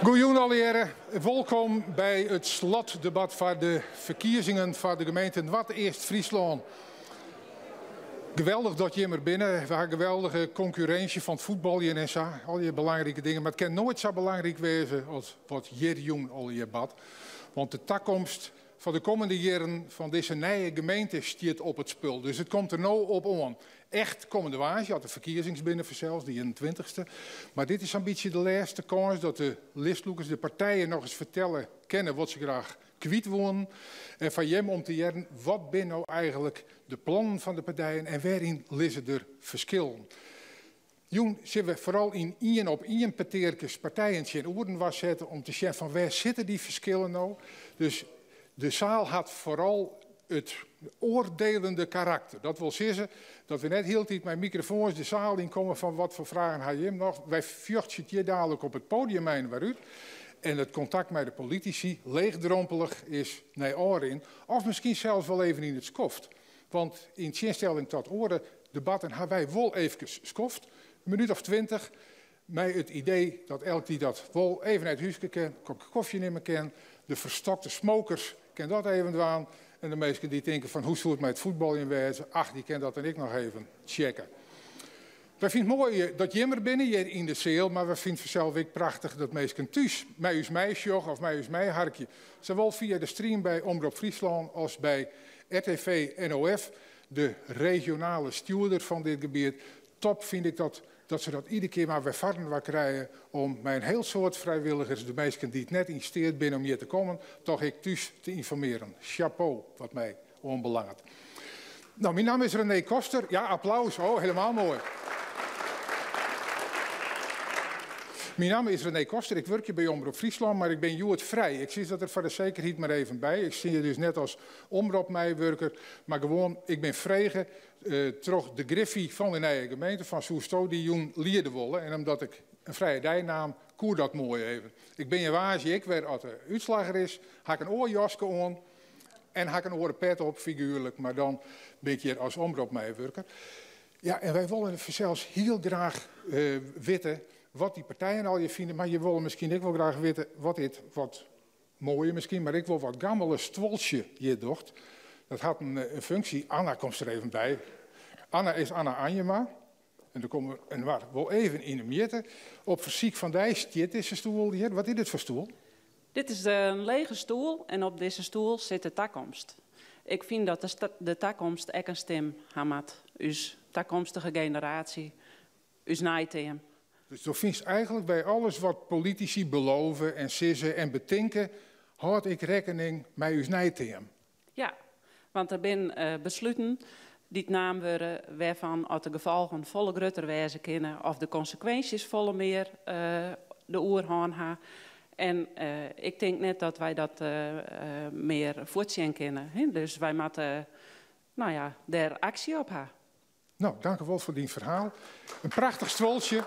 Goejûn allegearre, wolkom by it slotdebat foar de ferkiezingen foar de gemeente Noardeast-Fryslân. Geweldich dat jim der binne. We ha geweldige konkurrinsje fan it fuotbaljen en sa, allegear belangrike dingen. Mar it kin noait sa belangryk wêze as wat hjir jûn allegear bart. Want de takomst fan de kommende jierren fan dizze nije gemeente stiet op it spul. Dus it komt der no op oan. Echt kommende woansdei, as de ferkiezings binne fansels, de ienentweintichste. Mar dit is sa'n bytsje de lêste kâns dat de listlûkers, de partijen nochris fertelle kinne wat se graach kwyt woenen. En foar jim om te hearren, wat binne no eigenlik de plannen fan de partijen en wêryn lizze der ferskillen. Jûn sille we foaral yn ien op ien petearkes partijen tsjin oerinoar sette om te sjen fan wêr sitte dy ferskillen no. Dus de saal hat foaral it oardelende karakter. Dat wol sizze dat we net hieltyd mei mikrofoans de saal yn komme fan wat foar fragen ha jim noch. Wy fjochtsje it hjir dalik op it podium mei-inoar út. En it kontakt mei de politisy, leechdrompelich, is nei ôfrin. Of miskien sels wol even yn it skoft. Want yn tsjinstelling tot oare debatten ha wy wol eefkes skoft, in minút of 20, mei it idee dat elk dy't dat wol even nei it húske kin, in kopke kofje nimme kin. De ferstokte smokers kin dat even dwaan. En de minsken dy't tinke fan hoe soe it mei it fuotbaljen wêze, ach, dy kin dat dan ek noch even tsjekke. Wy fine it moai dat jim der binne hjir yn de seal, mar wy fine it fansels ek prachtich dat minsken thús mei ús meisjogge of mei ús meiharkje. Sawol fia de stream by Omrop Fryslân as by RTV NOF, de regionale stjoerder fan dit gebiet. Top fyn ik dat, dat se dat iedere kear mar wer foarinoar krije om mei in hiel soad frijwilligers de minsken dy't net yn steat binne om hjir te kommen, toch ek thús te ynformearjen. Chapeau wat my oanbelanget. No, myn namme is René Koster. Ja, applaus. Oh, helemaal moai. Myn namme is René Koster. Ik wurkje by Omrop Fryslân, mar ik bin hjoed frij. Ik sis dat der foar de sekerheid mar even by. Ik stean hjir dus net as omropmeiwurker, mar gewoan, ik bin frege troch de griffy fan de nije gemeente fan soesto dy jûn liede wolle? En omdat ik in frije dei naam, koe dat moai even. Ik bin hjir woansdei ek wer as de útslach der is. Ha ik in oar jaske oan en ha ik in oare pet op, figuerlik, mar dan bin ik hjir as omropmeiwurker. Ja, en wy wolle fansels hiel graach witte wat dy partijen allegear fine, mar je wolle miskien ek wol graach witte wat dit wat moaie miskien, mar ek wol wat gammele stuoltsje hjir docht. Dat hat in funksje. Anna komst der even by. Anna is Anna Anjema. En der komme we inoar wol even yn 'e mjitte. Op fersyk fan dy stiet dizze stoel hjir. Wat is dit foar stoel? Dit is in lege stoel en op dizze stoel sit de takomst. Ik fyn dat de takomst ek in stim ha moat. Us takomstige generaasje, ús neiteam. Dus do fynst eigenlik by alles wat politisy belove en sizze en betinke, hâld ik rekkening mei ús neiteam? Ja, want der binne besluten dy't naam wurde wêrfan at de gefolgen folle grutter wêze kinne of de konsekwinsjes folle mear de oerhân ha. En ik tink net dat wy dat mear fuortsjen kinne. Dus wy moatte, no ja, dêr aksje op ha. No, dankewol foar dyn ferhaal. In prachtich stuoltsje.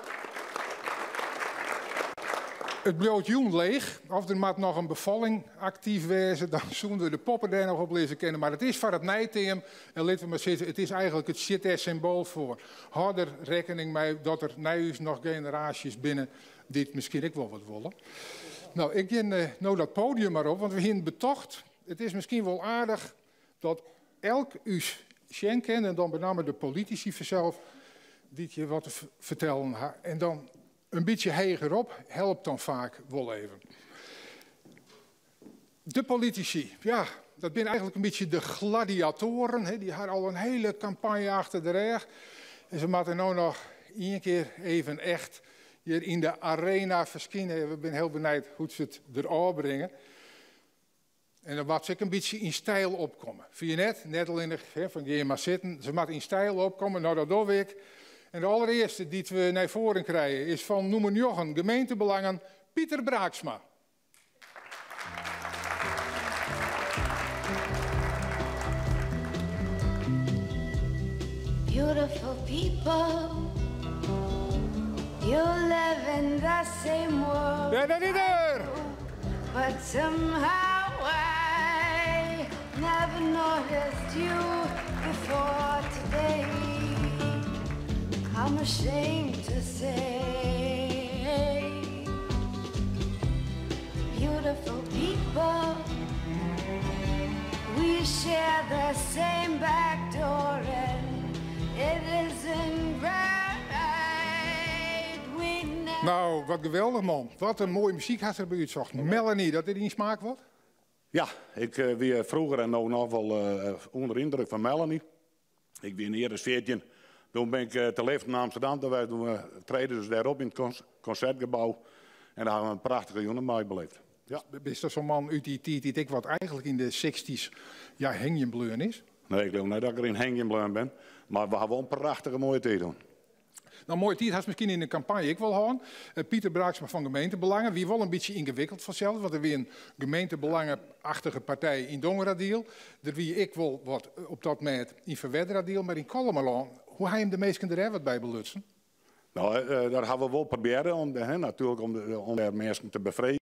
It bliuwt jûn leech. Of der moat noch in befalling aktyf wêze, dan soene we de poppe dêr noch op lizze kinne. Mar it is foar it neiteam en litte we mar sizze, it is eigenlik it stiet dêr symboal foar. Hâld der rekkening mei dat der nei ús noch generaasjes binne dy't miskien ek wol wat wolle. No, ik gean no dat podium mar op, want we hiene betocht, it is miskien wol aardich dat elk ús sjen kin, en dan benammen de politisy fansels, dy't hjir wat te fertellen ha. En dan in bytsje hegerop helpt dan faak wol even. De politisy, ja, Dat binne eigentlik in bytsje de gladiatoaren, hè, dy ha al in hiele kampanje achter de rêch. En se moatte no noch ien kear even echt hjir yn de arena ferskine. We binne hiel benijd hoe't se it derôf bringe. En dan moat se ek in bytsje yn styl opkomme. Fine je net? Net allinnich, hè, fan gean mar sitten. Se moat yn styl opkomme. No, dat doch ik. En de allerearste dy't we nei foaren krije is fan nûmer 9 gemeentebelangen, Pieter Braaksma. Beautiful people, you live in the same world. Ja, dat is er! But somehow I never noticed you before today. I'm ashamed to say, beautiful people, we share the same back door and it isn't right. We never Nou, wat geweldich, man. Wat in moaie muzyk hat er by útsocht. Melanie, dat is dyn smaak wat? Ja, ik wie froeger en no noch wol ûnder yndruk fan Melanie. Ik wie yn de 14. Doe bin ik te liften nei Amsterdam ta west. Doe treden se dêr op yn it konsertgebou. En dêr ha we in prachtige jûn mei beleefd. Ja. Bist sa'n man út dy tiid dy't ek wat eigentlik yn de sixties, ja, hingjen bleaun is? Nee, ik leau net dat ik deryn hingjen bleaun bin. Mar we ha wol in prachtige moaie tiid hân. Nou, moaie tiid hast miskien yn de kampanje ek wol hân. Pieter Braaksma fan Gemeentebelangen wie wol in bytsje yngewikkeld fansels, want der wie in gemeentebelangenachtige partij yn Dongeradiel. Der wie ek wol wat op dat mêd yn Ferwerderadiel, mar yn Kollumerlân, hoe ha jim de minsken der wat by belutsen? Nou, dat ha we wol probearre, om, hè, natuerlik om dêr minsken te befreegjen.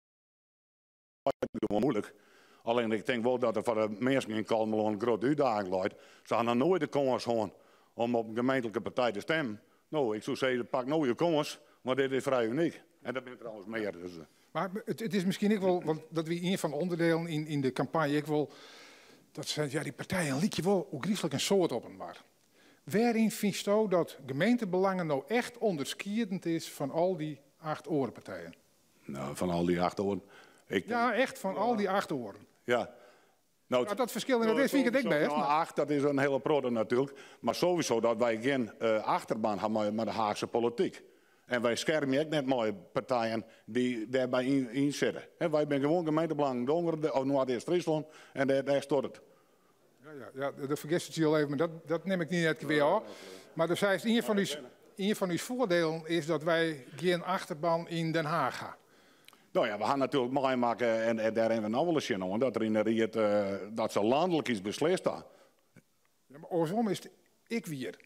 Gewoan muoilik. Allinnich ik tink wol dat der foar de minsken yn Kollumerlân in grutte útdaging leit. Se ha noch noait de kâns hân om op in gemeentlike partij te stimmen. No, ik soe sizze, pak no je kâns, want dit is frij unyk. En dat binne trouwens mear. Dus. Mar it is miskien ek wol, want dat wie ien fan de ûnderdielen yn de kampanje ek wol, dat se, ja, dy partijen lykje wol ôfgryslik in soad op inoar. Wêryn fynsto dat gemeentebelangen no echt ûnderskiedend is fan al dy 8 oare partijen? Nou, fan al dy 8 oaren. Ik Ja, echt fan al dy 8 oaren. Ja. Nou, Ja, dat ferskil yn it is, fyn ik it ek bêst, Nou, mar 8, dat is in hiele protte natuerlik. Mar sowieso dat wy gjin achterban ha mei de Haachse polityk. En wy skermje ek net mei partijen dy't dêrby yn sitte. Hè, wy binne gewoan gemeentebelangen Dongeren of Noardeast-Fryslân en dêr stoart it. Ja, ja, ja, dat fergist it je al even, mar dat nim ik net kwea ôf. Mar do seist, ien fan ús foardielen is dat wy gjin achterban yn Den Haach ha. Nou ja, we ha natuerlik meimakke en dêr hawwe we no wol ris sjen oan dat der yn de ried, dat se lanlik iets beslist ha. Ja, mar oarsom is it ek wier.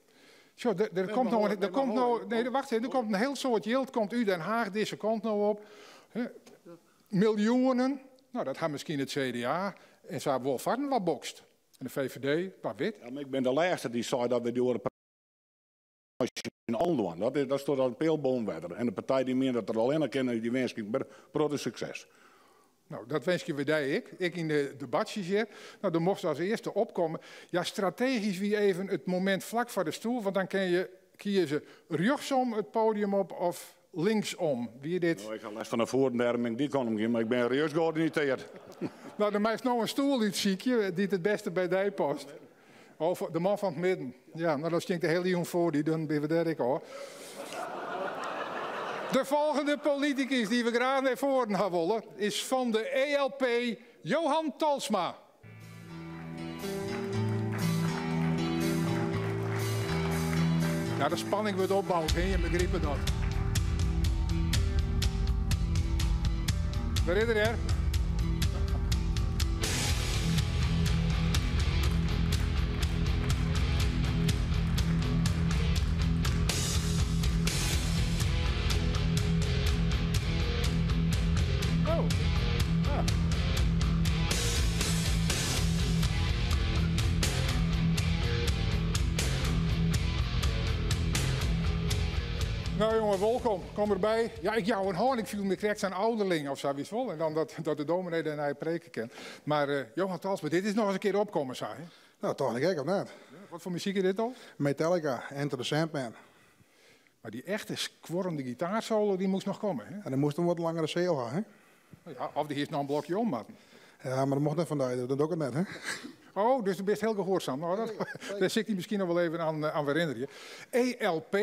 Sjoch, der Nee, komt mar no hoor, in, der nee, maar komt no, hoor. nee, wacht even, der komt in hiel soad jild komt út Den Haach dizze kant no op. Hè, miljoenen, nou, dat ha miskien it CDA en sa wol foar wat bokst. En de VVD, wa wit. Ja, mar ik bin de lêste dy't sei dat we dy oare in Aldoan. Dat stiet al in pealboom wetter. En de partij dy't mient dat er allinne kinne, dy winskje ik protte sukses. Nou, dat winskje we dy ek. Ek yn de debatsjes hjir. Nou, dan mocht ze als eerste opkomme. Ja, strategisch wie even it momint flak foar de stoel, want dan kin je kieze rjochtsom it podium op of linksom. Wie dit? Nou, ik ha lêst fan de foeten, dêrom ik dy kant om gean, mar ik bin rjochts georiïntearre. Nou, dan meist no in stoel útsykje dy't it bêste by dy past. Oh, de man fan it midden. Ja, nou, dan stinkt de hiele jûn foar dy, dan binne we dêr ek ôf. De folgjende politikus dy't we graach nei foaren ha wolle, is fan de ELP, Johan Talsma. Ja, de spanning wurdt opboud, hè? Je begripe dat. Wêr is er, hè? Oh. Ah. Nou jongen, welkom. Kom erbij. Ja, ik jou een hoorn. Ik viel me krekt zijn ouderling of zo, wist wel. En dan dat de dominee daarna je preken kent. Maar Johan Talsma, dit is nog eens een keer opkomen, zei hè? Nou, toch niet gek, of net? Ja, wat voor muziek is dit al? Metallica, Enter the Sandman. Maar die echte skworrende gitaarsolo, die moest nog komen, hè? En dan moest een wat langere zeel hebben, hè? Ja, of die is nog een blokje om, man. Ja, mar dat mocht net fan dy, dat doch ik net, hè? Oh, dus do bist hiel gehoarzaam. No, dat, dêr sil ik dy miskien noch wol even oan werinnerje. ELP,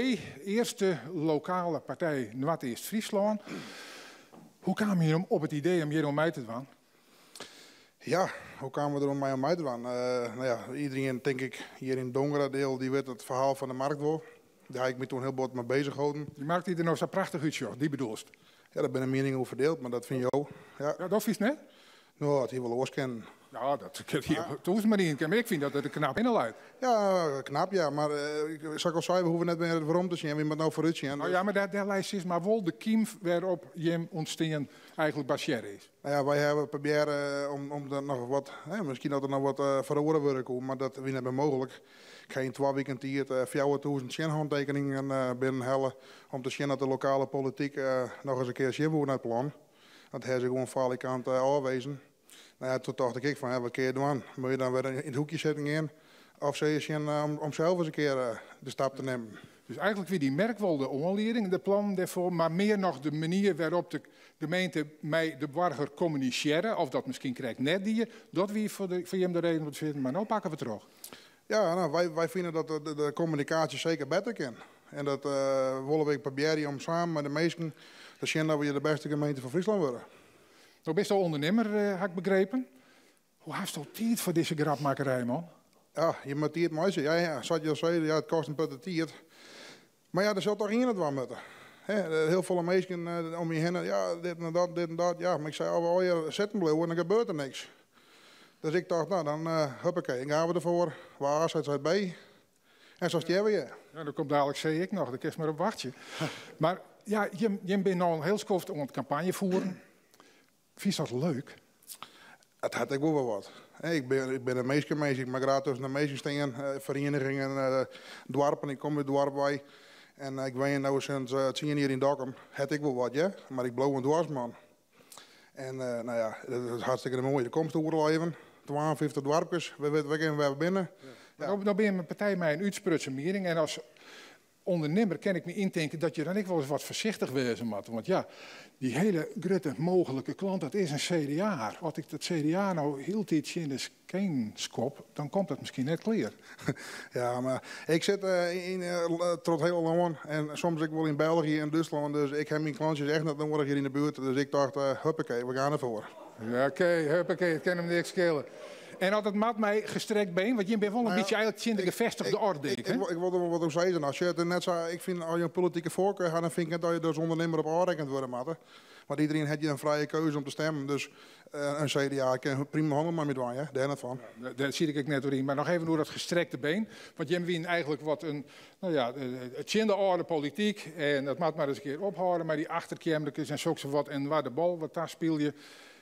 Eerste Lokale Partij Noardeast-Fryslân. Hoe kamen jim op it idee om hjir oan mei te dwaan? Ja, hoe kamen we der om mei oan mei te dwaan? No ja, iderien, tink ik, hjir yn Dongeradeel, dy wit it ferhaal fan de markt wol. Dêr ha ik my toen hiel bot mei bezich holden. Dy markt dy't der no sa prachtich útsjocht, dy bedoelst? Ja, dêr binne mieningen oer ferdield, mar dat fyn jo. Ja. Ja, dat fynst net? No, it hie wol oars kinnen. Ja, dat kin hie op tûzen manieren kinnen, mar ik fyn dat it der knap hinne leit. Ja, knap ja, mar sa't ik al sei, we hoege net mear werom te sjen, wy moatte no foarút sjen. No ja, mar dêr leit sis mar wol de kym wêrop jim ûntstean eigentlik basearre is. No ja, wy hawwe probearre om der noch wat, hè, miskien dat der noch wat feroare wurde koe, mar dat wie net mear mooglik. Ik ha yn twa wiken tiid 4000 tsjinhantekeningen binnenhelle om te sjen oft de lokale polityk noch ris in kear sjen woe nei it plan. Dat ha se gewoan falikant ôfwezen. No ja, toen tocht ik ek fan, ja, wat kinne je dwaan? Moatte je dan wer yn it hoekje sitten gean? Of sille je sjen om sels ris in kear de stap te nimmen? Dus eigentlik wie dy merk wol de oanlieding, de plannen dêrfoar, mar mear noch de manier wêrop't de gemeente mei de boarger kommunisearre, of dat miskien krekt net die, dat wie foar jim de reden om te sizzen, mar no pakke we troch. Ja, no, wy fine dat de kommunikaasje seker better kin. En dat wolle we ek probearje om samen mei de minsken te sjen dat we de bêste gemeente fan Fryslân wurde. No bist al ûndernimmer, ha ik begrepen. Hoe hasto tiid foar dizze grapmakkerij, man? Ja, je moatte tiid meitsje. Ja, ja, sa't je al seiden, ja, it kostet in protte tiid. Mar ja, der sil toch ien it dwaan moatte. Hè, hiel folle minsken om my hinne, ja, dit en dat, dit en dat. Ja, mar ik sei, as we allegear sitten bliuwe, dan gebeurt der niks. Dus ik tocht, no, dan huppakee, dan gean we derfoar. Wa A seit, seit B. En sa stean we hjir. Ja, dan komt dadelijk C ek noch, dêr kinst mar op wachtsje. Mar ja, jim binne no in hiel skoft oan it kampanje fieren. Fynst dat leuk? It hat ek wol wer wat. Ik bin in minskemins, ik mei graach tusken de minsken stean, ferienigingen, doarpen. Ik kom út it doarp wei en ik wenje no sinds tsien jier yn Dokkum. Hat ek wol wat, hear, mar ik bliuw in doarpsman. En no ja, dat is hartstikke moai. Der komst oeral even, 52 doarpkes, we witte ek even wêr we binne. Ja. No binne jim in partij mei in útsprutsen miening en as ûndernimmer kin ik my yntinke dat je dan ek wolris wat foarsichtich wêze moatte. Want ja, dy hiele grutte mooglike klant, dat is in CDA. As ik dat CDA no hieltyd tsjin de skenen skop, dan komt dat miskien net klear. Ja, mar ik sit yn troch it hiele lân en soms ek wol yn België en Dútslân, dus ik ha myn klantsjes echt net noadich hjir yn de buert. Dus ik tocht, huppakee, we gean derfoar. Oké, huppakee, it kin him niks skele. En as it moat mei gestrekt been, want jim binne wol in bytsje eigenlik tsjin de gevestigde orde, ik, ik wol der wol wat oer sizze. No, sjoch, it is net sa, ik fyn, as je in politike foarkar ha, dan fyn ik net dat je der as ûndernimmer op ôfrekkend wurde moatte. Want iderien hat hjir in frije keuze om te stemmen. Dus in CDA kin prima hannel mei my dwaan, hear. Dêr net fan. Ja, dêr siet ik ek net oer yn. Mar noch even oer dat gestrekte been. Want jim wienen eigenlik wat in, no ja, tsjin de âlde polityk. En dat moat mar ris in kear ophâlde mei dy achterkeammerkes en soksawat en waar de bal wat taspylje.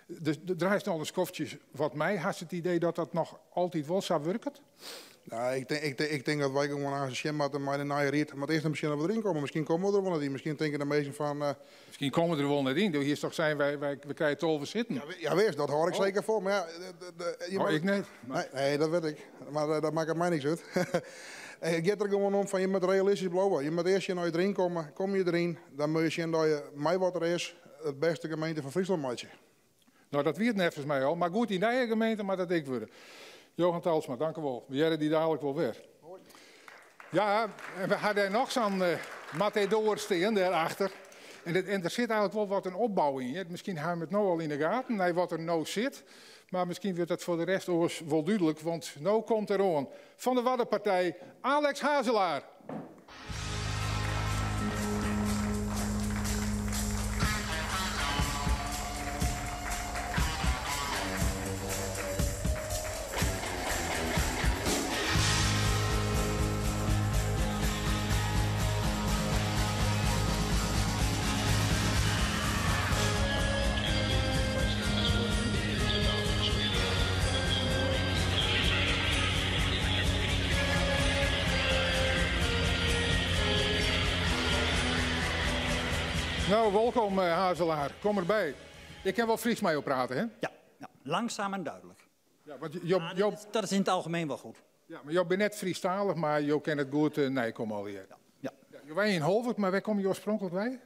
Dus der draait al in skoftsje wat mei. Hast it idee dat dat noch altyd wol sa wurket? No, ik tink dat wy gewoan aanst sjen moatte mei de nije ried. Moat earst even sjen oft we deryn komme. Miskien komme we der wol net yn. Miskien tinke de minsken fan. Miskien komme we der wol net yn. Do hiest toch sein, wy krije 12 sitten. Ja, ja wist, dat hâld ik seker fol. Mar ja, je Oh, ik net. Nee, nee, dat wit ik. Mar dat makket my niks út. It giet der gewoan om fan je moatte realistysk bliuwe. Je moatte earst sjen oft je deryn komme. Komme je deryn, dan moatte je sjen dat je mei wat der is it bêste gemeente fan Fryslân meitsje. No, dat wie it neffens my al. Mar goed, dy nije gemeente moat dat ek wurde. Johan Talsma, dankewol. We hearre dy dadelijk wol wer. Ja, en we ha dêr noch sa'n matador stean dêrachter. En der sit eigenlik wol wat in opbou yn. Hear. Miskien ha we it no al yn de gaten, nei wat der no sit. Mar miskien wurdt dat foar de rest oars wol dúdlik, want no komt er oan. Fan de Waddenpartij, Alex Hazelaar. No, wolkom Hazelaar. Kom derby. Ik kin wol Frysk mei jo prate, hè? Ja, ja, langzaam en duidelijk. Ja, want jo, Maar jo, dat is in het algemeen wel goed. Ja, mar jo binne net Frysktalich, mar jo kinne it goed neikomme allegear. Ja, ja. Ja, jo wenje yn Holwert, mar wêr komme jo oarspronklik wei?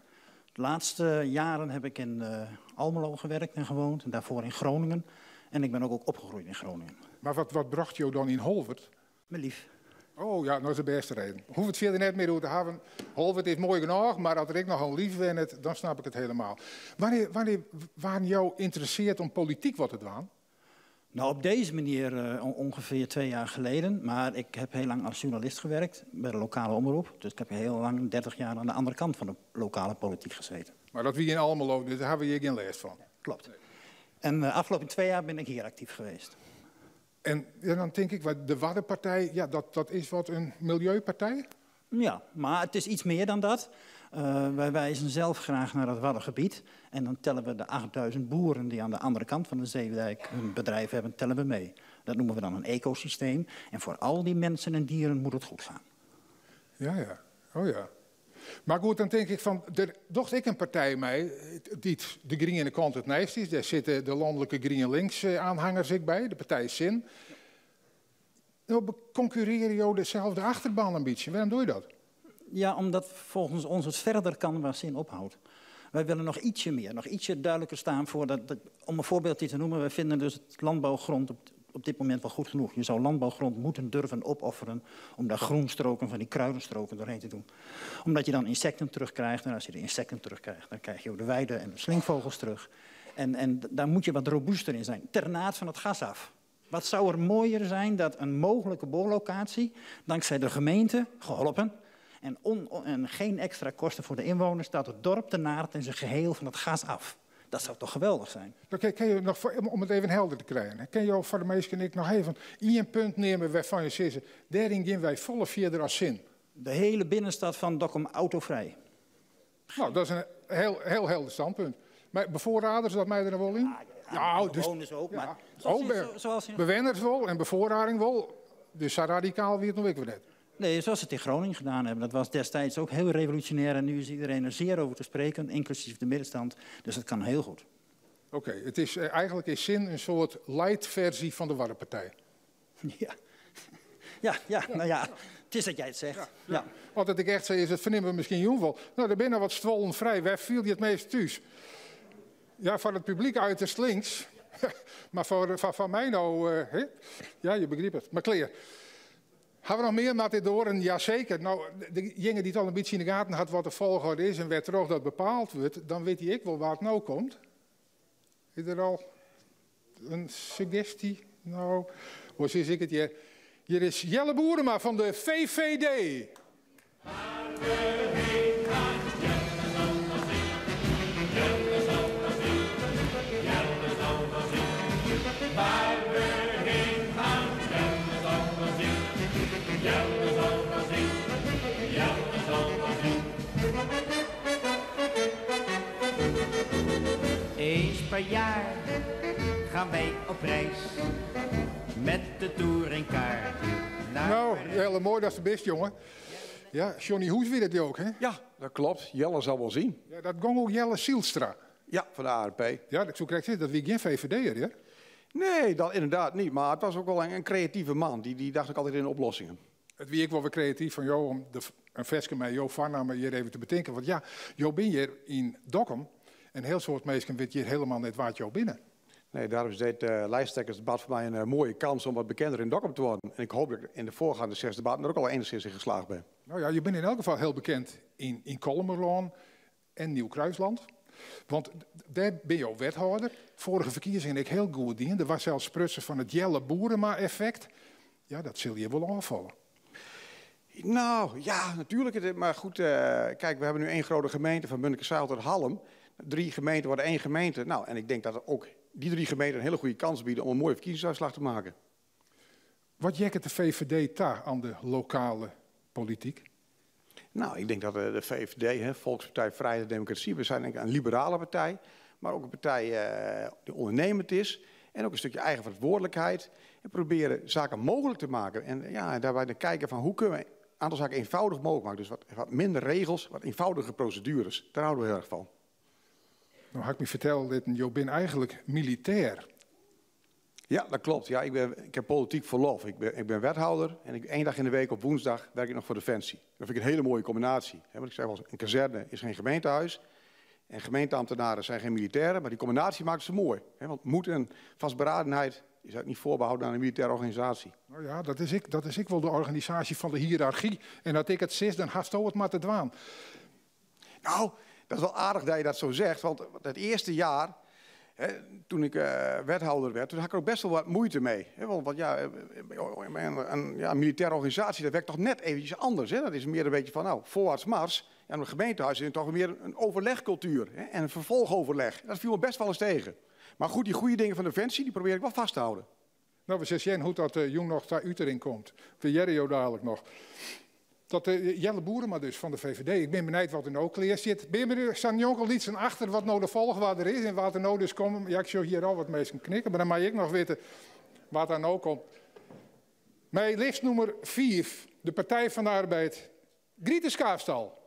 De laatste jaren heb ik in Almelo gewerkt en gewoond en daarvoor in Groningen. En ik ben ook opgegroeid in Groningen. Mar wat, wat brocht jo dan yn Holwert? Myn lief. Oh ja, no is de bêste reden. Hoege we it fierder net mear oer te hawwen. Holwert is moai genôch, mar as der ek noch in lief wennet, dan snap ik it helemaal. Wannear, wannear waarden jo ynteressearre om polityk wat te dwaan? Nou, op deze manier ongeveer 2 jaar geleden. Maar ik heb heel lang als journalist gewerkt bij de lokale omroep. Dus ik heb heel lang, 30 jaar, aan de andere kant van de lokale politiek gezeten. Mar dat wie yn Almelo, dus dêr hawwe we hjir gjin lêst fan. Klopt. En de afgelopen 2 jaar ben ik hier actief geweest. En ja, dan tink ik, de Waddenpartij, ja, dat is wat in miljeupartij? Ja, maar het is iets meer dan dat. Wij wijzen zelf graag naar het Waddengebied. En dan tellen we de 8000 boeren die aan de andere kant van de zeedijk hun bedrijf hebben, tellen we mee. Dat noemen we dan een ecosysteem. En voor al die mensen en dieren moet het goed gaan. Ja. Oh ja. Mar goed, dan tink ik fan, der docht ek in partij mei dy't de griene kant it neist is. Dêr sitte de lanlike Grien Links aanhangers ek by, de partij Sin. No konkurrearje jo deselde achterban in bytsje. Wêrom dogge je dat? Ja, omdat volgens ons het verder kan waar Sin ophoudt. Wij willen nog ietsje meer, nog ietsje duidelijker staan voor dat, om een voorbeeldje te noemen, wij vinden dus het landbouwgrond op dit moment wel goed genoeg. Je zou landbouwgrond moeten durven opofferen om daar groenstroken van die kruidenstroken doorheen te doen. Omdat je dan insecten terugkrijgt en als je de insecten terugkrijgt, dan krijg je ook de weide en de slinkvogels terug. En daar moet je wat robuuster in zijn. Ternaard van het gas af. Wat zou er mooier zijn dat een mogelijke boorlocatie, dankzij de gemeente, geholpen, en geen extra kosten voor de inwoners, dat het dorp Ternaard in zijn geheel van het gas af. Dat zou toch geweldig zijn? Oké, kin je noch, om it even helder te krijen, kin jo foar de minsken ek noch even ien punt neame wêrfan't je sizze, dêryn geane wy folle fierder as Sin? De hele binnenstad van Dokkum autovrij. Nou, dat is in hiel, hiel helder standpunt. Mar befoarrieders, dat mei der noch wol yn? Ja, ja, dus, bewenners ek. Mar oh, zoals in... Bewenners wol en befoarrieding wol. Dus sa radikaal wie it noch ek wer net. Nee, zoals ze het in Groningen gedaan hebben. Dat was destijds ook heel revolutionair en nu is iedereen er zeer over te spreken, inclusief de middenstand. Dus dat kan heel goed. Oké, eigenlijk is Sin in soart light-ferzje fan de Waddenpartij. Ja, nou ja, it is dat jij het zegt. Ja. Want dat ik echt sei, is it fernimme we miskien jûn wol. No, der binne wat stuollen frij. Wêr fiele je it meast thús? Ja, foar it publyk uiterst links. Mar foar my no, hè? Ja, je begrypt it. Mar klear. Hawwe we noch mear matadoaren? Jaseker. No, dejinge dy't al in bytsje yn de gaten hat wat de folchoarder is en wêrtroch dat bepaald wurdt, dan wit hy ek wol wa't no komt. Is der al in suggestje? No, hoe sis ik it hjir? Hjir is Jelle Boerema fan de VVD. Waar we heen gaan, Jelle zal wel zien. Jelle zal wel zien. Jelle zal wel zien. Waar we heen gaan, Jelle zal wel zien. Jelle zal wel zien. Jelle zal wel zien. Eens per jaar gaan wij op reis met de touringcar. Naar Nou, heel moai datst der bist, jonge. Ja, Johnny Hoes wie dat ek, hè? Ja, dat klopt. Jelle zal wel zien. Ja, dat gie oer Jelle Zielstra. Ja, fan de ARP. Ja, dat soe ik krekt sizze, dat wie gjin VVD'er, hè? Nee, dat inderdaad net. Mar it wie ek wol in kreative man. Dy tocht ek altyd yn oplossingen. It wie ek wol wer kreatyf fan jo om in ferske mei jo foarnamme hjir even te betinken. Want ja, jo binne hjir yn Dokkum en hiel soad minsken witte hjir hielendal net wa't jo binne. Nee, dêrom is dit lijsttrekkersdebat foar my in moaie kâns om wat bekender yn Dokkum te wurden. En ik hoopje dat ik yn de foargeande seis debatten der ek al enigszins yn slagge bin. No ja, je binne yn elk gefal hiel bekend yn Kollumerlân en Nieuw-Kruisland. Want dêr binne jo wethâlder. Foarige ferkiezingen ek hiel goed dien. Der wie sels sprutsen fan it Jelle Boerema-effekt. Ja, dat sil hjir wol ôffalle. Nou, ja, natuurlijk. Maar goed, kijk, we hebben nu één grote gemeente van Munnekezijl tot Hallum. Drie gemeenten worden één gemeente. Nou, en ik denk dat ook die drie gemeenten een hele goede kans bieden om een mooie verkiezingsuitslag te maken. Wat heakket de VVD ta oan de lokale polityk? Nou, ik denk dat de VVD, hè, Volkspartij Vrijheid en Democratie, we zijn denk ik een liberale partij, maar ook een partij die ondernemend is en ook een stukje eigen verantwoordelijkheid. En proberen zaken mogelijk te maken. En ja, daarbij te kijken van hoe kunnen we een aantal zaken eenvoudig mogelijk maken. Dus wat minder regels, wat eenvoudige procedures. Daar houden we heel erg van. Nou, ha ik my fertelle litten, jo binne eigentlik militêr. Ja, dat klopt. Ja, ik heb politiek verlof. Ik ben wethouder en één dag in de week op woensdag werk ik nog voor Defensie. Dat vind ik een hele mooie combinatie. Hè, want ik zeg wel eens, een kazerne is geen gemeentehuis. En gemeenteambtenaren zijn geen militairen, maar die combinatie maakt ze mooi. Hè? Want moed en vastberadenheid is eigenlijk niet voorbehouden aan een militaire organisatie. Nou ja, dat is ik wel de organisatie van de hiërarchie. En dat ik het zis, dan hast het maar te dwaan. Nou, dat is wel aardig dat je dat zo zegt. Want het eerste jaar, hè, toen ik wethouder werd, toen had ik er ook best wel wat moeite mee. Hè, want ja, een militaire organisatie, dat werkt toch net eventjes anders. Hè? Dat is meer een beetje van, nou, voorwaarts mars. En een gemeentehuis is toch meer een overlegcultuur, hè, en een vervolgoverleg. Dat viel me best wel eens tegen. Maar goed, die goede dingen van Defensie, die probeer ik wel vast te houden. Nou, we zien hoe dat jong nog daar Utering komt. We Jerry dadelijk nog. Dat Jelle Boerema dus van de VVD. Ik ben benieuwd wat er nou klaar zit. Ben je benieuwd, staan jonkel iets en achter wat nou de volgwaarde is en wat er nou dus komt. Ja, ik zie hier al wat mensen knikken, maar dan mag ik nog weten wat daar nou komt. Mijn list nummer 4, de Partij van de Arbeid, Griete Schaafstal.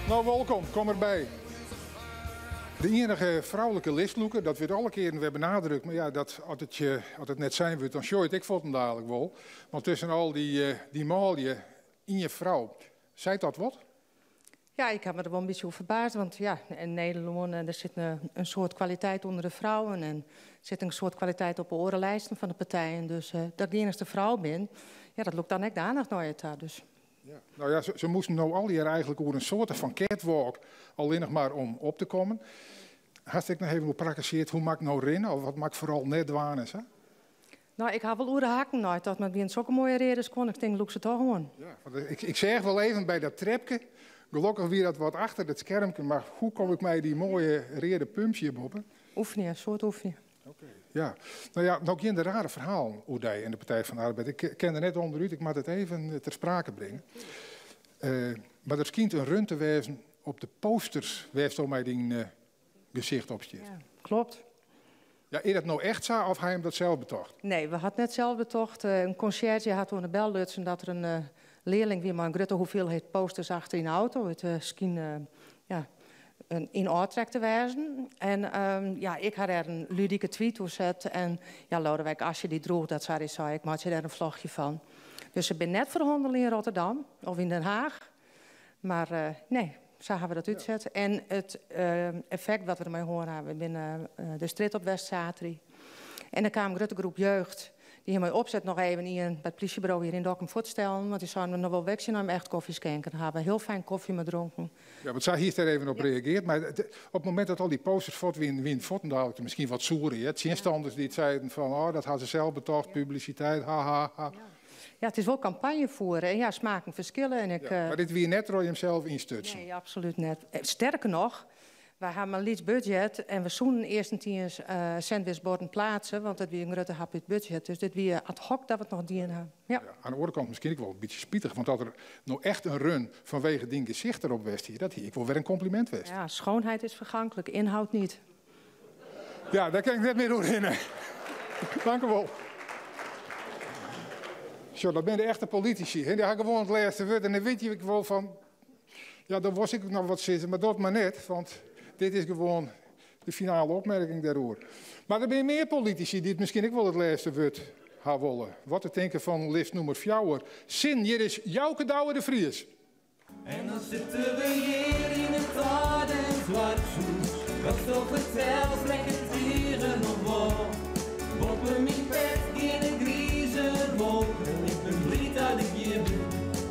Nou, welkom, kom erbij. De enige vrouwelijke listloeker, dat werd alle keren weer benadrukt. Maar ja, dat, als het net zijn wordt, dan show het ik vond hem dadelijk wel. Want tussen al die malje in je vrouw, zei dat wat? Ja, ik heb me er wel een beetje over verbaasd. Want ja, in Nederland er zit een soort kwaliteit onder de vrouwen. En er zit een soort kwaliteit op de orenlijsten van de partijen. Dus dat ik de enige vrouw ben, ja, dat loopt dan echt aandacht naar je daar. Dus. Ja. Nou ja, ze moesten nou al hier eigenlijk over een soort van catwalk, alleen nog maar om op te komen. Had ik nog even op praktiseerd, hoe maak ik nou rennen of wat maak ik vooral net waan is, hè? Nou, ik had wel oeren haken nooit, dat met wie een zulke mooie reden kon. Ik denk, look ze toch gewoon. Ja, want ik zeg wel even bij dat trepje, gelukkig weer dat wat achter het schermpje, maar hoe kom ik mij die mooie rede pumpje boppen? Oefenen, een soort oefenen. Oké, ja. Nou ja, nog geen rare verhaal, Oedij en de Partij van de Arbeid. Ik ken er net onderuit, ik moet het even ter sprake brengen. Maar er schijnt een run te wezen op de posters waar zo mij die gezicht op zit. Ja, klopt. Ja, is dat nou echt zo of hij hem dat zelf betocht? Nee, we hadden net zelf betocht. Een conciërge had toen de bel lutsen dat er een leerling weer maar een grote hoeveelheid posters achter in de auto. Het scheen, ja, een in oortrek te wijzen. En ja, ik had er een ludieke tweet toe gezet. En ja, Lodewijk Asscher die droeg dat, zei hij, ik maak je daar een vlogje van. Dus ze ben net verhandeld in Rotterdam of in Den Haag. Maar nee, zo hebben we dat uitzet. Ja. En het effect wat we ermee horen hebben binnen de strijd op West-Satri. En er kwam een grote groep jeugd die helemaal opzet nog even hier bij het politiebureau hier in Dokkum voortstellen. Want die zouden nog wel weg zijn om echt koffie schenken. Daar hebben we heel fijn koffie mee dronken. Ja, want zij hier daar even op reageert. Maar op het moment dat al die posters voort win voort, dan had ik misschien wat zoeren. Hè? Het zinstanders die het zeiden van, oh, dat had ze zelf betocht, ja. Publiciteit, ha, ha, ha. Ja. Ja, het is wel campagne voeren. En ja, smaken verschillen. En ik, ja, maar dit wie net rooi hem zelf instutsen. Nee, absoluut net. Sterker nog, wij hebben een liets budget en we zoenen eerst een 10 sandwichborden plaatsen, want dat wie een grote hap het budget. Dus dit wie ad hoc dat we het nog dien hebben. Ja. Ja, aan de andere kant misschien ook wel een beetje spietig, want dat er nou echt een run vanwege die gezicht erop west hier, dat hier ik wil weer een compliment west. Ja, schoonheid is vergankelijk, inhoud niet. Ja, daar kan ik net meer doorheen. Dank u wel. Zo, dat zijn de echte politici. Hè? Die hebben gewoon het laatste woord en dan weet je wel van... Ja, dan was ik nog wat zitten, maar dat maar net, want dit is gewoon de finale opmerking daarover. Maar er zijn meer politici die het misschien ook wel het laatste woord hebben willen. Wat te denken van list nummer 4. Zin, hier is Jouke Douwe de Vries. En dan zitten we hier in het oude dwarfshoes. Wat zo vertelt, lekker dieren nog wel. Boppen mijn pet, geen griezen wolken. Ik ben blij dat ik hier ben,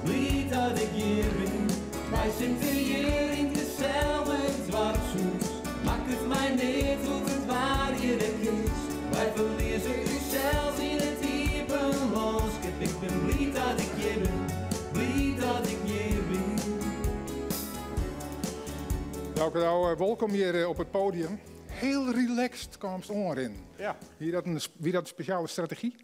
blij dat ik hier ben. Wij zitten hier in dezelfde dwarfshoes. Maak het mij niet hoe het waar hier is. Wij verliezen u zelfs in het diepe landschap. Ik ben blij dat ik hier ben, blij dat ik hier ben. Jouke, nou, welkom hier op het podium. Heel relaxed kwam het in. Ja. Wie dat een speciale strategie?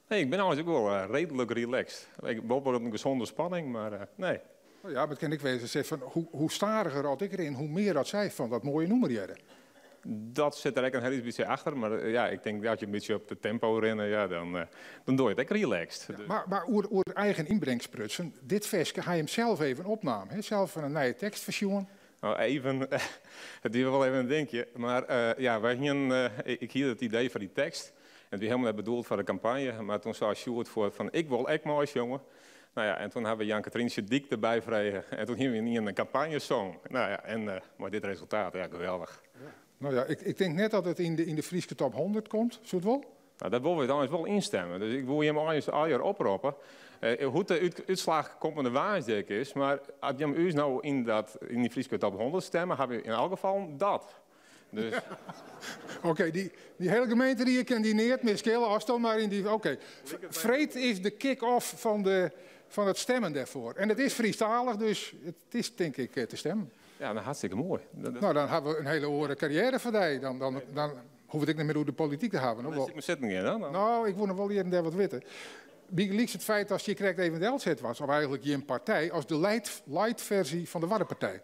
Nee, ik ben eigenlijk ook wel redelijk relaxed. Ik ben wel op een gezonde spanning, maar nee. Nou ja, mar it kin ek wêze, sis fan hoe stadiger oft ik rin, hoe mear dat sy fan dat moaie nûmer hearre. Dat sit der ek in hiel lyts bytsje achter, mar ja, ik tink dat je in bytsje op de tempo rinne, ja, dan, dan doe je it ek relaxed. Ja, mar oer eigen ynbring sprutsen, dit ferske ha jim sels even opnaam, hè? Sels fan in nije tekst fersjoen. No, even, it wie wol even in dinkje, mar ja, wy hienen, ik hie it idee foar dy tekst en it wie helemaal net bedoeld foar de kampanje, mar toen sei Sjoerd foar fan ik wol ek meisjonge. Nou ja, en toen hawwe we Jan-Katryntsje Dyk derby frege en toen hiene we ynienen in kampanjesong. Nou ja, en mei dit resultaat, ja, geweldich. Ja. Nou ja, ik tink net dat it yn de Fryske top 100 komt, soe it wol? Nou, dat wolle we eins wol ynstimme. Dus ik woe jim eins allegear oproppe. Hoe't de útslach kommende woansdei ek is, mar as jim ús no yn dy Fryske top 100 stimme, hawwe we yn elk gefal dat. Dus. Oké, dy hiele gemeenterie kin dy neat mear skele ast mar yn dy. Oké. Freed is de kick-off fan it stimmen dêrfoar. En it is Frysktalich, dus it is tink ik te stimmen. Ja, nou, hartstikke moai. Nou, dan hawwe we in hiele oare karriêre foar dy. Dan hoech ik net mear oer de polityk te hawwen. Dan ik sitten gean dan. Nou, ik woe noch wol hjir en dêr wat witte. Bygelyks it feit dat je krekt even delset was, of eigentlik jim partij, as de light ferzje fan de Waddenpartij.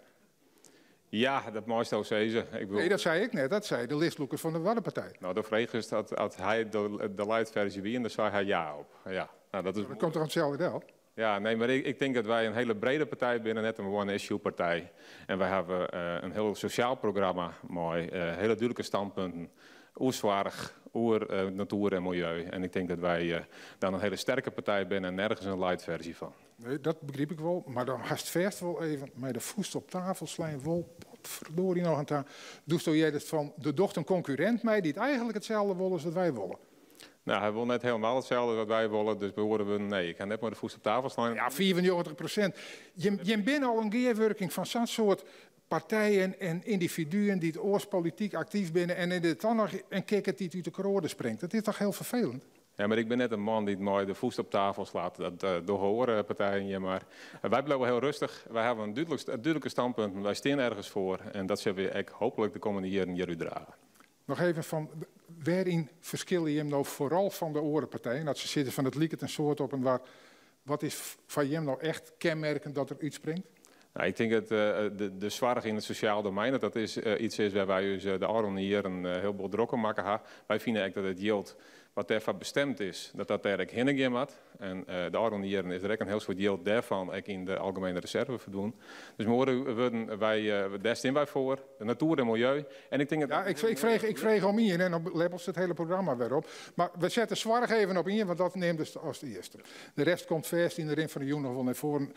Ja, dat meist sizze. Ik bedoel... Nee, dat sei ik net. Dat sei de listlûker fan de Waddenpartij. Nou, do fregest dat hy de light ferzje wie en dêr sei hy ja op. Ja, nou, dat is... Dat komt toch itselde del? Ja, nee, mar ik tink dat wy in hiele brede partij binne, net in one-issue partij. En wy hawwe in hiel sosjaal programma mei hiele dúdlike standpunten oer soarch, oer natuer en miljeu. En ik tink dat wy dan in hiele sterke partij binne en nergens in light ferzje fan. Nee, dat begryp ik wol, mar dan hast fêst wol even mei de fûst op tafel slein wol, potferdorie noch oan ta. Doesto heardest fan, der docht in konkurrint mei dy't eigentlik itselde wol as wat wy wolle. Nou, hy wol net hielendal itselde wat wy wolle, dus beoardiele we nee. Ik ha net mei de fûst op tafel slein. Ja, 95%. Jim binne al in gearwurking fan sa'n soart partijen en yndividuen dy't oars polityk aktyf binne en is dit dan noch in kikkert dy't út de kroade springt. Dat is toch hiel ferfelend? Ja, mar ik bin net in man dy't mei de fûst op tafel slacht. Dat dogge oare partijen hjir mar. Wy bliuwe hiel rêstich. Wy hawwe in dúdlike standpunten. Wy steane ergens foar en dat sille we ek hooplik de kommende jierren hjir útdrage. Noch even fan, wêryn ferskille jim no foaral fan de oare partijen? Dat se sizze fan it liket in soad op inoar. Wat is foar jim no echt kenmerkend dat der útspringt? Nou, ik tink dat de soarch yn it sosjaal domein, dat dat is yts is wêr't wy ús de ôfrûne jierren hiel bot drok om makke ha. Wy fine ek dat it jild wat dêrfoar bestimd is, dat dat dêr ek hinne gean moat. En de ôfrûne jierren is der ek in hiel soad jild dêrfan ek yn de algemene reserve ferdwûn. Dus mei oare wurden, dêr stean wy foar, de natuer en miljeu. En ik tink dat Ja, ik frege om ien en dan leppelst it hiele programma wer op. Mar we sette soarch even op ien, want dat neamt it as earste. De rest komt fêst yn de rin fan de jûn noch wol nei foaren.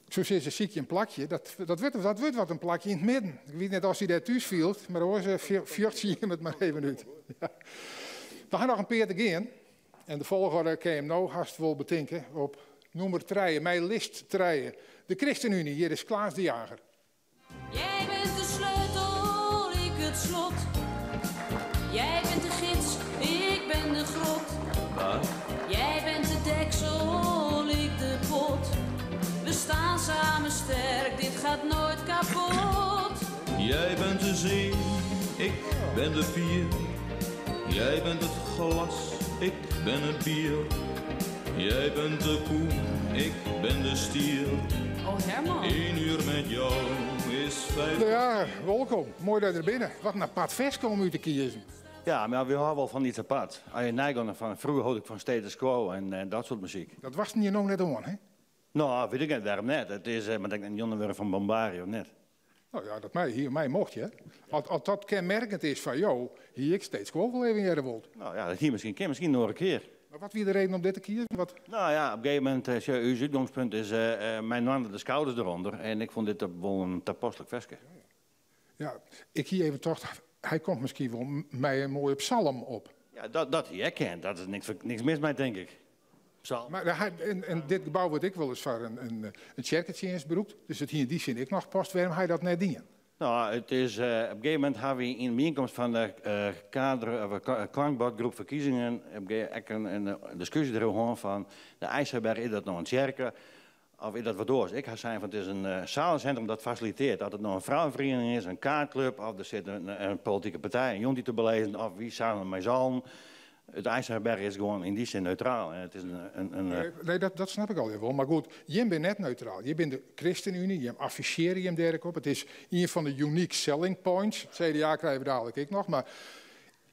Ik soe sizze, sykje in plakje. Dat wurdt wat in plakje yn it midden. Ik wit net oft hy dêr thús fielt, mar oars fjochtsje jim it mar even út. Ja. We ha noch in pear te gean. En de folchoarder kin jim no hast wol betinke op nûmer trije, mei list trije. De ChristenUnie, hjir is Klaas de Jager. Jij bent de sleutel, ik het slot. Jij bent de gids, ik ben de grot. Wat? Jij bent de deksel, ik de pot. We staan samen sterk, dit gaat nooit kapot. Jij bent de zee, ik ben de pier. Jij bent het glas, ik ben het bier. Jij bent de koe, ik ben de stier. Oh Herman. Eén uur met jou is 5. De Jager, welkom. Moai dat je der binne. Wat in apart ferske om út te kiezen. Ja, mar wy hâlde wol fan yts apart. As je neigean fan froeger hold ik fan Status Quo en dat soart muzyk. Dat wachten je no net oan, hè? Nou, wit ik net wêrom net. It is, mar ik net wer fan Bombarie of net. Nou ja, dat mei, hier mei mocht je. As dat kenmerkend is foar jo, hie ik Status Quo wol even hearre wold. Nou ja, dat hie miskien kin, miskien noch in kear. Mar wat wie de reden om dit te kiezen? Wat? Nou ja, op in gegeven momint, sjoch, ús útgongspunt is mei inoar de skouders derûnder. En ik fûn dit wol in tapaslik ferske. Ja, ik hie even tocht, hy komt miskien wol mei in moaie psalm op. Ja, dat hie ek kind. Dat is niks mis mei, tink ik. Psalm. Mar hy, en dit gebou wurdt ek wolris foar in tsjerketsjinst brûkt, dus it hie yn dy sin ek noch past wêrom hy dat net dien. Nou, it is, op in gegeven momint hawwe wy yn byienkomst fan de kader, of klankbordgroep ferkiezingen op in ek in diskusje deroer hân fan de IJsselberg, is dat no in tsjerke of is dat wat oars? Ik ha sein fan it is in zalencentrum dat fasiliteart. Dat it no in frouwenferiening is, in kaartclub of der sit in politike partij, in jûn te belizzen of wy samen mei z'n allen. It IJsselherberg is gewoan yn dy sin neutraal. En it is in, Nee, dat snap ik allegear wol. Mar goed, jim binne net neutraal. Jim binne de ChristenUnie, jim affichearje jim dêr ek op. It is ien fan de unique selling points. It CDA krije we dadelijk ek noch. Mar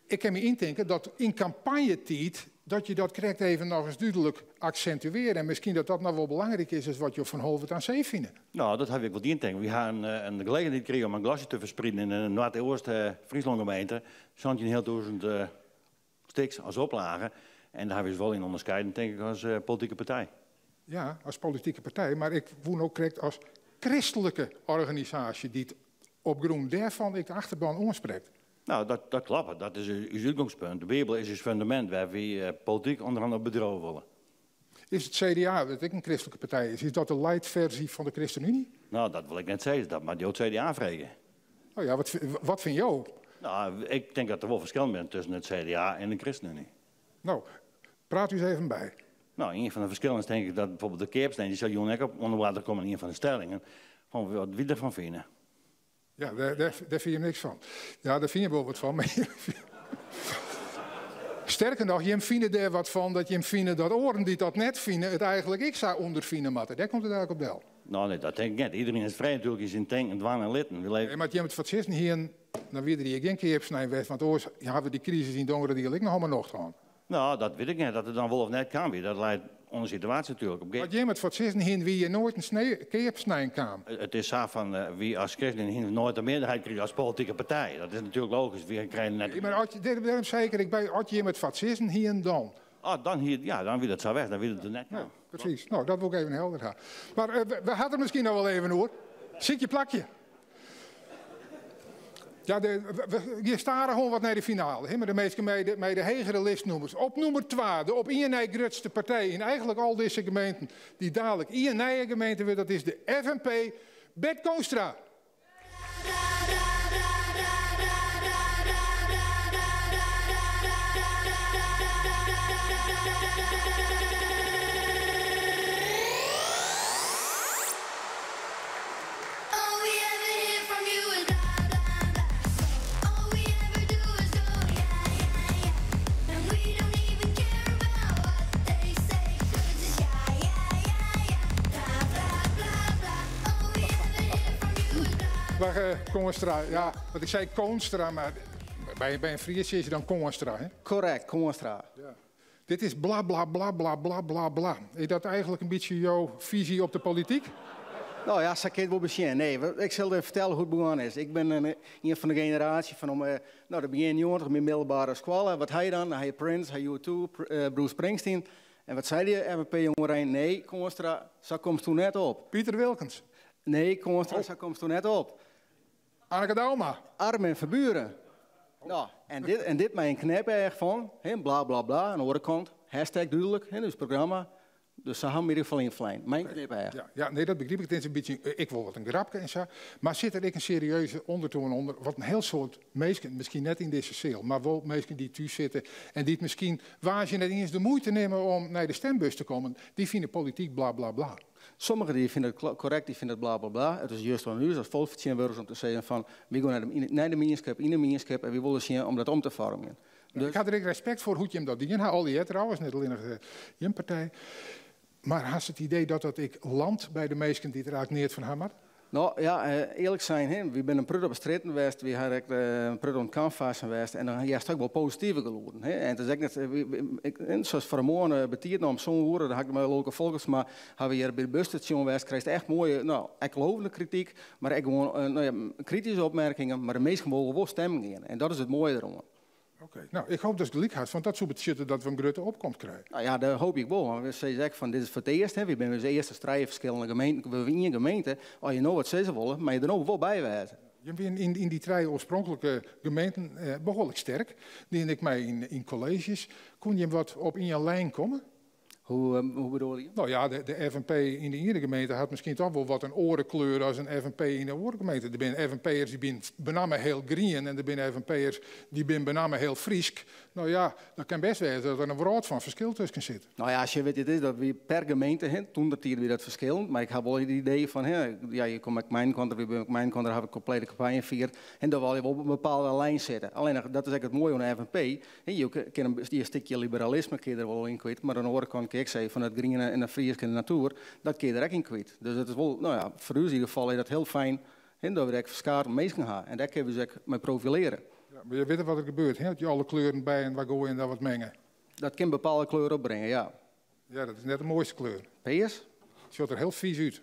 ik kin my yntinke dat yn kampanjetiid dat je dat krekt even noch ris dúdlik aksintuearje. En miskien dat dat noch wol belangryk is as wat jo fan Holwert aan See fine. No, dat haw ik wol dien, tink ik. Wy ha in gelegenheid krigen om in glossy te fersprieden yn de Noardeast-Fryslân gemeente. 17.500 stiks as oplage. En dêr hawwe wy ús wol yn ûnderskeiden, tink ik, as politike partij. Ja, as politike partij, mar ik woe no krekt as kristlike organisaasje dy't op grûn dêrfan ek de achterban oansprekt. No, dat kloppet. Dat is ús útgongspunt. De Bijbel is ús fundamint wêr't wy polityk ûnderhân op bedriuwe wolle. Is it CDA, dat ek in kristlike partij is, is dat de light ferzy fan de ChristenUnie? No, dat wol ik net sizze. Dat moat jo it CDA freegje. No ja, wat fine jo? No, ik tink dat der wol ferskillen binne tusken it CDA en de ChristenUnie. No, praat ús even by. No, ien fan de ferskillen is tink ik dat bijvoorbeeld de keapsnein, dy sil jûn ek op oan de oarder komme yn ien fan de stellingen, fan wat wy derfan fine. Ja, dêr fine je niks fan. Ja, dêr fine je wol wat fan. Mar sterker noch, jim fine dêr wat fan dat jim fine dat oaren dy't dat net fine it eigentlik ek sa ûnderfine moatte. Dêr komt it eigentlik op del. No, nee, dat tink ik net. Iderien is frij natuerlik yn syn tinken, dwaan en litten. Wy leve Nee, mar as jim it foar it sizzen hienen, dan wie der hjir gjin keapsnein west, want oars hawwe we dy krisis yn Dongeradiel ek noch om 'e nocht hân. No, dat wit ik net. Dat it dan wol of net kaam wie, dat leit oan de situaasje natuerlik. Op As jim it foar it sizzen hienen, wie hjir noait in keapsnein kaam. It is sa fan, wy as kristenen hienen noait de mearderheid krigen as politike partij. Dat is natuerlik logysk, wy krije net. Nee, mar as, dêrom sei ik der ek by, as jim it foar it sizzen hienen, dan. Oh, dan hie, ja, dan wie dat sa west, dan wie it der net kaam. Ja, presys. No, dat wol ik even helder ha. Mar we ha it der miskien noch wol even oer. Sykje plakje. Ja, we gean stadichoan wat nei de finale. Hè, mei de minsken mei de hegere listnûmers. Op nûmer 2, de op ien nei grutste partij yn eigentlik al dizze gemeenten, dy't dadelijk ien nije gemeente wurdt, dat is de FNP, Bert Koonstra. Dag Koonstra. Ja, want ik sei Koonstra, mar by in Fries sizze je dan Koonstra, hè? Korrekt, Koonstra. Ja. Dit is bla bla bla bla bla bla bla. Is dat eigentlik in bytsje jo fisy op de polityk? No ja, sa kin it wol besjen. Nee, ik sil even fertelle hoe't it begûn is. Ik bin ien fan de generaasje fan om, no, de begjin 90, myn middelbare skoalle. Wat ha je dan? Dan ha je Prince, ha je U2, Bruce Springsteen. En wat sei dy FNP-jongerein? Nee, Koonstra, sa komsto net op. Piter Wilkens? Nee, Koonstra, sa komsto net op. Anneke Douma. Armin van Buuren. No, en dit mei in knypeach fan, hè, bla bla bla, oan de oare kant, hashtag dúdlik, hè, ús programma. Dus sa ha we yn ieder gefal ynflein. Mei in knypeach. Ja, ja, nee, dat begryp ik. It is in bytsje, ek wol wat in grapke en sa. Mar sit der ek in serieuze ûndertoan ûnder? Wat in hiel soad minsken, miskien net yn dizze seal, mar wol minsken dy't thús sitte en dy't miskien woansdei net iens de muoite nimme om nei de stembus te kommen, dy fine polityk bla bla bla. Sommigen dy fine it korrekt, dy fine it bla bla bla. It is just oan ús as folksfertsjintwurdigers om te sizzen fan wy gean nei de mienskip, yn de mienskip en wy wolle sjen om dat om te foarmjen. Dus ik ha der ek respekt foar hoe't jim dat dien ha, allegear trouwens, net allinnich jim partij. Mar hast it idee dat dat ek landt by de minsken dy't der eigentlik neat fan ha moatte? No ja, earlik sein, hè, wy binne in protte op de strjitten west, wy ha ek in protte oan it kanvassen west en dan hearst ek wol positive gelûden. Hè. En it is ek net, ik, hè, soas foar de moarn betiid noch om sân oere, dan ha ik mei Lolke Folkertsma, ha we hjir by de busstasjon west, krijst echt moaie, no, ek lovende krityk, mar ek gewoan, no ja, krityske opmerkingen, mar de minsken wolle wol stemmen gean en dat is it moaie deroan. Oké, no, ik hoop datst gelyk hast, want dat soe betsjutte dat we in grutte opkomst krije. No ja, dat hoopje ik wol, want we sizze ek fan dit is foar it earst, hè, wy binne ús earste as trije ferskillende gemeenten, we ien gemeente, as je no wat sizze wolle, moatte je der no wol by wêze. Jim wienen yn dy trije oarspronklike gemeenten behoarlik sterk, diene ek mei yn kolleezjes. Koene jim wat op ien lijn komme? Hoe, hoe bedoel je? Nou ja, de FNP yn de iene gemeente hat miskien toch wol wat in oare kleur as in FNP yn de oare gemeente. Der binne FNP'ers dy binne benammen hiel grien en der binne FNP'ers dy binne benammen hiel Frysk. Nou ja, dat kin bêst wêze dat der in wrâld fan ferskil tusken sit. Nou ja, sjoch, wit je, it is dat wie per gemeente, hè, toen der tiid wie dat ferskillend, mar ik ha wol it idee fan, hè, ja, je komme ek myn kant, wy binne ek myn kant, dêr ha we komplete kampanje fierd, en dan wol je wol op in bepaalde lijn sitte. Allinnich, dat is ek it moaie oan de FNP, hè, je kinne in stikje liberalisme kin je der wol yn kwyt, mar oan de oare kant kin ik sizze fan it griene en de Fryske en de natoer, dat kin je der ek yn kwyt. Dus it is wol, nou ja, foar ús yn ieder gefal is dat hiel fijn, hè, dat we ek ferskate minsken ha en dêr kinne we ús ek mei profilearje. Ja, mar je witte wat der gebeurt, hè, as je alle kleuren byinoar goaie en dan wat minge. Dat kin bepaalde kleur opbringe, ja. Ja, dat is net de moaiste kleur. Pears? Sjocht der hiel fys út.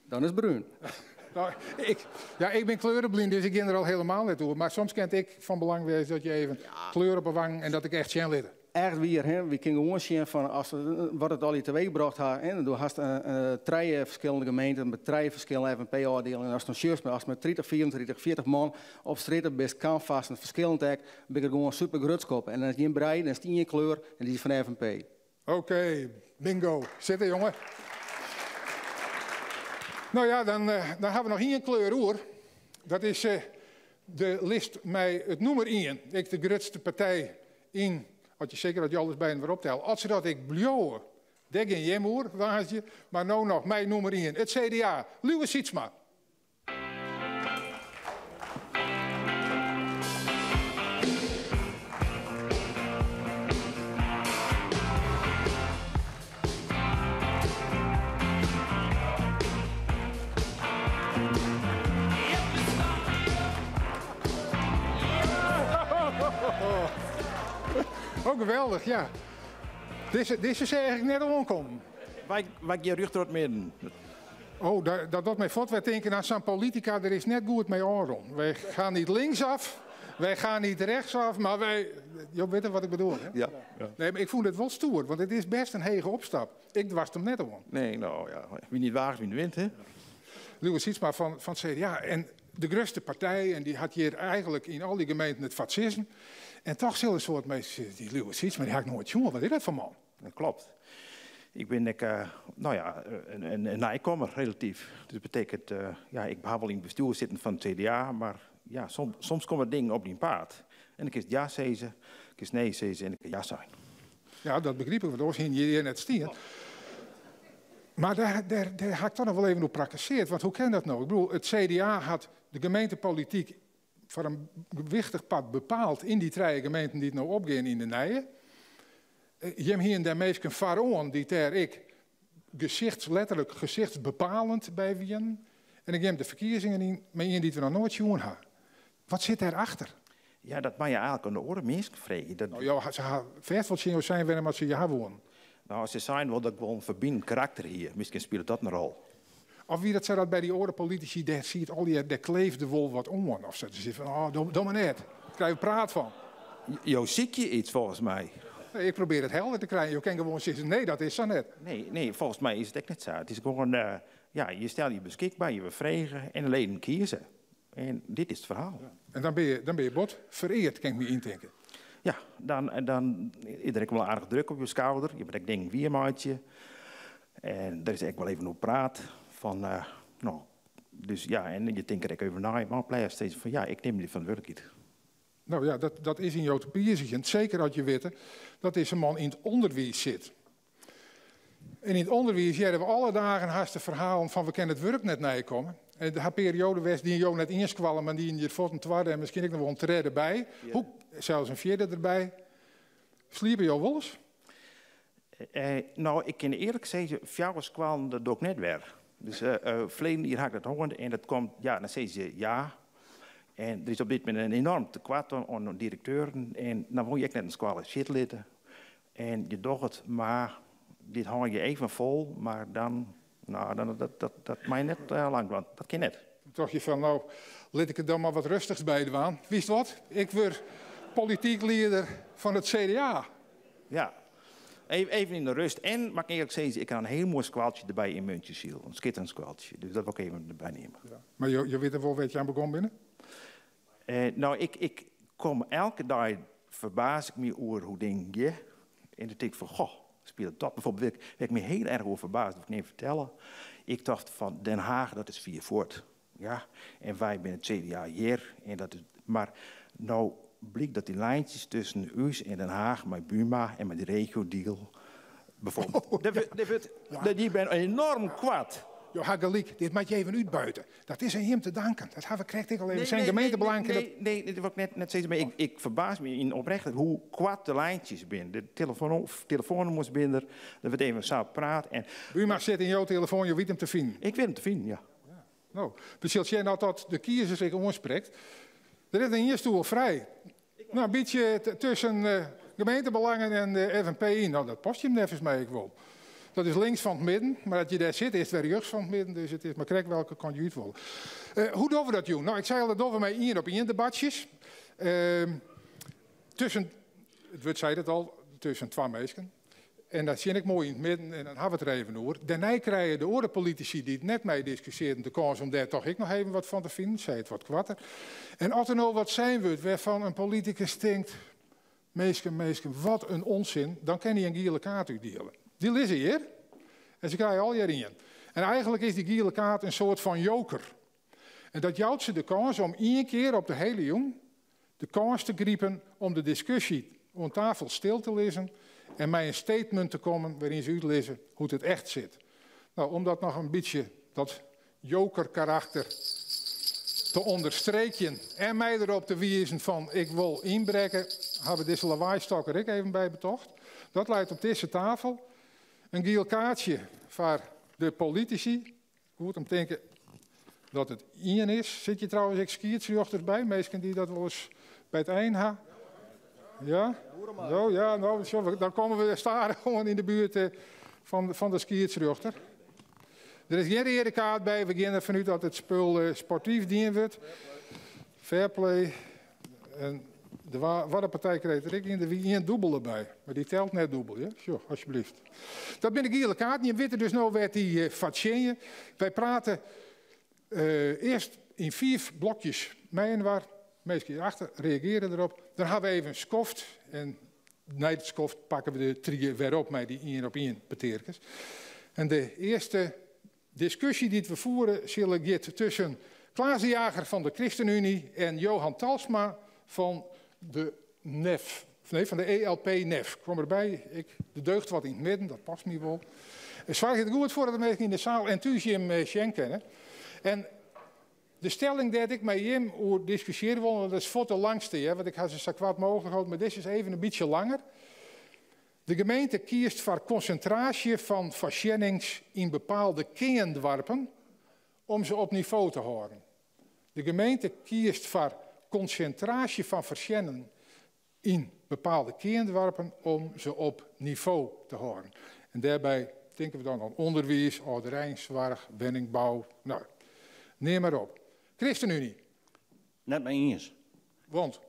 Dan is brún. Nou, ik, ja, ik bin kleurenblind, dus ik gean der al helemaal net oer. Mar soms kin it ek fan belang wêze dat je even kleur op 'e wang en dat ik echt sjen litte. Echt wier, hè? Wy kinne gewoan sjen fan as, wat it allegear teweechbrocht ha. Hè? Do hast trije ferskillende gemeenten mei trije ferskillende FNP-ôfdielingen. Ast dan sjochst, ast mei 30, 35, 40 man op strjitte bist, kanvassen, ferskillend ek, bin ik der gewoan super grutsk op. En dan is gjin brij, dan is it ien kleur en dy is fan de FNP. Oké, bingo. Sitte, jonge. Nou ja, dan, dan ha we noch ien kleur oer. Dat is de list mei it nûmer ien. Ek de grutste partij yn, as je seker as je alles byinoar optelle. As se dat ek bliuwe, dêr gean jim oer woansdei. Mar no noch mei nûmer ien, it CDA. Liuwe Sytsma. Oh, geweldich, ja. Dizze, dizze seach ik net oankommen. Wy, wy gean rjocht troch it midden. Oh, dat docht my fuort wer tinken oan sa'n politika, der is net goed mei ôfrûn. Wij gaan niet linksaf, wij gaan niet rechtsaf, mar wij... Jo witte wat ik bedoel, hè? Ja. Nee, mar ik fûn it wol stoer, want it is bêst in hege opstap. Ik doarst him net oan. Nee, no ja, wie niet waagt, wie niet wint, hè? Liuwe Sytsma fan it CDA. En de grutste partij, en dy hat hjir eigenlik yn al dy gemeenten it foar it sizzen. En toch sille in soad minsken sizze, dy Liuwe Sytsma, dy ha ik noait sjoen, wat is dat foar man? Dat klopt. Ik bin ek, no ja, in nijkommer relatyf. Dus dat betekent, ja, ik ha wol yn it bestjoer sitten fan it CDA, mar ja, soms komme dingen op dyn paad. En dan kinst ja sizze, kinst nee sizze en ik ha ja sein. Ja, dat begryp ik, want oars hiene je hjir net stien. Mar dêr, dêr, dêr ha ik toch noch wol even oer prakkeseard, want hoe kin dat no? Ik bedoel, it CDA hat de gemeentepolityk foar in wichtich part bepaald yn dy trije gemeenten dy't no opgean yn de nije. Jim hienen dêr minsken foaroan dy't dêr ek gesichts, letterlik gesichtsbepalend by wienen. En dan gean de ferkiezingen yn mei ien dy't we noch noait sjoen ha. Wat sit dêr achter? Ja, dat moatte je eigenlik oan de oare minsken freegje. Dat... Nou, jo, se ha fêst wol tsjin jo sein wêrom oft se je ha woenen. Nou, se seinen wol dat ik wol in ferbinend karakter hie. Miskien spilet dat in rol. Of wie dat sa dat by dy oare politisy, dêr siet allegear, dêr kleefde wol wat oan. Of sa, se sitte fan, oh, do mar net. Dêr krije we praat fan. Jo sykje iets folgens my. Nee, ik probearje it helder te krijen. Jo kinne gewoan sizze, nee, dat is sa net. Nee, nee, folgens my is it ek net sa. It is gewoan, ja, je stelle je beskikber, je wurde frege en de leden kieze. En dit is it ferhaal. Ja. En dan binne je, dan binne je bot fereard, kin ik my yntinke. Ja, dan, dan is der ek wol aardich druk op je skouder. Je moatte ek dingen wiermeitsje. En der is ek wol even oer praat. Fan, no, dus ja, en je tinke der ek even nei, mar op lêst sizze fan ja, ik nim dy ferantwurdlikheid. Nou ja, dat is yn jo te piezigjen. Seker as je witte dat dizze man yn it ûnderwiis sit. En yn it ûnderwiis hearre we alle dagen hast de ferhalen fan we kinne it wurk net neikomme. En der ha perioden west diene jo net ien skoalle, mar diene hjir fuort in twadde en miskien ek noch wol in tredde by. Hoe, sels in fjirde derby. Sliepe jo wolris? No, ik kin earlik sizze, fjouwer skoallen, dat doch ik net wer. Dus ferleden jier ha ik dat hân en dat komt, ja, dan sizze se ja. En der is op dit momint in enoarm tekoart oan direkteuren en dan wol je ek net in skoalle sitte litte. En je dogge it, mar dit hâld je even fol, mar dan, no, dan, dat, dat, dat mei net lang dwaan. Dat kin net. Toen tocht je fan, no, lit ik it dan mar wat rêstichs by dwaan. Witst wat, ik wurd polityk lieder fan it CDA. Ja, even yn de rust. En, moat ik earlik sizze, ik ha in hiel moai skoaltsje derby yn Muntsjesyl. In skitterend skoaltsje, dus dat wol ik even derby nimme. Ja. Mar jo witte wol wêr't je oan begûn binne? No, ik kom elke dei, ferbaas ik my oer hoe dingen gean. En dan tink ik fan, goh, spitich. Spilet dat bijvoorbeeld, waar ik me heel erg over verbaasd, dat ik even vertellen. Ik dacht van Den Haag, dat is vier voort. Ja, en wij binnen het CDA hier. En dat is, maar nou blijkt dat die lijntjes tussen u en Den Haag, met Buma en met de regio-deal, bijvoorbeeld. Oh, Dat dat dat Die ben enorm kwaad. Jo, ha gelijk, dit moet je even uitbuiten. Dat is aan hem te danken. Dat hebben we ik al even. Zijn gemeentebelangen. Nee, nee, nee, dat wil ik net steeds. Maar ik verbaas me in oprecht hoe kwaad de lijntjes binnen. De telefoonnummers binnen. Dat we even samen praten. En Buma zit in jouw telefoon, je weet hem te vinden. Ik weet hem te vinden, ja. Ja. Nou, precies, jij nou dat de kiezer zich aanspreekt. Er is een hier stoel vrij. Nou, een beetje tussen gemeentebelangen en de FNP in. Nou, dat past je hem nevens mij ik wel. Dat is links van het midden, maar dat je daar zit is het weer rechts van het midden. Dus het is maar krek welke kant je uit wil. Hoe doen we dat, jong? Nou, ik zei al, dat doen we met één op één debatjes. Tussen, het woord zei het al, tussen twee mensen. En dat zie ik mooi in het midden en dan hebben we het er even over. Daarna krijgen de andere politici die het net mee discussieerden de kans om daar toch ik nog even wat van te vinden. Zei het wat kwarter. En als er nou wat zijn wordt waarvan een politicus denkt, meesken, meesken, wat een onzin, dan kan hij een gele kaart uitdelen. Die liggen hier en ze krijgen al hierin. En eigenlijk is die gele kaart een soort van joker. En dat jouwt ze de kans om één keer op de hele jong de kans te griepen om de discussie aan tafel stil te lezen en mij een statement te komen waarin ze uitlezen hoe het echt zit. Nou, om dat nog een beetje, dat jokerkarakter te onderstreken en mij erop te wijzen van ik wil inbreken, hebben we deze lawaaistokker ik even bij betocht. Dat leidt op deze tafel een geel kaartje voor de politici. Goed om te denken dat het één is. Zit je trouwens excuusjochters bij? Meesten die dat wel eens bij het eind hebben. Ja? Zo, ja, nou, zo, dan komen we staren gewoon in de buurt van de skiertsjochter. Er is geen rode kaart bij. We gaan ervan uit dat het spul sportief dien wordt. Fair play. En de wat de partij kreeg er ik in de wie één dubbel erbij. Maar die telt net dubbel, ja? Zo, alsjeblieft. Dat ben ik gele kaart. Je weet dus nou werd die fatsenje. Wij praten eerst in 4 blokjes meenwaar. Meestal hierachter reageren erop. Dan hebben we even een skoft. En na het skoft pakken we de drieën weer op met die één op één peterkes. En de eerste discussie die we voeren zullen gaan tussen Klaas de Jager van de ChristenUnie en Johan Talsma van de NEF. Nee, van de ELP NEF. Ik kwam erbij, de deugd wat in het midden, dat past niet wel. Zwaar het goed voor dat de mensen in de zaal en thuis Jim Schenk kennen. En de stelling dat ik met Jim over discussiëren wil, want dat is voor de langste, hè, want ik had ze zo kwaad mogelijk gehad, maar dit is even een beetje langer. De gemeente kiest voor concentratie van voorzienings in bepaalde kerndorpen om ze op niveau te houden. De gemeente kiest voor concentratie van voorzieningen in bepaalde kerndorpen om ze op niveau te houden. En daarbij denken we dan aan onderwijs, ouderenzorg, woningbouw, neem maar op. ChristenUnie. Net mee eens. Want?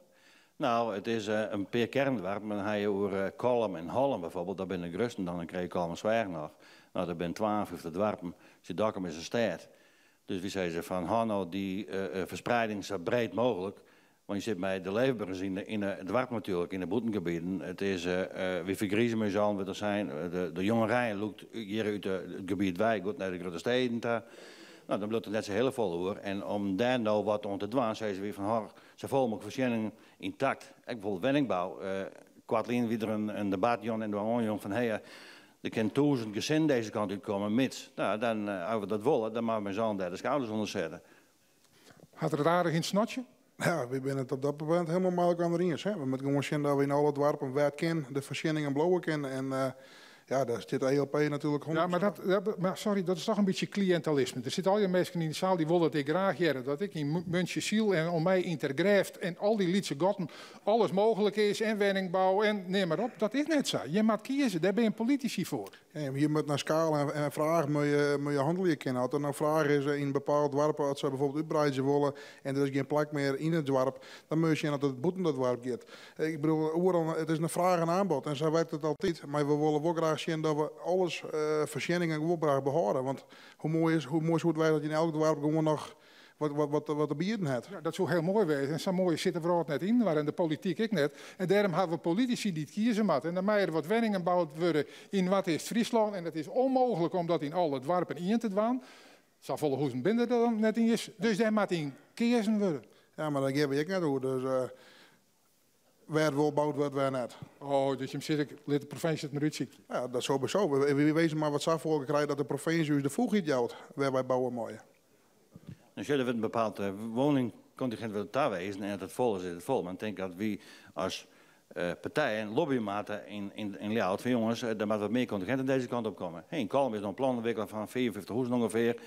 Nou, het is een paar kerndorpen, maar dan ga je over Kollum en Hollum bijvoorbeeld, daar ben ik rusten, dan krijg je Kollum en Zwijg nog. Nou, daar ben 52 dorpen, dus Dokkum is een stad. Dus wie zei ze van, hou nou die verspreiding zo breed mogelijk. Want je zit bij de leefburgers in het dorp natuurlijk, in de boetengebieden. Het is, wie vergriezen me zo, wat er zijn. De jongerij loopt hier uit het gebied wij, goed naar de grote steden daar. Nou, dan bloedt het net zo heel vol hoor. En om daar nou wat om te dwaan, zei ze weer van, hoor, ze volgen ook voorzieningen intact. Ik bijvoorbeeld woningbouw. Kwartlien weer een debat, Jon en de Onjong, van, hey, er kan 1000 gezinnen deze kant uitkomen, mits. Nou, dan als we dat willen, dan maken we zo'n daar de schouders onder zetten. Had er het aardig in het snotje? Ja, we zijn het op dat moment helemaal met elkaar eens. Hè. We moeten gewoon zien dat we in alle dorpen waar het kan, de voorzieningen blauwen kennen. En ja, daar zit de ELP natuurlijk Ja, maar, dat, dat, maar sorry, dat is toch een beetje cliëntelisme. Er zitten al die mensen in de zaal die willen dat ik graag jaren, dat ik in Muntje en om mij intergrijft en al die Lietse gotten alles mogelijk is en woningbouw en neem maar op. Dat is net zo. Je moet kiezen, daar ben je een politici voor. Ja, maar je moet naar schaal en vragen moet je handelen kennen. Als er nou vraag is in bepaalde dorpen, als ze bijvoorbeeld uitbreiden willen en er is geen plek meer in het dorp, dan moet je zien dat het boeten dat dorp gaat. Ik bedoel, overal, het is een vraag en aanbod en zo werkt het altijd. Maar we willen wel graag zien dat we alles voorzieningen gewoon graag behouden. Want hoe mooi is het wij dat je in elk dorp gewoon nog wat, wat, wat, wat te bieden hat. Ja, dat soe hiel moai wêze. En sa moai sit de wrâld net yn, mar en de polityk ek net. En dêrom hawwe we politisy dy't kieze moatte. En dan meie der wat wenningen boud wurde yn Noardeast-Fryslân. En it is ûnmooglik om dat yn alle doarpen ien te dwaan. Safolle huzen binne der dan net iens. Dus dêr moat yn keazen wurde. Ja, mar dêr gean wy ek net oer. Dus wêr't wol boud wurdt, wêr net. Oh, dus jim sizze, lit de provinsje it mar útsykje. Ja, dat sowieso. Wy wizze mar wat safolle krije dat de provinsje ús de foechheid jout wêr wy bouwe meie. Dan sjoch, der wurdt in bepaald woningkontingint wurdt tawezen en as it fol is, is it fol. Mar ik tink dat wy as partijen lobbye moatte yn Ljouwert fan jonges, der moat wat mear kontinginten dizze kant op komme. Yn Kollum is no in plan ûntwikkele fan 55 hûzen ûngefear.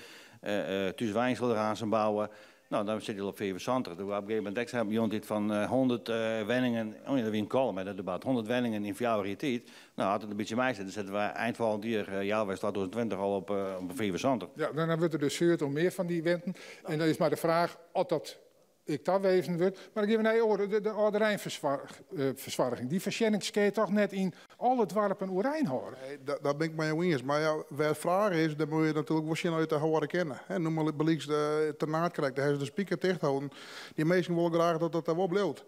Thús Wijn sil der aanst bouwe. No, dan sit je al op 75. Doe op in gegeven momint ek sein, jong, dit fan 100 wenningen, oh ja, dat wie yn Kollum, hè, dat debat, 100 wenningen yn 4 jier tiid. No, as it in bytsje meisit, dan sitte we ein folgjend jier, healwei 2020, al op 75. Ja, dan wurdt der dus seurd om mear fan dy wenten. En dan is mar de fraach oft dat ek tawezen wurdt. Mar dan gean we nei oare, de âldereinfersoarging. Dy foarsjennings kinne je toch net yn alle doarpen oerein hâlde? Nee, dat bin ik mei jo iens. Mar ja, wêr't fraach is, dêr moatte je natuerlik wol sjen oft je it hâlde kinne. Hè, noem mar bygelyks de Ternaard krekt, dêr hawwe se de spiker ticht holden. Dy minsken wolle graach dat dat dêr wol bliuwt.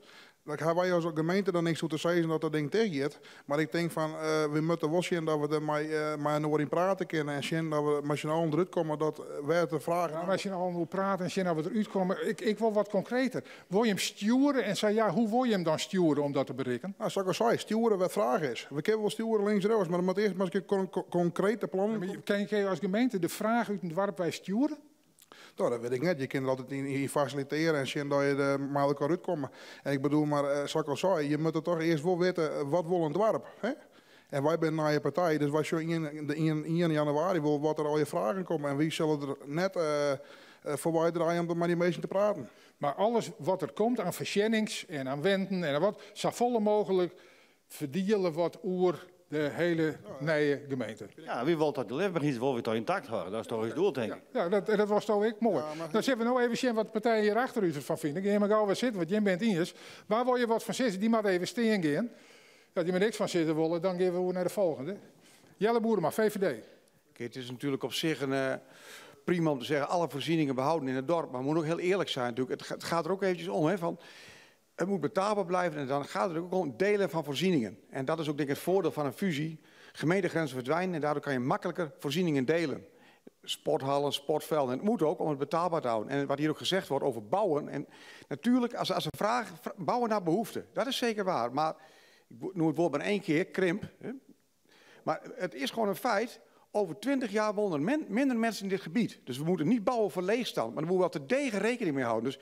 Dan hawwe wy as gemeente dan niks oer te sizzen dat dat ding ticht giet. Mar ik tink fan, wy moatte wol sjen dat we der mei inoar yn prate kinne en sjen dat we mei syn allen derút komme dat wêr't de fraach Ja, mei syn allen oer prate en sjen dat we derút komme. Ik wol wat konkreter. Wol je him stjoere en sa ja, hoe wol je him dan stjoere om dat te berikken? Nou, sa't ik al sei, stjoere wêr't fraach is. We kinne wol stjoere links en rjochts, mar der moat earst mar ris konkrete plannen komme. Kin je as gemeente de fraach út in doarp wei stjoere? No, dat wit ik net. Je kinne der altyd yn fasilitearje en sjen dat je der mei elkoar útkomme. En ik bedoel mar, sa't ik al sei, je moatte toch earst wol witte wat wol in doarp. Hè? En wy binne in nije partij, dus wy sjogge ien januari wol wat der allegear fragen komme. En wy sille der net foarby draaie om mei dy minsken te praten. Mar alles wat der komt oan foarsjennings en oan wenten en wat, safolle mooglik ferdiele wat oer de hiele nije gemeente. Ja, wy wolle toch de leefberheid wol wer toch yntakt hâlde. Dat is toch ús doel, tink ik. Ja, dat was toch ek moai. Dan sille we no even sjen wat de partijen hjir achter ús derfan fine. Gean mar gau wer sitten, want jim binne it iens. Waar wol je wat fan sizze? Dy moat even stean gean. As jim der niks fan sizze wolle, dan gean we oer nei de folgjende. Jelle Boerema, VVD. Kijk, it is natuerlik op sich in prima om te sizzen, alle foarsjenningen behâlden yn it doarp. Mar we moatte ek hiel earlik wêze natuerlik. It giet der ek eventsjes om, hè, fan it moat betelber bliuwe en dan giet it ek om dielen fan foarsjenningen. En dat is ek tink ik it foardiel fan in fúzje. Gemeentegrinzen ferdwine en dêrtroch kinne je makliker foarsjenningen diele. Sporthallen, sportvelden. En it moat ek om it betelber te hâlden. En wat hjir ek sein wurdt oer bouwen. En natuerlik, as in fraach, bouwe nei behoefte, dat is seker wier. Mar ik neam it wol mar ien kear, krimp. Hè. Mar it is gewoan in feit, oer 20 jier wenje der minder minsken yn dit gebiet. Dus we moatte net bouwe foar leechstân, mar dêr moatte we wol terdege rekkening mei hâlde. Dus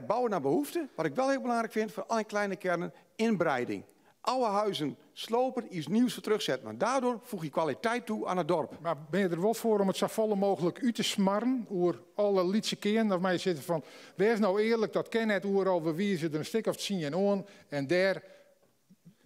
bouwe nei behoefte, wat ik wol hiel belangryk fyn, foar alle kleine kearnen, ynwreiding. Oude huzen slopen, iets nieuws foar terugsette. Want dêrtroch foegje je kwaliteit ta oan it doarp. Mar binne je der wol foar om it safolle mooglik út te smarren oer alle lytse kearnen? Of mei je sizze fan, wês no earlik, dat kin net oeral, we wize der in stik of 10 oan en dêr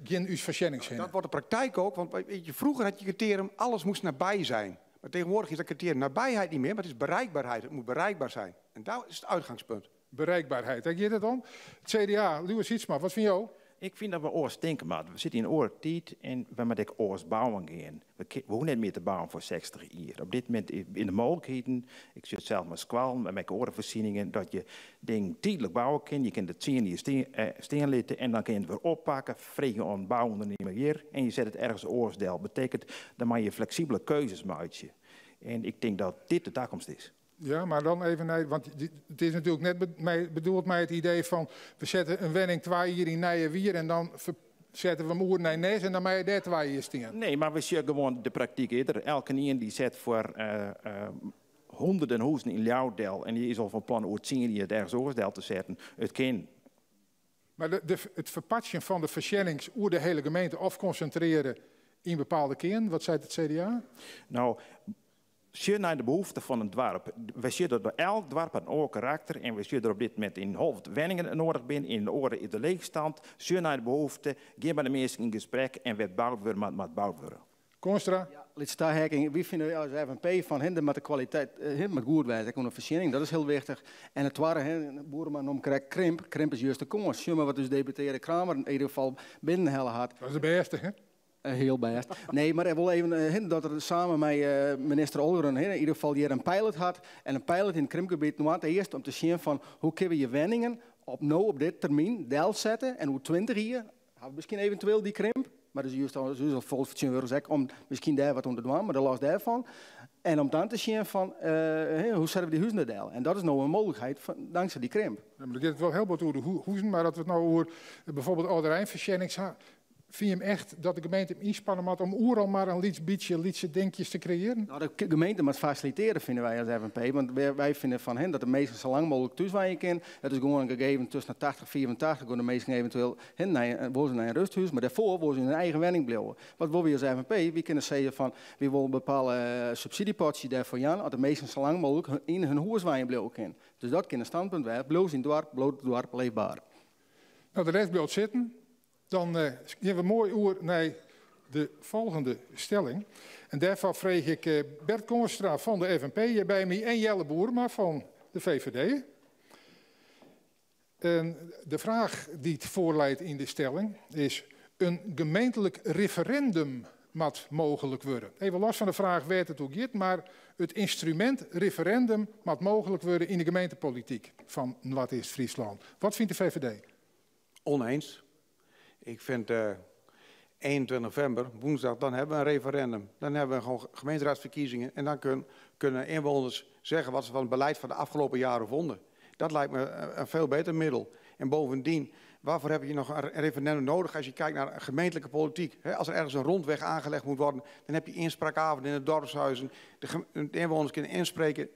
gjin ús foarsjennings hinne. Dat wurdt de praktyk ek, want weet je, froeger hie je kriterium, alles moast nabij wêze. Mar tsjintwurdich is dat kriterium nabijheid net mear, mar it is berikberheid. It moat berikber wêze. En dat is it útgongspunt. Berikberheid, dêr giet it om. It CDA, Lieuwe Sytsma, wat fine jo? Ik fyn dat we oars tinke moatte. We sitte yn in oare tiid en we moatte ek oars bouwen gean. We hoege net mear te bouwen foar 60 jier. Op dit momint yn de mooglikheden, ik sit sels mei skoallen, mar mei oare foarsjenningen, dat je dingen tydlik bouwe kinne. Je kinne it 10 jier stean litte en dan kinne je it wer oppakke, freegje oan in bouûndernimmer hjir en je sette it ergens oars del. Betekent, dan moatte je fleksibele keuzes meitsje. En ik tink dat dit de takomst is. Ja, mar dan even nei, want it is natuerlik net bedoeld mei it idee fan we sette in wenning 2 jier yn Nijewier en dan sette we him oer nei Nes en dan mei je dêr 2 jier stean. Nee, mar we sjogge gewoan de praktyk earder. Elkenien dy set foar hûnderten huzen yn Ljouwert del en dy is al fan plan oer 10 jier it ergens oars del te setten. It kin. Mar it ferpartsjen fan de foarsjennings oer de hiele gemeente of konsintrearje yn bepaalde kearnen, wat seit it CDA? No, sjoch nei de behoefte fan in doarp. Wy sjogge dat by elk doarp in oar karakter en we sjogge der op dit momint yn Holwert wenningen nedich binne, yn de oare is de leechstand. Sjoch nei de behoefte, gean mei de minsken yn gesprek en wêr't boud wurde moat, moat boud wurde. Koornstra. Ja, lytse taheakking. Wy fine as FNP fan him, moat de kwaliteit him moat goed wêze, ek oan de foarsjenning, dat is hiel wichtich. En it twadde, hè, Boerema noemt krekt krimp. Krimp is just de kâns. Sjoch mar wat ús deputearre Kramer yn ieder gefal binnenhelle hat. Dat is de bêste, hè? Hiel bêst. Nee, mar wol even dat er samen mei minister Ollongren in ieder gefal hjir in pilot hat. En in pilot yn it krimpgebiet Noardeast om te sjen fan hoe kinne we je wenningen op no op dit termyn delsette en oer 20 jier ha we miskien eventueel dy krimp. Mar dus just al, dus al folksfertsjintwurdigers ek om miskien dêr wat oan te dwaan, mar de los dêrfan. En om dan te sjen fan hoe sette we dy huzen der del. En dat is no in mooglikheid tanksij dy krimp. Ja, mar dan giet it wol hiel bot oer de huzen, mar as we it no oer bijvoorbeeld âldereinfoarsjennings ha, fine jim echt dat de gemeente him ynspanne moat om oeral mar in lyts bytsje lytse dinkjes te kreëaren? No, de gemeente moat fasilitearje, fine wy as FNP. Want wy fine fan hen dat de minsken sa lang mooglik thús wenje kinne. Dat is gewoan in gegeven tusken de 80 en 85 gean de minsken eventueel hen nei, wolle se nei in rêsthûs, mar dêrfoar wolle se yn hun eigen wenning bliuwe. Wat wolle wy as FNP? Wy kinne sizze fan wy wolle in bepaalde subsydzjepotsje dêrfoar jaan, as de minsken sa lang mooglik yn hun hûs wenjen bliuwe kinne. Dus dat kin in standpunt wêze. Bliuw yn it doarp, bliuwt it doarp leefber. No, de rest bliuwt sitten. Dan gean we moai oer nei de folgjende stelling. En dêrfoar freegje ik Bert Koornstra fan de FNP hjir by my en Jelle Boerema fan de VVD. En de fraach dy't foarleit yn de stelling is: in gemeentlik referindum moat mooglik wurde. Even los fan de fraach wêr't it oer giet, mar it ynstrumint referindum moat mooglik wurde yn de gemeentepolityk fan Noardeast-Fryslân. Wat fynt de VVD? Oneens. Ik vind 21 november, woensdag, dan hebben we een referendum. Dan hebben we gewoon gemeenteraadsverkiezingen en dan kunnen inwoners zeggen wat ze van het beleid van de afgelopen jaren vonden. Dat lijkt me een veel beter middel. En bovendien, waarvoor heb je nog een referendum nodig als je kijkt naar gemeentelijke politiek? Als er ergens een rondweg aangelegd moet worden, dan heb je inspraakavonden in de dorpshuizen. De inwoners kunnen inspreken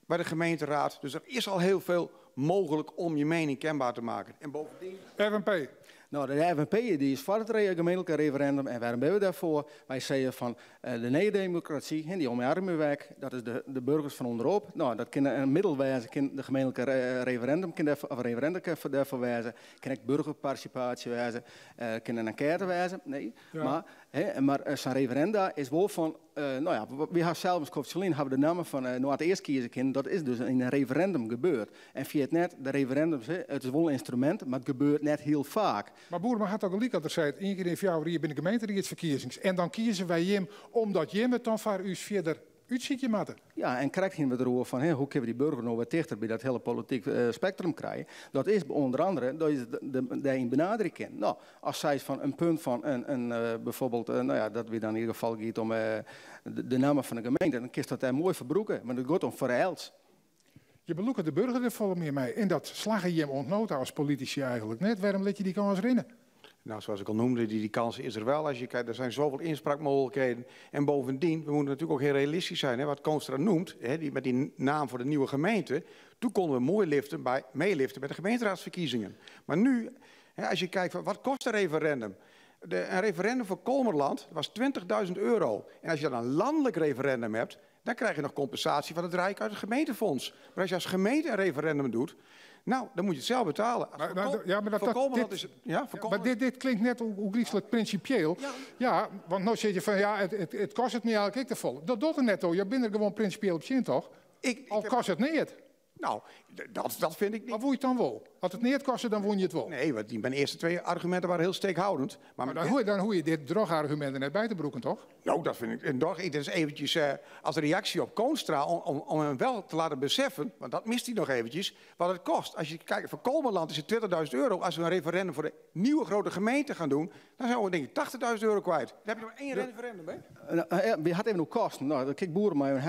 bij de gemeenteraad. Dus er is al heel veel mogelijk om je mening kenbaar te maken. En bovendien... FNP. Nou, de FNP die is voor het gemeentelijke referendum. En waarom ben we daarvoor? Wij zeggen van de nieuwe democratie, die omarmen wij, dat is de burgers van onderop. Nou, dat kan een middel wijzen, kan de gemeentelijke referendum, kan daarvoor, of referendum kan voor daarvoor wijzen, kan ook burgerparticipatie wijzen, kan een enquête wijzen. Nee, Ja. maar, hè, maar zo'n referenda is wel van, nou ja, we hebben zelf als Koffielin, hebben de namen van Noardeast kiezen kunnen. Dat is dus in een referendum gebeurd. En via het net, de referendums, hè, het is wel een instrument, maar het gebeurt net heel vaak. Maar Boerema had ook gelijk dat er zei, één keer in 4 jaar binnen de gemeenteraadsverkiezings. En dan kiezen wij Jim, omdat Jim het dan voor u verder uitziet je matten. Ja, en krijgt hij het erover van, hè, hoe kunnen we die burger nou wat dichter bij dat hele politiek spectrum krijgen? Dat is onder andere dat je de in benadering kent. Nou, als zij van een punt van een bijvoorbeeld, nou ja, dat we dan in ieder geval gaat om de namen van de gemeente, dan kiest dat daar mooi verbroeken, maar dat gaat om verhaals. Je beloekt de burger er volle meer mee. En dat slagen je hem ontnota als politici eigenlijk net. Waarom laat je die kans rennen? Nou, zoals ik al noemde, die kans is er wel. Als je kijkt, er zijn zoveel inspraakmogelijkheden. En bovendien, we moeten natuurlijk ook heel realistisch zijn. Hè, wat Koonstra noemt, hè, die, met die naam voor de nieuwe gemeente. Toen konden we mooi meeliften bij de gemeenteraadsverkiezingen. Maar nu, hè, als je kijkt, van, wat kost een referendum? Een referendum voor Kolmerland was 20.000 euro. En als je dan een landelijk referendum hebt, dan krijg je nog compensatie van het Rijk uit het gemeentefonds. Maar als je als gemeente een referendum doet, nou, dan moet je het zelf betalen. Maar, nou, ja, maar dat, Voor dat, Kolmerland dit is het, ja, voor ja, maar Kolmerland dit klinkt net hoe griezelig principieel. Ja. Ja, want nou zit je van, ja, het kost het me eigenlijk ik te vol. Dat doet het net al. Je bent er gewoon principieel op zin, toch? Al kost het niet. Nou, dat vind ik niet. Maar woe je het dan wel? Als het niet kostte, dan won je het wel. Nee, want mijn eerste 2 argumenten waren heel steekhoudend. Maar Maar dan hoor je dit drogargumenten net bij te broeken, toch? Nou, dat vind ik. En toch, het is eventjes als reactie op Koonstra, om hem wel te laten beseffen, want dat mist hij nog eventjes, wat het kost. Als je kijkt, voor Kolmerland is het 20.000 euro. Als we een referendum voor de nieuwe grote gemeente gaan doen, dan zijn we denk ik 80.000 euro kwijt. Dan heb je nog 1 referendum, hè? Wie had even nog kosten? Nou, kijk, boeren mij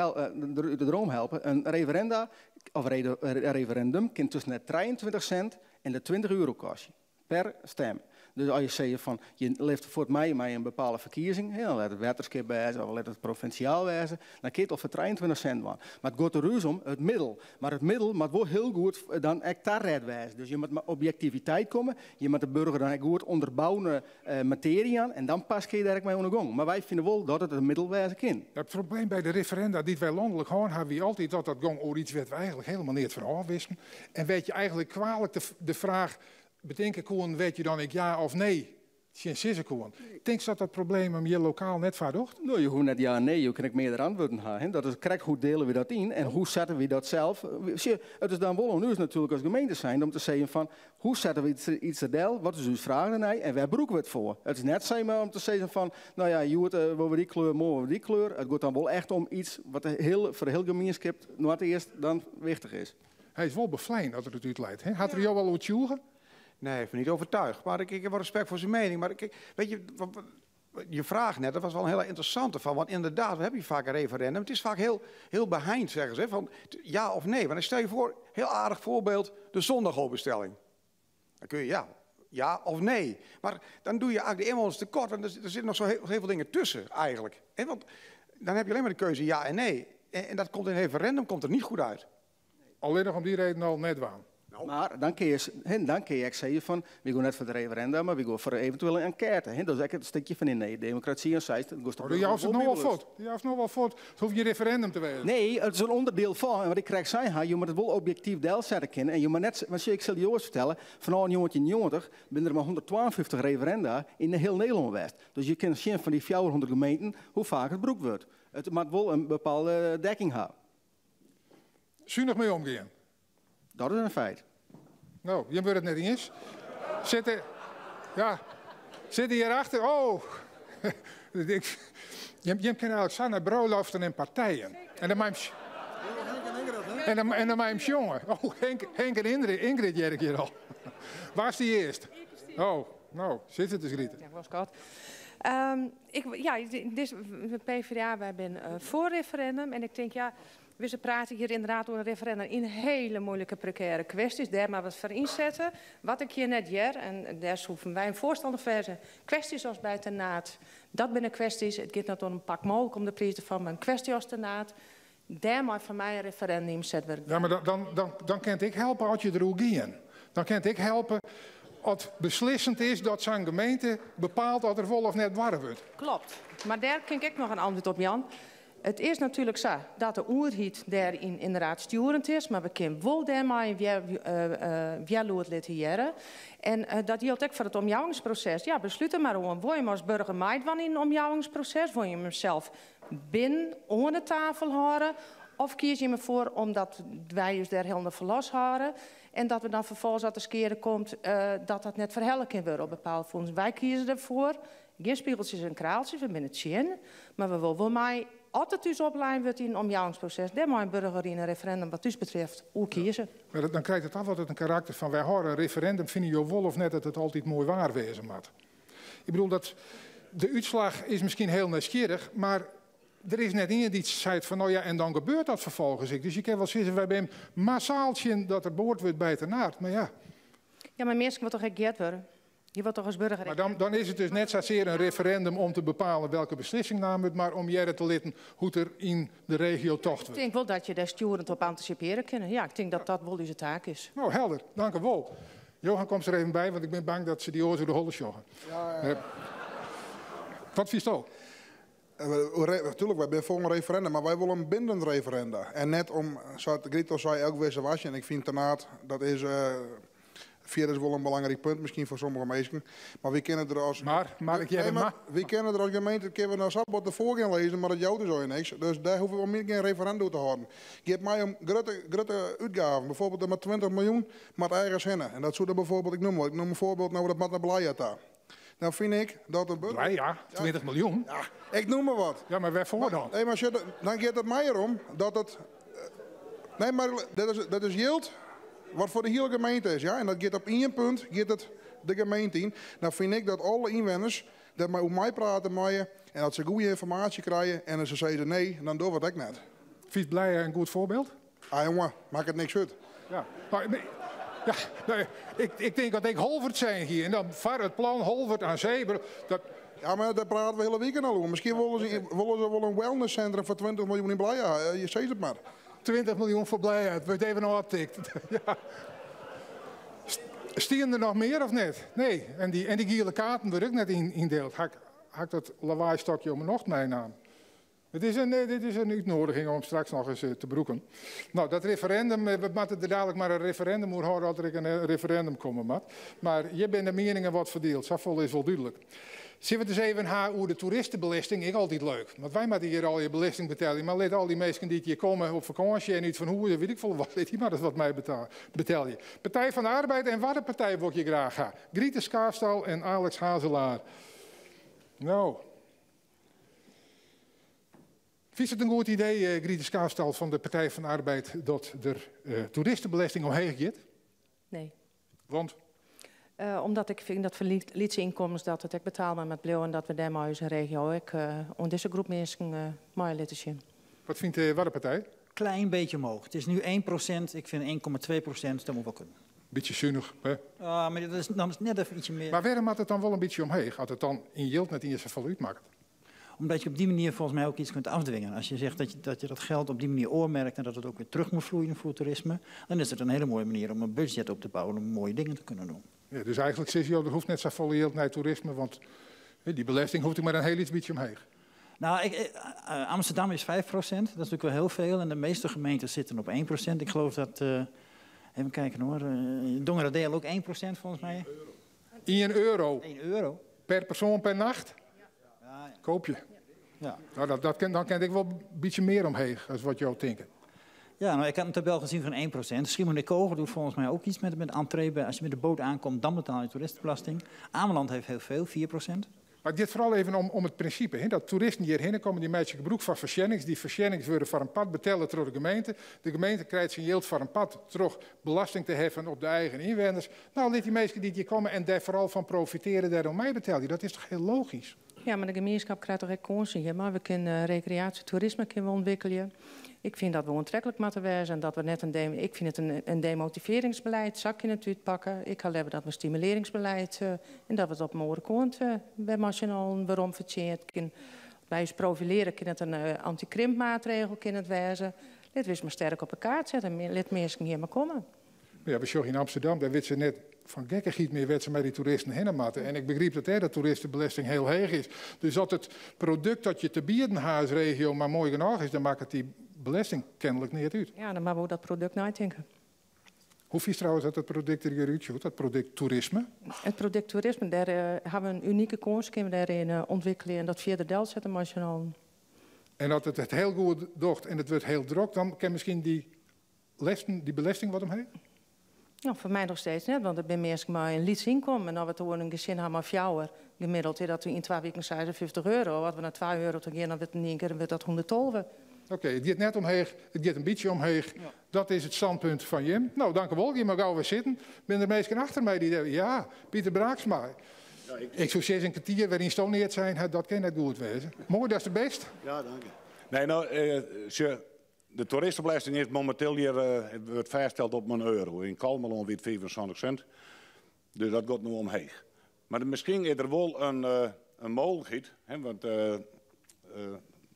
de droom helpen. Een referenda, of referendum, kan tussen de 23 cent en de 20 euro kosten per stem. Dus als je zegt van, je leeft voor mij met een bepaalde verkiezing, hè, dan laat het waterschap wijzen of laat het provinciaal wijzen, dan kun je het al voor 23 cent van. Maar het gaat er dus om het middel. Maar het middel moet wel heel goed dan echt daar red wijzen. Dus je moet met objectiviteit komen, je moet de burger dan echt goed onderbouwen materie aan en dan pas kun je daar ook mee onder gang. Maar wij vinden wel dat het een middel wijzen kan. Ja, het probleem bij de referenda die wij landelijk gewoon hebben, wie altijd dat dat gong over iets werd we eigenlijk helemaal niet van afwisten. En weet je eigenlijk kwalijk de vraag bedenken kon, weet je dan ik ja of nee Tsjin sizze koenen. Tinkst dat dat probleem him hjir lokaal net foardocht? No, je hoege net ja en nee, je kinne ek meardere antwurden ha. Hè. Dat is krekt hoe dele we dat yn en hoe sette we dat sels. Sjoch, it is dan wol oan ús natuerlik as gemeente zijnde om te sizzen fan hoe sette we iets del, wat is ús fraach dêrnei en wêr brûke we it foar. It is net samar om te sizzen fan no ja, hjoed wolle we dy kleur, moarn wolle we dy kleur. It giet dan wol echt om iets wat foar de hiele gemienskip noardeast dan wichtich is. Hy is wol beflein as er it útleit. Hè? Hat er jo al oertsjûge? Nee, ik ben niet overtuigd. Maar ik heb wel respect voor zijn mening. Maar ik, weet je, je vraag net, dat was wel een hele interessante van. Want inderdaad, we hebben vaak een referendum. Het is vaak heel, heel beheind, zeggen ze. Hè, van ja of nee. Want dan stel je voor, heel aardig voorbeeld, de zondagopenstelling. Dan kun je ja of nee. Maar dan doe je eigenlijk de inwoners tekort. Want er zitten nog zo heel, heel veel dingen tussen eigenlijk. Hè, want dan heb je alleen maar de keuze ja en nee. En dat komt in een referendum komt er niet goed uit. Alleen nog om die reden al net waan. Nou. Maar dan kun je, hè, dan kun je ook zeggen van, we gaan net voor het referendum, maar we gaan voor eventueel een enquête. Hè. Dat is ook het stukje van in de democratie en zij, dat kost Oh, die houdt het nog wel voort. Die houdt nog wel voort. Het hoeft geen referendum te wezen. Nee, het is een onderdeel van. En wat ik krijg zijn, je moet het wel objectief deel zetten kunnen. En je moet net, want ik zal je jongens vertellen, vanaf 1990 zijn er maar 152 referenda in de heel Nederland geweest. Dus je kunt zien van die 400 gemeenten hoe vaak het broek wordt. Het moet wel een bepaalde dekking hebben. Zuinig mee omgaan. Dat is een feit. Nou, je wordt het net eens. Zitten, ja, zitten hierachter. Oh, ik, je, je kent eigenlijk zo naar bruiloften en partijen. En dan mijn en dan mijn jongen. Oh, Henk en Ingrid, Ingrid jij ik hier al. Waar is die eerst? Oh, nou, zit het dus Griet. Ja, was koud. Ik, ja, dit is de PvdA, wij zijn voor referendum. En ik denk, ja, we praten hier inderdaad over een referendum in hele moeilijke, precaire kwesties. Daar maar wat voor inzetten. Wat ik hier net jer, en daar hoeven wij een voorstander van zijn. Kwesties als bij Ternaard, dat binnen kwesties. Het gaat net om een pak mogelijk om de prijs ervan, maar een kwestie als Ternaard. Daar mag voor mij een referendum zet worden. Ja, maar dan kan ik helpen als je er ook in. Dan kan ik helpen als beslissend is dat zo'n gemeente bepaalt dat er vol of net warm wordt. Klopt. Maar daar kan ik nog een antwoord op, Jan. Het is natuurlijk zo dat de oerhiet daarin inderdaad sturend is, maar we kunnen wel daarmee weerloerd laten jaren. En dat geldt ook voor het omjouwingsproces. Ja, besluit er maar om. Wil je hem als burgemeester van in het omjouwingsproces? Wil je hem zelf binnen onder de tafel houden? Of kies je hem ervoor omdat wij dus daar helemaal verlos houden en dat we dan vervolgens als de skeren komt, dat dat net verhellen kan worden op bepaalde fondsen. Wij kiezen ervoor. Geen spiegeltjes en kraaltjes, we zijn het zin. Maar we willen wel mij altijd dus opleiden wordt in het omjouwingsproces. Daar mag een burger in een referendum wat dus betreft hoe kiezen. Maar dan krijgt het af altijd een karakter van wij horen een referendum, vinden je wel of net dat het altijd mooi waar wezen moet. Ik bedoel dat de uitslag is misschien heel nieuwsgierig, maar er is net iemand die zei van nou ja, en dan gebeurt dat vervolgens. Dus je kan wel zeggen, wij hebben massaal zien dat er boord wordt bij Ternaard, maar ja. Ja, maar mensen moeten toch geëerd worden? Je wordt toch als burger... Maar dan is het dus net zozeer een referendum om te bepalen welke beslissing naam wordt, maar om jaren te litten hoe het er in de regio tocht wordt. Ik denk wel dat je daar sturend op anticiperen kan. Ja, ik denk dat dat wel onze taak is. Nou, helder. Dank u wel. Johan komt er even bij, want ik ben bang dat ze die oren door de holle sjoggen. Ja, ja, ja. Wat vies je? Natuurlijk, wij zijn voor een referendum, maar wij willen een bindend referendum. En net om, zoals Griet al zei, elk wezen was je. En ik vind Ternaard, dat is... Vier is wel een belangrijk punt, misschien voor sommige mensen. Maar we kennen er als... Maar, maar ik Nee, maar maar. we kennen er als gemeente, kunnen we nou zo wat ervoor gaan lezen, maar dat jouwt dus al niks. Dus daar hoeven we meer geen referendum te houden. Je hebt mij om grote, grote uitgaven, bijvoorbeeld er maar 20 miljoen, maar het eigen zinnen. En dat zou er bijvoorbeeld, ik noem maar, ik noem een voorbeeld, nou dat moet naar Blija daar. Nou vind ik dat de burger... Blija? 20 miljoen? Ja, ik noem maar wat. Ja, maar waarvoor Maar dan? Nee, maar dan gaat het mij erom dat het... Nee, maar dat is yield wat voor de hele gemeente is, ja? En dat gaat op één punt, gaat het de gemeente in. Nou vind ik dat alle inwoners dat maar over mij praten mogen en dat ze goede informatie krijgen en als ze zeggen nee, dan doen we het ook net. Vind je Blija een goed voorbeeld? Ah jongen, maakt het niks uit. Ja, maar, nee, ja, nee, ik denk dat ik Holwerd zijn hier en dan var het plan Holwerd aan zee. Dat... Ja, maar daar praten we hele weekend al over. Misschien willen ze wel een wellnesscentrum voor 20 miljoen in Blija. Je ziet het maar. 20 miljoen voor Blija, het wordt even nog optikt. Ja. Stien er nog meer of net? Nee, en die gele kaarten word ik net indeeld. Hak dat lawaaistokje om nog mijn naam. It is in, eh, dit is in útnoediging om straks noch ris eh, te brûken. No, dat referindum, eh, we moatte der dalik mar in referindum oer hâlde as der ek in referindum komme moat. Mar hjir binne de mieningen wat ferdield, safolle is wol dúdlik. Sille we it ris even ha oer de toeristebelesting, ek altyd leuk. Want wy moatte hjir allegear belesting betelje, mar lit al dy minsken dy't hjir komme op fakânsje en út fan hûs en wit ik folle wat, lit dy mar ris wat mei betelje. Partij van de Arbeid en Waddenpartij wol ik hjir graach ha. Gryte Schaafstal en Alex Hazelaar. No. Fynst it in goed idee, eh, Gryte Schaafstal fan de Partij van de Arbeid, dat der eh, toeristebelesting omheech giet? Nee. Want? Omdat ik fyn dat foar lytse ynkommens dat it ek betaalber moat bliuwe en dat we dêrmei ús regio ek oan dizze groep minsken mei litte sjen. Wat fynt de Waddenpartij? Klein beetje omhoog. Het is nu 1%, ik vind 1,2%, dat moet wel kunnen. Bytsje sunich, hè? Ah, mar dat is, dan is het net even ietsje mear. Mar wêrom moat it dan wol in bytsje omheech, as it dan yn jild net iens safolle útmakket? Omdat je op die manier volgens mij ook iets kunt afdwingen. Als je zegt dat je dat geld op die manier oormerkt en dat het ook weer terug moet vloeien voor toerisme, dan is het een hele mooie manier om een budget op te bouwen om mooie dingen te kunnen doen. Ja, dus eigentlik sizze jo, der hoecht net safolle jild nei toerisme, want dy belesting hoecht ek mar in hiel lyts bytsje omheech. Nou, Amsterdam is 5%, dat is natuurlijk wel heel veel. En de meeste gemeenten zitten op 1%. Ik geloof dat, even kijken hoor, Dongeradeel ook 1% volgens mij. 1 euro? 1 euro. Per persoon per nacht? Ja, ja. Koop je. Ja. Nou, dan kin ik wol in bytsje mear omheech, as wat jo tinke. Ja, nou, ik had een tabel gezien van 1%. Schiermonnikoog doet volgens mij ook iets met entree. Als je met de boot aankomt, dan betaal je toeristenbelasting. Ameland heeft heel veel, 4%. Mar dit foaral even om it prinsipe, hè, dat toeristen hjirhinne komme, dy meitsje gebrûk fan foarsjennings. Dy foarsjennings wurde foar in part betelle troch de gemeente. De gemeente krijt syn jild foar in part troch belasting te heffen op de eigen ynwenners. Nou, lit dy minsken dy't hjir komme en dêr foaral fan profitearje, dêrom meibetelje. Dat is toch hiel logysk? Ja, mar de gemienskip krijt toch ek kânsen hjir. Mar we kinne rekreaasje, toerisme kinne we ûntwikkelje. Ik fyn dat we oantreklik moatte wêze en dat we net in ik fyn it in demotivearringsbelied, sa kin it útpakke. Ik ha leaver dat we stimulearringsbelied en dat we it op in oare kant wer mei syn allen werom fertsjinje. Kin by ús profilearje kin it in antykrimpmaatregel kin it wêze. Lit we ús mar sterk op 'e kaart sette en lit minsken hjir mar komme. Ja, we sjogge yn Amsterdam, dêr witte se net fan gekkichheid mear wêr't se mei dy toeristen hinne moatte. En ik begryp dat dêr de toeristebelesting hiel heech is. Dus as it produkt dat je te bieden ha as regio mar moai genôch is, dan makket dy belesting kenlik neat út. Ja, dan moatte we oer dat produkt neitinke. Hoe fynst trouwens dat it produkt der hjir útsjocht, dat produkt toerisme? It produkt toerisme, dêr ha we in unike kâns, kinne we dêryn ûntwikkelje en dat fierder delsette mei syn allen. En as it it hiel goed docht en it wurdt hiel drok, dan kin miskien dy lesten, dy belesting wat omheech? No, foar my noch steeds net, want it binne minsken mei in lyts ynkommen. En as we it oer in gesin ha mei fjouwer, gemiddeld is dat yn 2 wiken 56 euro. As we nei 2 euro ta gean, dan wurdt yn ien kear wurdt dat 112. Oké, it giet net omheech, it giet in bytsje omheech. Dat is it stânpunt fan jim. No, dankewol, gean mar gau wer sitten. Binne der minsken achter my dy't ja, Pieter Braaksma. Ik soe sizze in kertier wêrynsto neat sein hast, dat kin net goed wêze. Moai datst der bist. Ja, dank. Nee, no, sjoch, de toeristebelesting is mominteel hjir, wurdt fêststeld op in euro. Yn Kollumerlân wie it 75 sint, dus dat giet no omheech. Mar miskien is der wol in mooglikheid, hè, want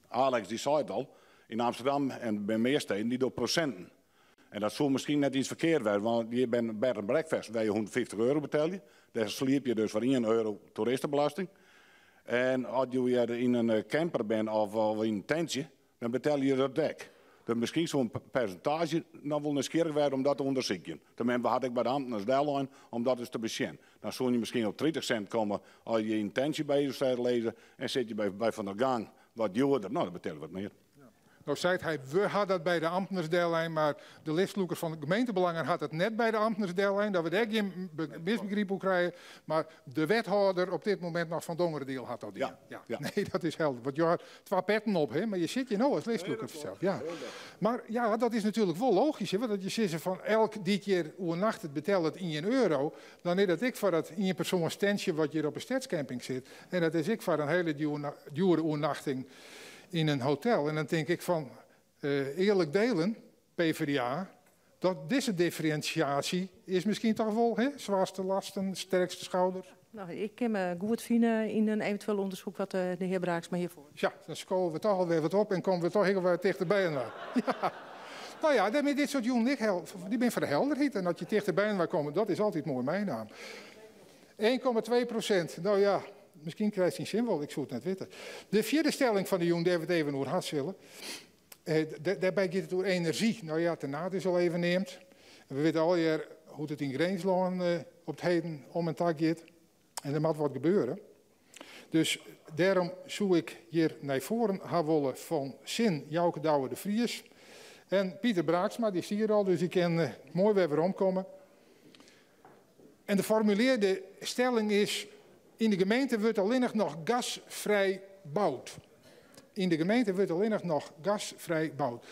Alex dy sei it al, yn Amsterdam en by mear steden, dy dogge prosinten. En dat soe miskien net iens ferkeard wêze, want hjir binne bed and breakfast wêr je 150 euro betelje. Dêr sliep je dus foar 1 euro toeristebelasting. En as je hjir yn in camper binne of yn in tentsje, dan betelje je dat ek. Dus miskien soe in persintaazje noch wol nijsgjirrich wêze om dat te ûndersykjen. Teminsten, we hat ek by de amtners dellein om dat ris te besjen. Dan soene je miskien op 30 sint komme as je yn in tentsje by je lizze en sit je by Van der Gang wat djoerder. No, dan betelje je wat mear. No seit hy, we ha dat by de amtners dellein, mar de listlûker fan de gemeentebelangen hat it net by de amtners dellein, dat we dêr gjin misbegryp oer krije. Mar de wethâlder op dit momint noch fan Dongeradiel hat dat dien. Ja, ja. Nee, dat is helder. Want jo ha twa petten op, hè? Mar je sitte hjir no as listlûker fansels. Ja. Mar ja, dat is natuerlik wol logysk, hè? Want as je sizze fan elk dy't hjir oernachtet betellet ien euro, dan is dat ek foar dat ienpersoanstentsje wat hjir op 'e stedscamping sit. En dat is ek foar in hiele djoere oernachting yn in hotel. En dan tink ik fan, earlik delen, PvdA, dat dizze differinsjaasje is miskien toch wol, hè, zwaarste lasten, sterkste schouders. No, ik kin my goed fine yn in eventueel ûndersyk wat de hear Braaksma hjirfoar. Ja, dan skowe we toch alwer wat op en komme we toch hiel wat tichter byinoar. Ja. No ja, dêr dit soart jûnen ek dy binne foar de helderheid. En as je tichter byinoar komme, dat is altyd moai meinaam. 1,2%, no ja. Miskien krijst syn sin wol, ik soe it net witte. De fjirde stelling fan de jûn, dêr't we it even oer ha sille, dêrby giet it oer enerzjy. No ja, Ternaard is al even neamd. En we witte allegear hoe't it yn Grinslân op 't heden om en ta giet. En der moat wat gebeure. Dus dêrom soe ik hjir nei foaren ha wolle fan sin Jouke Douwe de Vries en Pieter Braaksma, dy stie hjir al, dus dy kin moai wer weromkomme. En de formulearde stelling is, yn de gemeente wurdt allinnich noch gasfrij boud. Yn de gemeente wurdt allinnich noch gasfrij boud.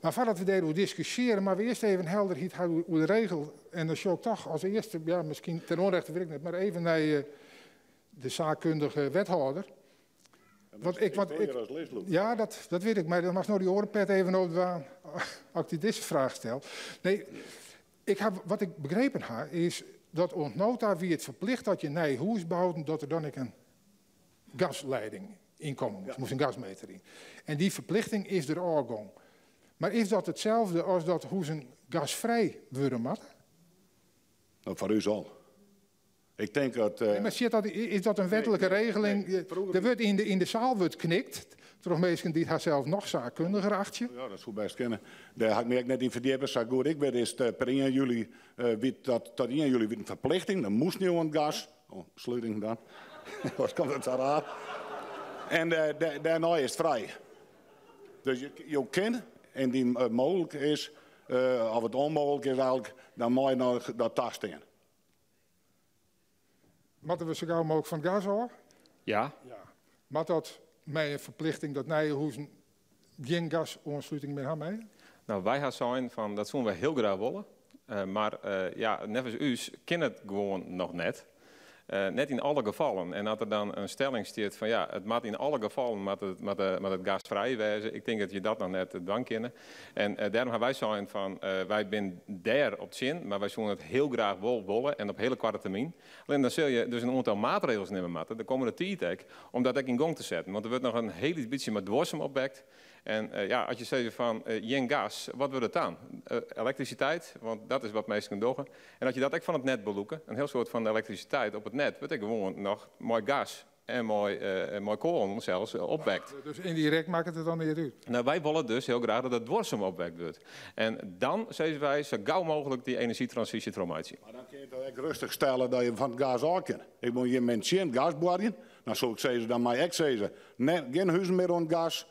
Mar foardat we dêroer diskusjearje, moatte we earst even helderheid ha oer de regel. En dan sjoch ik toch as earste, ja, miskien ten onrechte wit ik net, mar even nei de saakkundige wethâlder. Want ik, want ik, ja, dat wit ik, mar dan moatst no dy oare pet even opdwaan as ik dy dizze fraach stel. Nee, ik ha, wat ik begrepen ha, is dat oant no ta wie it ferplicht dat je nij hûs bouden, dat der dan ek in gasleiding yn komme moast, moast in gasmeter yn. En dy ferplichting is der ôfgong. Mar is dat itselde as dat huzen gasfrij wurde moatte? No, foar ús al. Ik tink dat. Nee, mar sit dat, is dat in wetlike regeling? Der wurdt yn de, yn de saal wurdt knikt troch minsken dy't harsels noch saakkundiger achtsje. Ja, dat soe bêst kinne. Dêr ha ik my ek net yn ferdjippe. Sa goed ik wit is it per ien july, wie dat, tot ien july wie it in ferplichting. Dan moasten jo oan it gas. Oh, sluting dan. Wat komt it sa raar. En dêrnei is it frij. Dus jo kinne, indien it mooglik is, of it ûnmooglik is eigentlik, dan mei je noch dat tastean. Moatte we sa gau mooglik fan it gas ôf? Ja. Ja. Moat dat mei in ferplichting dat nije huzen gjin gasoansluting mear ha meie? No, wy ha sein fan dat soene wy hiel graach wolle. Mar ja, neffens ús kin it gewoan noch net. Net yn alle gefallen. En as der dan in stelling stiet fan ja, it moat yn alle gefallen moat it, moat, moat it gasfrij wêze, ik tink dat je dat noch net dwaan kinne. En dêrom ha wy sein fan wy binne dêr op tsjin, mar wy soene it hiel graach wol wolle en op hiele koarte termyn. Allinne dan sil je dus in oantal maatregels nimme moatte, de kommende tiid ek, om dat ek yn gong te setten. Want der wurdt noch in hiel lyts bytsje mei duorsum opwekt. En ja, as je sizze fan gjin gas, wat wurdt it dan? Elektrisiteit, want dat is wat minsken dogge. En as je dat ek fan it net belûke, in hiel soad fan de elektrisiteit op it net wurdt ek gewoan noch mei gas en mei koalen sels opwekt. Dus yndirekt makket it dan neat út? No, wy wolle dus hiel graach dat it duorsum opwekt wurdt. En dan, sizze wy, sa gau mooglik dy enerzjytransysje trochmeitsje. Mar dan kinne je toch ek rêstich stelle dat je fan it gas ôf kinne. Ik wol jim men tsjin it gas boarjen, dan soe ik sizze, dan mei ek sizze, nee, gjin huzen mear oan it gas,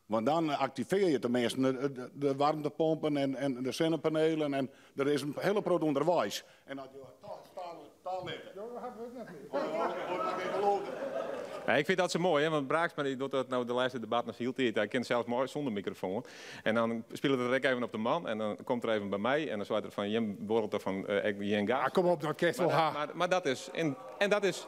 want dan aktivearje je teminsten de waarmtepompen en de sinnepanelen en der is in hiele protte ûnderweis. En as jo it toch talitte. Jo hawwe it net mear. Nee, ik fyn dat sa moai, hè, want Braaksma dy docht dat no de lêste debatten noch hieltyd. Hy kin sels moai sûnder mikrofoan. En dan spilet er ek even op de man en dan komt er even by my en dan seit er fan jim buorrelt der fan ek gjin gas. Ah, kom op, dat kinst wol ha. Maar dat is, en dat is,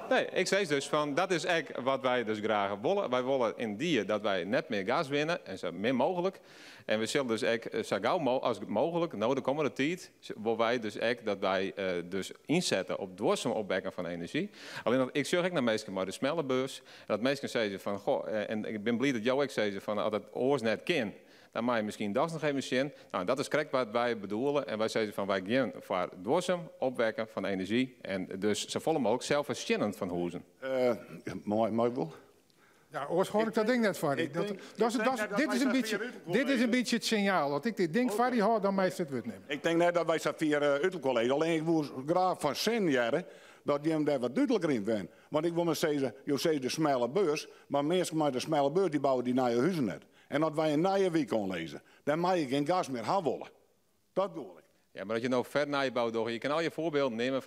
nee, ik sis dus fan dat is ek wat wy dus graach wolle. Wy wolle yndie dat wy net mear gas winne en sa min mooglik. En we sille dus ek sa gau as mooglik, no de kommende tiid, wolle wy dus ek dat wy dus ynsette op duorsum opwekken fan enerzjy. Allinnich, ik sjoch ek nei minsken mei de smelle beurs. En dat minsken sizze fan, goh, en ik bin bliid dat jo ek sizze fan, as it oars net kin, dan mei je miskien dochs noch even sjen. No, dat is krekt wat wy bedoele. En wy sizze fan, wy gean foar duorsum opwekken fan enerzjy en dus safolle mooglik zelfvoorzienend fan hûzen. Mei ik wol? Ja, oars hâld ik dat ding net foar dy. Dit is in bytsje, dit is in bytsje it sinjaal. As ik dit ding foar dy hâld, dan meist it wurd nimme. Ik tink net dat wy sa fier út elkoar lizze. Allinne ik woe graach fan sin hearre dat jim dêr wat dúdliker yn binne. Want ik wol mar sizze, jo sizze de smelle beurs, mar minsken mei de smelle beurs dy bouwe dy nije huzen net. En as wy in nije wyk oanlizze, dan mei je gjin gas mear ha wolle. Dat bedoel ik. Ja, mar as je no fernijbou dogge, je kinne al je foarbylden nimme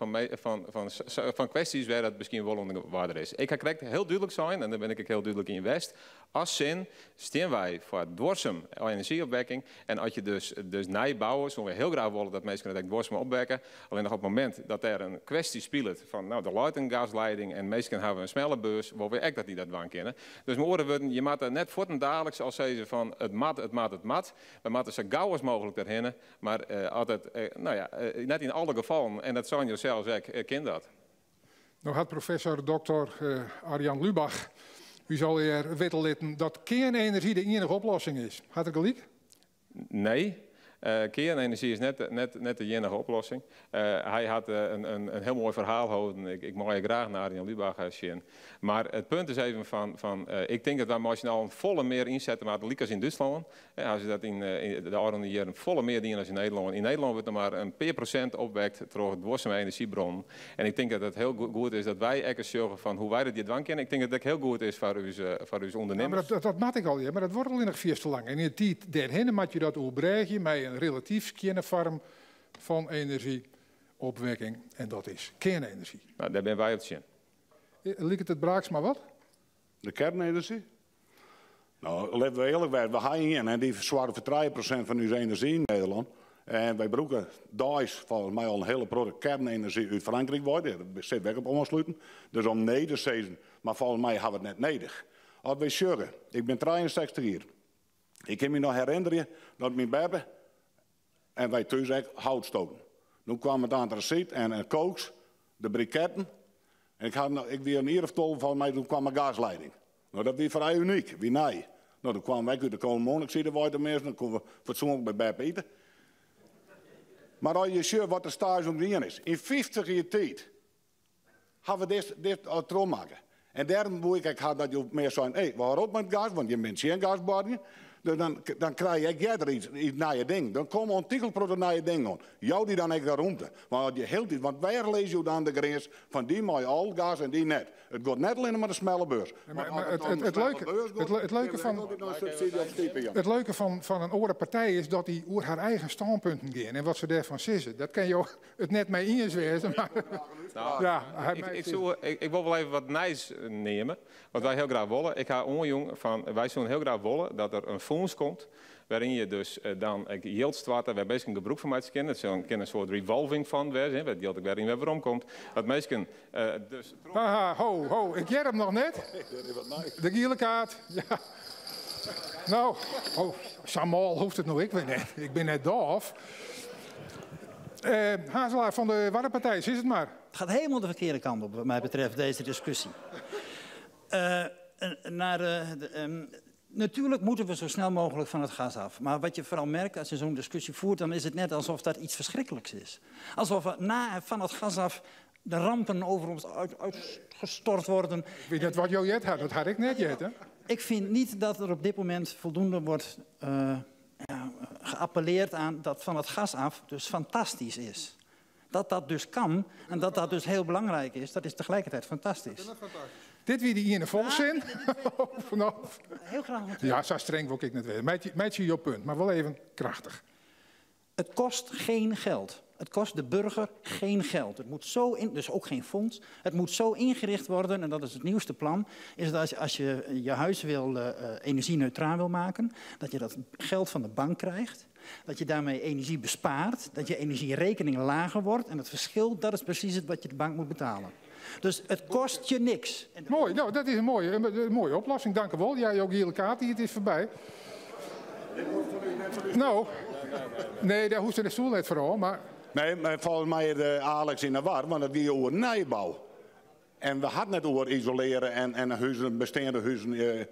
fan kwestjes wêr dat miskien wol oan de oarder is. Ik ha krekt hiel dúdlik sein, en dêr bin ik ek hiel dúdlik yn west, as sin stean wy foar duorsum enerzjyopwekking. En as je dus nij bouwe, soene wy hiel graach wolle dat minsken it ek duorsum opwekke. Allinnich op it momint dat dêr in kwestje spilet fan, no, der leit in gasleiding en minsken hawwe in smelle beurs, wolle wy ek dat dy dat dwaan kinne. Dus mei oare wurden, je moatte net fuortendaliks al sizze fan it moat, it moat, it moat. Wy moatte sa gau as mooglik derhinne, mar as it, no ja, net yn alle gefallen, en dat seinen jo sels ek, kin dat. No hat professor doktor Arjan Lubach ús allegear witte litten dat kearnenerzjy de iennige oplossing is. Hat er gelyk? Nee. Kearnenerzjy is net, net, net de iennige oplossing. Hy hat in, in, in hiel moai ferhaal holden. Ik, ik mei graach nei Arjen Lubach sjen. Mar it punt is even fan, fan ik tink dat wy mei syn allen folle mear ynsette moatte, lykas yn Dútslân. Ha se dat yn de ôfrûne jierren folle mear dien as yn Nederlân. Yn Nederlân wurdt noch mar in pear prosint opwekt troch duorsume enerzjybrannen. En ik tink dat it hiel goed is dat wy ek ris sjogge fan hoe wy dat hjir dwaan kinne. Ik tink dat it ek hiel goed is foar ús, foar ús Ja, mar ûndernimmers. dat, dat moat ek allegear, mar dat duorret allinnich fierste lang. En yn de tiid dêrhinne moat je dat oerbrêgje mei in relatyf skjinne foarm fan enerzjyopwekking en dat is kearnenerzjy. No, dêr binne wy op tsjin. Liket it Braaksma wat? De kearnenerzjy? No, litte we earlik wêze, we ha ien en dy fersoarget foar 3% fan ús enerzjy yn Nederlân. En wy brûke deis folgens my al in hiele protte kearnenerzjy út Frankryk wei, dêr sitte we ek op oansluten. Dus om nee te sizzen, mar folgens my ha we it net nedich. As wy sjogge, ik bin 63 jier, ik kin my noch herinnerje dat myn beppe en wy thús ek hout stoken. Doe kwam it antrasyt en it kooks, de briketten. En ik, ha, ik wie in jier of 12 folgens my, doe kwam de gasleiding. No, dat wie frij unyk, wie nij. No, doe kwamen wy ek út de koalmonokside wei teminsten, dan koene we fatsoenlik by beppe ite. Mar as je sjogge wat de staazje ûntgien is, yn 50 jier tiid ha we dit, dit al trochmakke. En dêrom woe ik ek ha dat jo mear seinen, hé, we hâlde op mei it gas, want jim binne tsjin gasboarjen. Dus dan, dan krije je ek earder iets, iets nije dingen. Dan komme ûntichlik protte nije dingen oan. Jou dy dan ek de rûmte. Want as je hieltyd, want wêr lizze jo dan de grins fan dy mei al gas en dy net? It giet net allinne mar de smelle beurs. Maar, maar het, het, het, leuke, het, het leuke van, het leuke van, van een oare partij is dat dy oer har eigen stânpunten gean en wat se dêrfan sizze. Dat kin jo it net mei iens wêze, mar No, ja, hy ik, mei ik, soe, ik, ik wol wol even wat nijs neame, wat wy hiel graach wolle. Ik ha oanjûn fan wy soene hiel graach wolle dat der in fûns komt wêryn je dus dan ek jild stoarte wêr minsken gebrûk fan meitsje kinne. It sil kin in soart revolving fund wêze, hè, wêr't jild ek wer yn wer werom komt. Dat minsken dus troch. Haha, ho, ho, ik hear him noch net. De giele kaart, ja. No, oh, sa mâl hoecht it no ek wer net. Ik bin net dôf. Hazelaar fan de Waddenpartij, sis it mar. Het gaat helemaal de verkeerde kant op, wat mij betreft, deze discussie. Naar de, natuurlijk moeten we zo snel mogelijk van het gas af. Maar wat je vooral merkt als je zo'n discussie voert, dan is het net alsof dat iets verschrikkelijks is. Alsof we na van het gas af de rampen over ons uitgestort worden. Ik weet net wat jou jet had, dat had ik net jet, hè? Ik vind niet dat er op dit moment voldoende wordt ja, geappelleerd aan dat van het gas af dus fantastisch is. Dat dat dus kan en dat dat dus heel belangrijk is, dat is tegelijkertijd fantastisch. Dit wie die ene volzin. Heel graag. Ja, zo streng wil ik net weten. Meitsje je punt, maar wel even krachtig. Het kost geen geld. Het kost de burger geen geld. Het moet zo in, dus ook geen fonds. Het moet zo ingericht worden, en dat is het nieuwste plan, is dat als je je huis wil, energie-neutraal wil maken, dat je dat geld van de bank krijgt, dat je daarmee energie bespaart, dat je energierekening lager wordt en het verschil, dat is precies het wat je de bank moet betalen. Dus het kost je niks. Mooi, nou, dat is een mooie oplossing. Dank u wel. Jij ook, Giele Kaart, het is voorbij. Nou, nee, daar hoeft de stoel net vooral, maar... Nee, maar volgens mij is Alex in de war, want het ging over nieuwbouw. En we hadden het over isoleren en huizen, bestaande huizen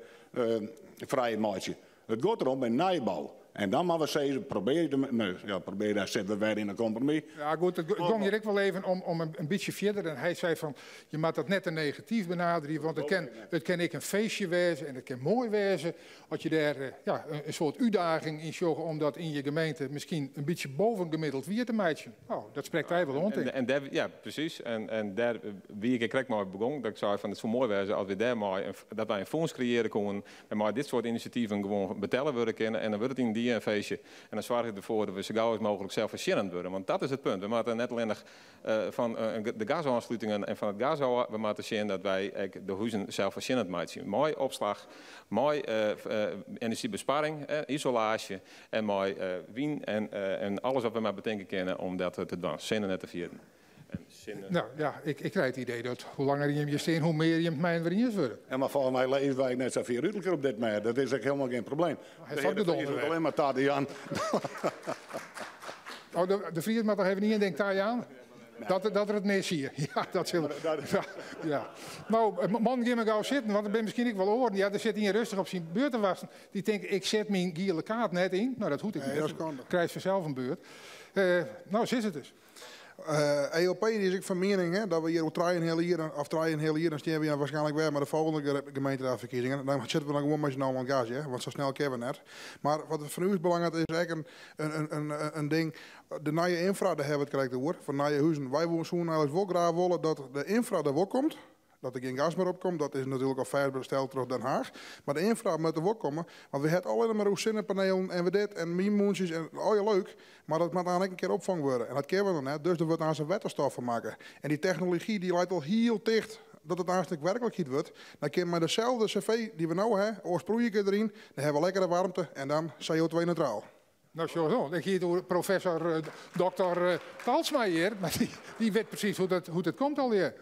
vrij maken. Het gaat erom bij nieuwbouw. En dan maar we zeggen, probeer de, nee, ja, probeer, daar zitten we weer in een compromis. Ja goed, het ging hier ook wel even om een beetje verder. En hij zei van, je moet dat net te negatief benaderen, want het kan ik een feestje wezen en het kan mooi wezen. Als je daar ja, een soort uitdaging in zocht om dat in je gemeente misschien een beetje bovengemiddeld weer te meidje. Nou, dat spreekt hij wel rond in. En daar, ja, precies. En daar wie ik krek maar begon, dat ik zei van, het zou mooi wezen als we daar maar een, dat wij een fonds creëren konden en maar dit soort initiatieven gewoon betellen worden kunnen en dan wordt het in die een feestje. En dan zorg ik ervoor dat we zo gauw als mogelijk zelfvoorzienend worden. Want dat is het punt. We moeten net alleen nog van de gasaansluitingen en van het gas houden. We moeten zien dat wij ook de huizen zelfvoorzienend maken. Mooi opslag, mooi energiebesparing, isolatie en mooi wien en alles wat we maar bedenken kunnen om dat te doen. Zinnen net te vieren. En zinnen. Nou ja, ik krijg het idee dat hoe langer je hem je steen, hoe meer je hem mijn weer eens worden. En maar volgens mij lezen wij net zo vier uur op dit moment. Dat is ook helemaal geen probleem. Hij De zat heer de De Vries donder doet weg. alleen maar Tadian. Oh, de Vries mag nog even niet in, denkt Tadian. Dat, dat er it mis hie. Ja, dat sil. Ja, ja. No, eh, man, gean mar gau sitten, want der binne miskien ek wol oaren. Ja, der sit ien rêstich op syn beurt te wachtsjen. Dy tinkt, ik set myn giele kaart net yn. No, dat hoecht ek Nee, net. dat is skande. Krijst fansels in beurt. Eh, no, sis it ris. ELP die is ek fan miening hè, dat we hjir oer trijeënheal jier, of trijeënheal jier, dan stean we waarskynlik wer mei de folgjende gemeenteriedsferkiezingen. Dan sitte we dan gewoan mei syn allen oan it gas, hè, want sa snel kinne we net. Mar wat fan ús belanget is ek in ding, de nije ynfra, dêr hawwe we it krekt oer, fan nije huzen. Wy soene eigenlik wol graach wolle dat de ynfra der wol komt. Dat der gjin gas mear op komt, dat is natuerlik al fêststeld troch Den Haag. Mar de ynfra moat der wol komme, want we hawwe it allinne mar oer sinnepanelen en we dit en wynmûntsjes en allegear leuk, mar dat moat dan ek in kear opfongen wurde en dat kinne we noch net, dus der wurdt aanst wetterstof fan makke. En dy technology dy leit al hiel ticht dat it aanst ek werklikheid wurdt. Dan kinne we mei deselde CV dy't we no ha, oars proei ik deryn, dan hawwe we lekkere waarmte en dan CO2-neutraal. No, sjoch, ik hie it oer professor doktor Talsma hjir, mar dy wit presys hoe't it komt allegear.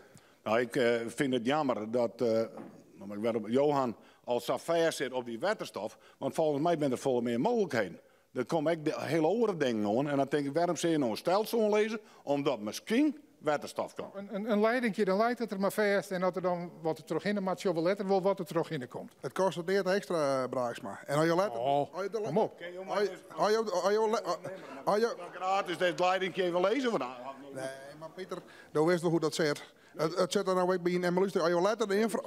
No, ik fyn it jammer dat no, ik wer op Johan al sa fêst sit op dy wetterstof, want folgens my binne der folle mear mooglikheden. Der komme ek hiele oare dingen oan en dan tink ik, wêrom sil je no in stelsel oanlizze omdat miskien wetterstof komt? In leidingje, dan leit it der mar fêst en as der dan wat trochhinne moat, sjogge we letter wol wat der trochhinne komt. It kostet neat ekstra, Braaksma. En as jo letter... Oh, kom op. As jo... Gratis dit leidingje even lizze? Nee, mar Pieter, do witst wol hoe't dat sit. It sit der no ek by yn. En mar lúster, as jo letter de ynfra-,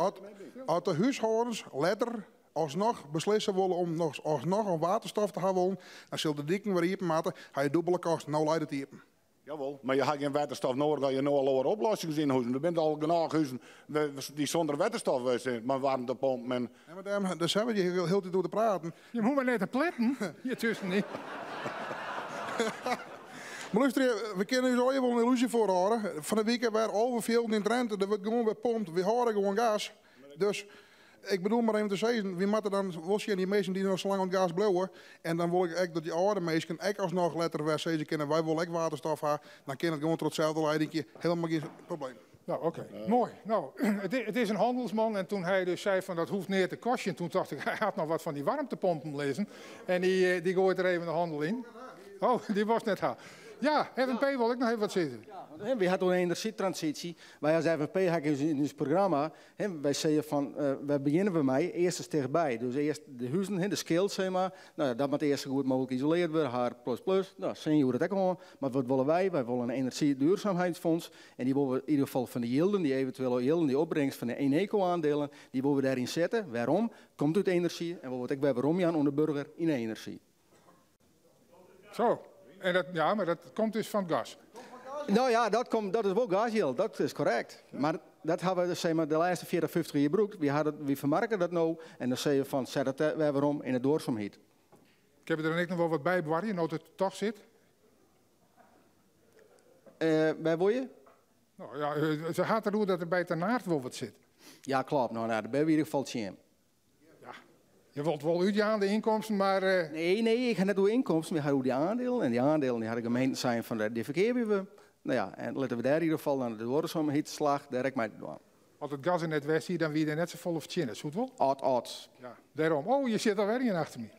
as de húshâldens letter asnoch beslisse wolle om noch asnoch om waterstof te hawwen, dan sil de diken wer iepen moatte. Ha je dûbele kosten. No leit it iepen. Jawol, mar je ha gjin wetterstof noadich as je no al oare oplossings yn huzen. Der binne al genôch huzen dy't sûnder wetterstof sitte, mei waarmtepompen en... Ja, mar dêrom, dêr sitte we hjir hieltyd oer te praten. Je hoege mar net te pletten hjir tuskenyn. Mar lústerje, we kinne ús allegear wol in yllúzje foarhâlde. Fan 'e wike wer 11 fjilden yn Drinte, der wurdt gewoan wer pompt. Wy hâlde gewoan gas. Dus ik bedoel mar even te sizzen, wy moatte dan wol sjen, dy minsken dy't noch sa lang oan it gas bliuwe. En dan wol ik ek dat dy âlde minsken ek asnoch letter wer sizze kinne, wy wolle ek waterstof ha. Dan kin it gewoan troch itselde leidingje, helemaal gjin probleem. No, oké. Moai. No, it is in hannelsman en toen hy dus sei fan dat hoecht neat te kostjen, toen tocht ik, hy hat noch wat fan dy waarmtepompen lizzen en dy goait der even de hannel yn. Oh, dy wolst net ha. Ja, FNP wol ek noch even wat sizze. Ja, want wy ha it oer enerzjytransysje. Wy as FNP ha yn ús programma, hè, wy sizze fan, wêr begjinne we mei? Earst is tichtby. Dus earst de huzen, hè, de skil, sis mar. No ja, dat moat earst sa goed mooglik isoleard wurde, H plus plus. No, sin joer it ek oan. Mar wat wolle wy? Wy wolle in enerzjyduurzaamheidsfonds. En dy wolle we yn ieder gefal fan de jilden, dy eventuele jilden, dy opbringst fan de Eneco-aandelen, dy wolle we dêryn sette. Wêrom? Komt út enerzjy en wolle we it ek wer weromjaan oan de burger yn de enerzjy. Zo, en dat, ja, mar dat komt dus fan it gas. No ja, dat komt, dat is wol gasjild, dat is korrekt. Mar dat hawwe we, sis mar, de lêste 40, 50 jier brûkt. Wy ha dat, wy fermarkje dat no en dan sizze we fan set it wer werom yn de duorsumheid. Kinne we der dan ek noch wol wat by boarje, no't it toch sit? Wêr wol je? No ja, se hat deroer dat der by Ternaard wol wat sit. Ja, kloppet. No, no, dêr binne we yn ieder gefal tsjin. Ja, je wilt wol útjaan de ynkomsten, mar... Nee, nee, ik ha net oer ynkomsten, we ha oer dy aandelen. En dy aandelen dy ha de gemeenten sein fan dy ferkeapje we. No ja, en litte we dêr yn ieder gefal dan de duorsumheidsslach dêr ek mei te dwaan. As it gas der net west hie, dan wie der net safolle fertsjinne, soe it wol? Ad, ad. Ja, dêrom. Oh, je sit alwer ien achter my.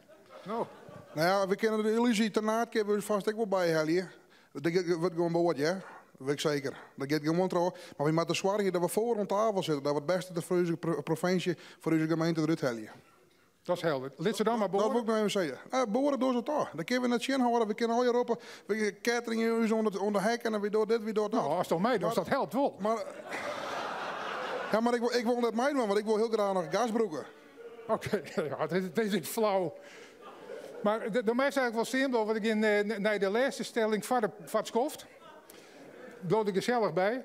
No. No ja, we kinne de yllúzje Ternaard kinne we ús fêst ek wol byhelje. Dat wurdt gewoan board, hear. Dat wit ik seker. Dat giet gewoan troch. Mar wy moatte soargje dat we foar oan tafel sitte, dat we it bêste foar ús provinsje, foar ús gemeente derút helje. Dat is helder. Lit se dan mar Dat boare. wol ik noch even sizze. Boare dogge se toch. Dat kinne we net tsjinhâlde. We kinne allegear roppe, we ketterje ús oan de hek en wy dogge dit, wy dogge dat. No, ast toch meidochst, dat helpt wol. Mar, ja, mar ik wol net meidwaan, want ik wol hiel graach noch gas brûke. Oké, ja, dit is ek flau. Mar do meist eigenlik wol stean bliuwe, want ik gean nei de lêste stelling foar it skoft. Bliuw der gesellich by.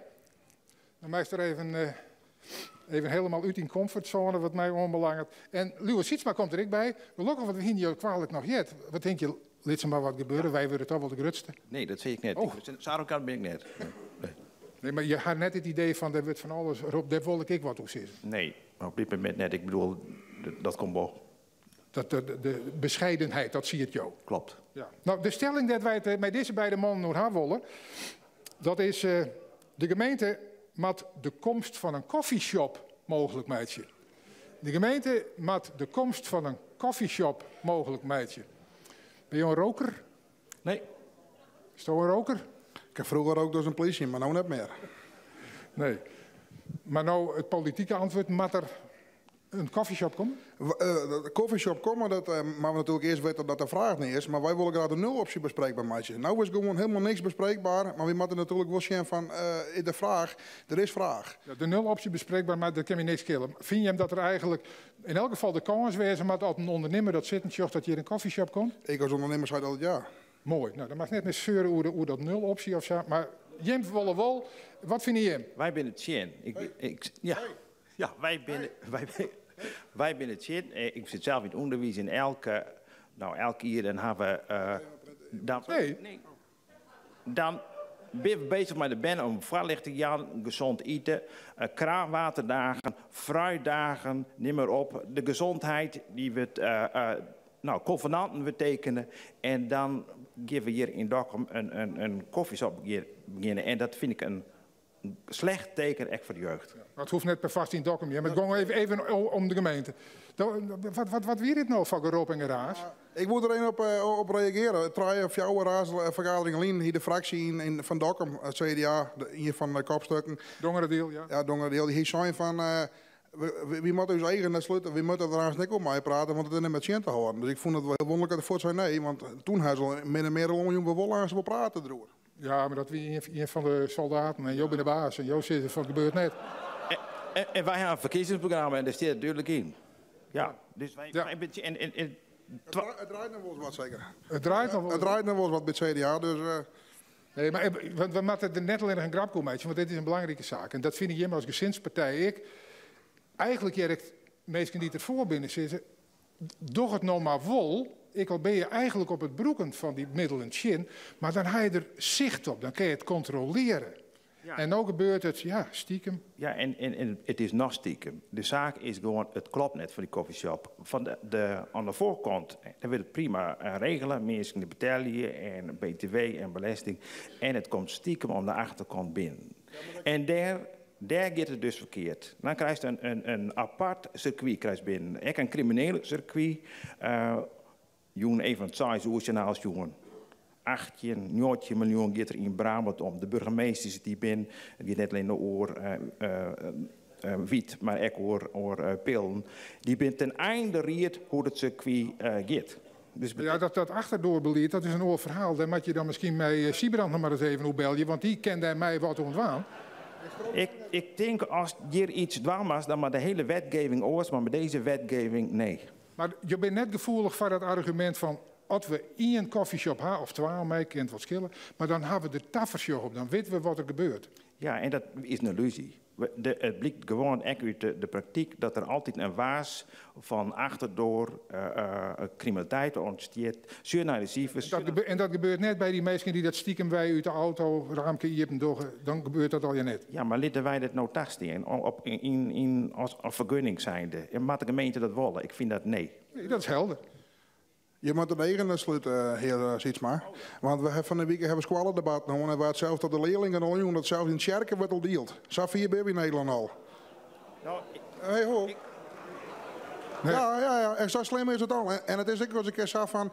Dan meist der even helemaal út dyn komfortzone wat my oanbelanget. En Liuwe Sytsma komt der ek by. Gelokkich, want we hiene jo kwalik noch heard. Wat tink je, lit se mar wat gebeure, wy wurde toch wol de grutste. Nee, dat sis ik net. Oh. Sa arrogant bin ik net. Nee. Nee, mar je ha net it idee fan der wurdt fan alles ropt, dêr wol ik ek wat oer sizze. Nee, mar op dit momint net. Ik bedoel, dat komt wol. Dat de bescheidenheid, dat siet jo. Kloppet. Ja. No, de stelling dêr't wy it mei dizze beide mannen oer ha wolle, dat is, de gemeente moat de komst fan in coffeeshop mooglik meitsje. De gemeente moat de komst fan in coffeeshop mooglik meitsje. Binne jo in roker? Nee. Is do in roker? Ik ha froeger rookt as in plysje, mar no net mear. Nee. Mar no it politike antwurd, moat der in coffeeshop komme? De coffeeshop komme, dat moatte we natuerlik earst witte dat de fraach nei is. Mar wy wolle graach de nulopsje bespreekber meitsje. No is gewoan hielendal niks bespreekber, mar wy moatte natuerlik wol sjen fan is der fraach? Der is fraach. Ja, de nulopsje bespreekber, mar dat kin my niks skele. Fine jim dat der eigentlik yn elk gefal de kâns wêze moat as in ûndernimmer dat sitten sjocht dat hjir in coffeeshop komt? Ik as ûndernimmer sei altyd ja. Moai. No, dan moatst net mear seure oer dat nulopsje of sa, mar jim wolle wol. Wat fine jim? Wy binne tsjin. Ik, ja. Ja, wy binne, wy, wy binne tsjin. Ik sit sels yn it ûnderwiis en elke, no, elk jier dan ha we... Dan, nee. Dan binne we bezich mei de bern om foarlichting te jaan, gezond iten, kraanwaterdagen, fruitdagen, nim mar op. De gezondheid die wurdt, no, konvenanten wurdt tekene en dan gean we hjir yn Dokkum in coffeeshop begjinne en dat fyn ik in slecht teken ek foar de jeugd. Ja, it hoecht net perfoarst yn Dokkum, hear, mar it gong even om de gemeente. Wat wie dit no foar gerop en geraas? Ik woe der even op reagearje. Trije of fjouwer raadsfergaderingen lyn hie de fraksje yn fan Dokkum, it CDA, ien fan de kopstukken. Dongeradiel, ja. Ja, Dongeradiel. Dy hie sein fan, wy moatte ús eagen net slute, wy moatte der aanst ek oer meiprate, want it is net mear tsjin te hâlden. Dus ik fûn it wol hiel wûnderlik dat er fuort sei nee, want toen ha se al min en mear al oanjûn, we wolle aanst wol prate deroer. Ja, mar dat wie ien fan de soldaten en jo binne de baas en jo sizze fan it gebeurt net. En wy ha in ferkiezingsprogramma en dêr stiet it dúdlik yn. Ja, dus wy, Ja. wy en, en, en, It draait noch wolris wat seker. It draait noch wolris It draait noch wolris wat by it CDA, dus. Nee, mar want we moatte der net allinnich in grapke oer meitsje, want dit is in belangrike saak. En dat fine jimme as gesinspartij ek. Eigentlik hear ik minsken dy't derfoar binne sizze, Doch it no mar wol, ek al binne je eigentlik op it brûken fan dy middelen tsjin, mar dan ha je der sicht op, dan kinne je it kontrolearje. Ja. En no gebeurt it, ja, stikem. Ja, en it is noch stikem. De saak is gewoan, it klopt net fan dy coffeeshop. Fan de, oan de foarkant, dêr wurdt it prima regele, minsken die betelje en BTW en belesting. En it komt stikem oan de achterkant binnen. En dêr Dêr giet it dus ferkeard. Dan krijst in apart sirkwy krijst binnen. Ek in krimineel sirkwy. Jûn even it seis oer sjoernaal sjoen. 18, 19 miljoen giet der yn Brabant om. De burgemeesters dy't bin, it giet net allinne oer wyt, mar ek oer pillen. Dy bin ten einde ried hoe't it sirkwy giet. Dus Ja, dat achterdoarbelied, dat is in oar ferhaal. Dêr moat je dan miskien mei Sybrand noch mar ris even oer belje, want dy kin dêr mei wat oan dwaan. Ik tink as hjir iets dwaan moatst, dan moat de hiele wetgeving oars, mar mei dizze wetgeving nee. Mar jo binne net gefoelich foar dat argumint fan as we ien coffeeshop ha, of twa om my, kin it wat skille, mar dan ha we der tafersjoch op, dan witte we wat der gebeurt. Ja, en dat is in illuzy. It blykt gewoan ek út de praktyk dat der altyd in waas fan achterdoar kriminaliteit ûntstiet. Sjoch nei de sifers. En dat gebeurt net by dy minsken dy't dat stikem wei út de auto raamke iepen dogge, dan gebeurt dat allegear net. Ja, mar litte wy dat no tastean as fergunning zijnde? Moat de gemeente dat wolle? Ik fyn dat nee. Nee, dat is helder. Je moatte de eagen net slute, hear Sytsma. Want we ha fan de wike hawwe skoalledebatten hân en waard sels troch de learlingen al jûn dat sels yn tsjerke wurdt al dield. Sa fier binne we yn Nederlân al. Hey, ho. Ja, ja, ja. En sa slim is it al. En it is ek ris in kear sa fan,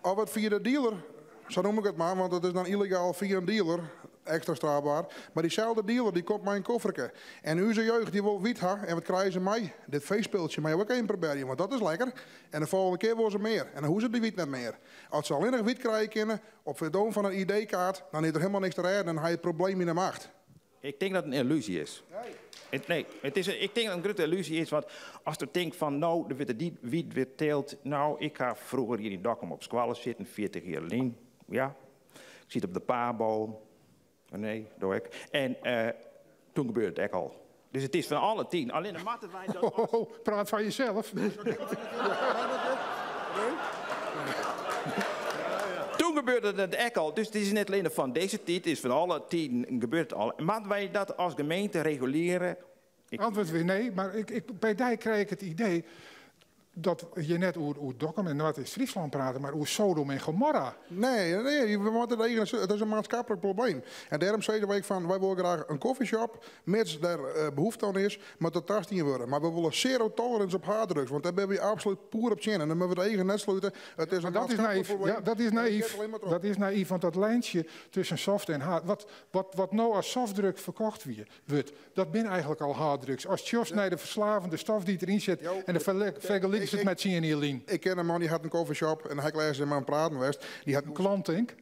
of it fia de dealer, sa noem ik it mar, want it is dan yllegaal fia in dealer, ekstra strafbaar. Mar dyselde dealer dy komt mei in kofferke. En ús jeugd dy wol wyt ha en wat krije se mei? Dit feestpiltsje mei jo ek even probearje, want dat is lekker. En de folgjende kear wol se mear. En dan hoege se dy wyt net mear. As se allinnich wyt krije kinne, op fertoan fan in ID-kaart, dan is der helemaal niks te rêden en ha je it probleem yn 'e macht. Ik tink dat it in yllúzje is. Nee, it is, ik tink dat it in grutte yllúzje is, want as do tinkt fan no, der wurdt dy wyt wer teeld. No, ik ha froeger hjir yn Dokkum op skoalle sitten, 40 jier lyn. Ja, ik siet op de Pabo. Nee, do ek. En toen gebeurde it ek al. Dus it is fan alle tiden. Allinne moatte wy dat as Ho, praat foar jesels. Toen gebeurde it ek al. Dus it is net allinne fan dizze tiid, it is fan alle tiden gebeurt it al. Moatte wy dat as gemeente reguleare? Antwurd wie nee, mar by dy krij ik it idee. Dat je net oer Dokkum en Noardeast-Fryslân prate, mar oer Sodom en Gomorra. Nee, nee, we moatte it eigen, it is in maatskiplik probleem. En dêrom sizze wy ek fan, wy wolle graach in coffeeshop, mits der behoefte oan is, moat dat tastien wurde. Mar we wolle zero tolerance op harddrugs, want dêr binne wy absolút poer op tsjin. En dan moatte we it eigen net slute. It is in Maar dat is maatschappelijk naïef. probleem. Ja, dat is En dat naïef. giet alleen maar troch. Dat is naïef, want dat lijntje tussen soft en hard, wat no as softdrug ferkocht wie, wurdt, dat binne eigentlik al harddrugs. As sjochst nei de ferslavende stof dy't deryn sit en de fergelykst it mei 10 jier lyn. Ik ken in man dy hat in coffeeshop en hy lês mei him praten west. Dy hat In klant, tink?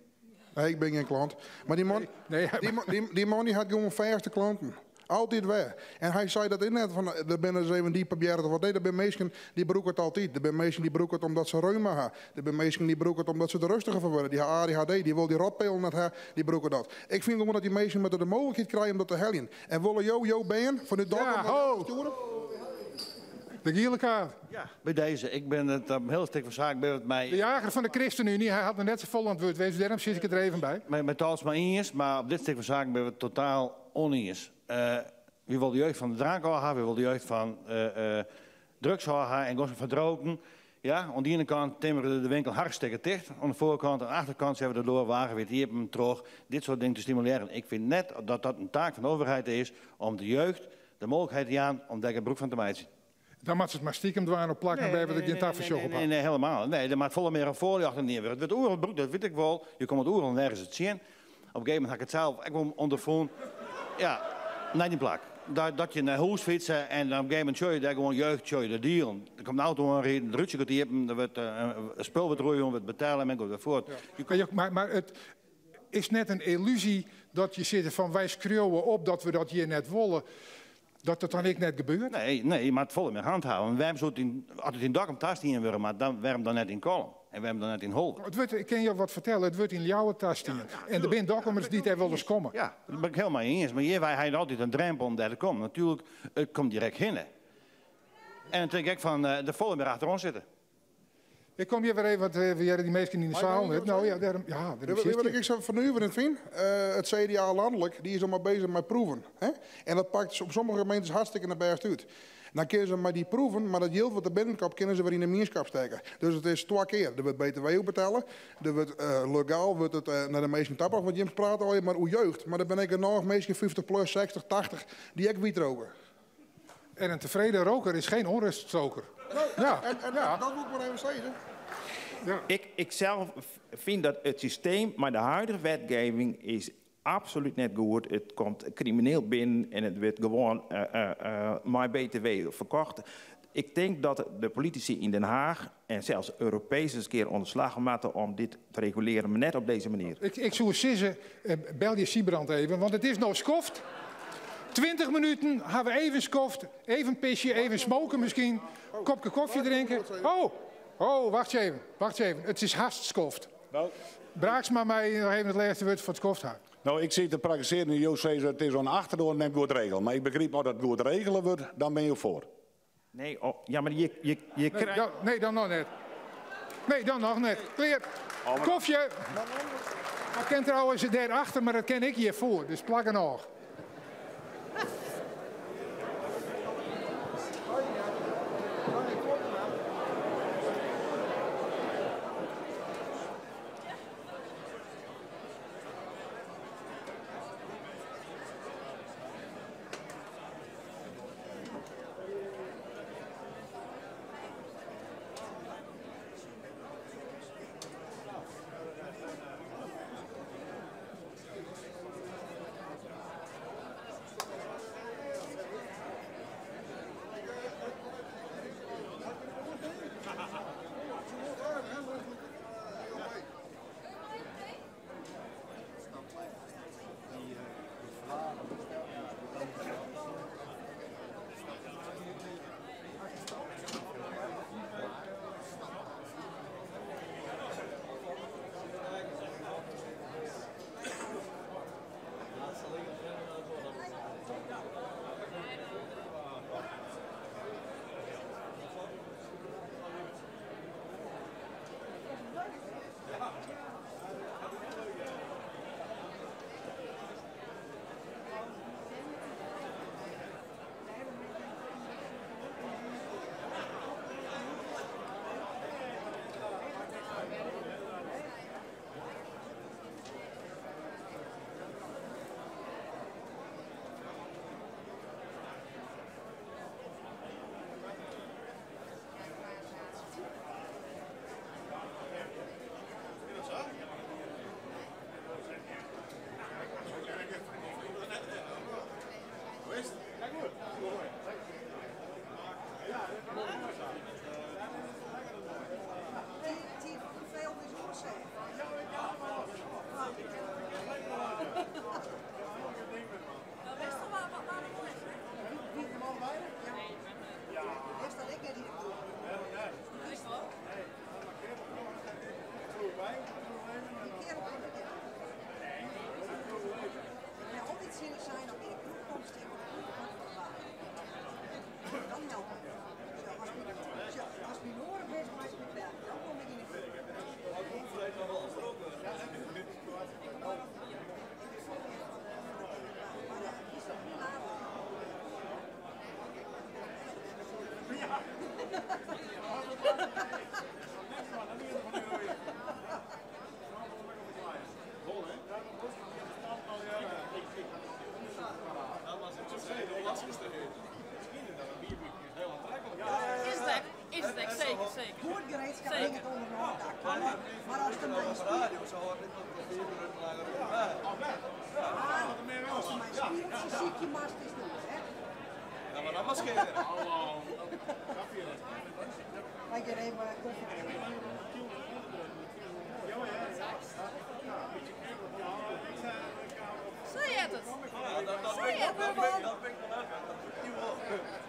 Nee, ik bin gjin klant. Mar dy man, Nee, nee, dy man dy hat gewoan fêste klanten. Altyd wer. En hy sei dat is net fan der binne ris even dy probearret of wat. Nee, der binne minsken dy brûke it altyd. Der binne minsken dy brûke it omdat se reuma ha. Der binne minsken dy brûke it omdat se der rêstiger fan wurde. Dy ha ADHD, dy wol dy rotpillen net ha, dy brûke dat. Ik fyn gewoan dat dy minsken moatte de mooglikheid krije om dat te heljen. En wolle jo jo bern fanút Dokkum Ja, nei ho! Ljouwert stjoere? De giele kaart. Ja, by dizze. Ik bin it op in hiel stik fan saak bin it mei De Jager fan de ChristenUnie, hy hat noch net safolle oan it wurd west, dêrom sis ik it der even by. Mei Talsma iens, mar op dit stik fan saken binne we it totaal ûniens. Wy wolle de jeugd fan de drank ôf ha, wy wolle de jeugd fan drugs ôf ha en gossen fan roken. Ja, oan de iene kant timmere de winkel hartstikke ticht oan de foarkant, oan de achterkant sette we de doar wagenwiid iepen troch dit soart dingen te stimulearjen. Ik fyn net dat dat in taak fan de overheid is om de jeugd de mooglikheid te jaan om dêr gebrûk fan te meitsjen. Dan moat se it mar stikem dwaan op plakken wêr't we der gjin tafersjoch op Nee, ha. nee, helemaal. Nee, der moat folle mear in foarljochting dien wurde. It wurdt oeral brûkt, dat wit ik wol. Je komme it oeral nergens tsjin. Op in gegeven momint ha ik it sels ek wol ûnderfûn. Ja, nei dyn plak. Dat je nei hûs fytse en dan op in gegeven momint sjogge je dêr gewoan jeugd, sjogge je de dealen. Der komt in auto oanriden, it rútsje giet iepen, der wurdt in spul wurdt roeien, wurdt betelle en men giet wer fuort. Ja. Mar it is net in illusie dat je sizze fan wy skriuwe op dat we dat hjir net wolle, dat it dan ek net gebeurt? Nee, nee, je moat folle mear handhave. Want wêrom soe it yn, as it yn Dokkum tastien wurde moat, dan wêrom dan net yn Kollum? En wêrom dan net yn Holwert? It wurdt, ik kin jo wat fertelle, it wurdt yn Ljouwert tastien. En der binne Dokkumers dy't dêr wolris komme. Ja, dat bin ik hielendal mei iens. Mar hjir wy ha altyd in drempel om dêr te kommen. Natuerlik, it komt direkt hinne. En dan tink ik fan, der folle mear achteroan sitte. Ik kom hjir wer even, want we hearre dy minsken yn de Mei ik saal noch net. even Nou wat ja, dêrom, ja, dêrom Weet je sitst wat hjir. ik sa fernuverjend fyn? It CDA lanlik, dy is al mar beuzich mei proeven. Hè? En dat pakt op sommige gemeentes hartstikke net bêst út. Dan kinne se mei dy proeven, mar dat jild wat der binnenkomt, kinne se wer yn de mienskap stekke. Dus it is twa kear. Der wurdt BTW oer betelle, der wurdt legaal wurdt it nei de minsken ta brocht, want jim prate allegear mar oer jeugd. Mar der binne ek genôch minsken, 50 plus, 60, 80, dy't ek wyt roke. En een tevreden roker is geen onruststoker. Nee, Ja, en ja. dat wil ik maar even zeggen. Ja. Ik zelf vind dat het systeem, maar de huidige wetgeving is absoluut net goed. It komt krimineel binnen en it wurdt gewoan mei BTW ferkocht. Ik tink dat de politisy yn Den Haach en sels Europees ris in kear oan de slach moatte om dit te regulearjen, mar net op dizze manier. Ik soe sizze, belje Sybrand even, want it is no skoft. 20 minuten ha we even skoft, even pisje, even smoken miskien, kopke kofje drinke. Oh, oh, wacht even, wacht even. It is hast skoft. Nou. Braaksma mei noch even it lêste wurd foar it skoft ha. Nou, ik sit te prakkesearjen en jo sizze it is oan de achterdoar net goed regele. Mar ik begryp, as dat goed regele wurdt, dan binne jo foar. Nee, oh, ja, mar je Nee, krijgt nee, dan noch net. Nee, dan noch net. Klear. Oh, maar Kofje. Dat kin trouwens dêrachter, mar dat kin ek hjirfoar. Dus plak en ôf. Sykje moatst is goed, hè? Ja, maar dan maar scheren. Mag ik even koffie drinken? Zo je het. Zo je het. Dat ben ik nog even.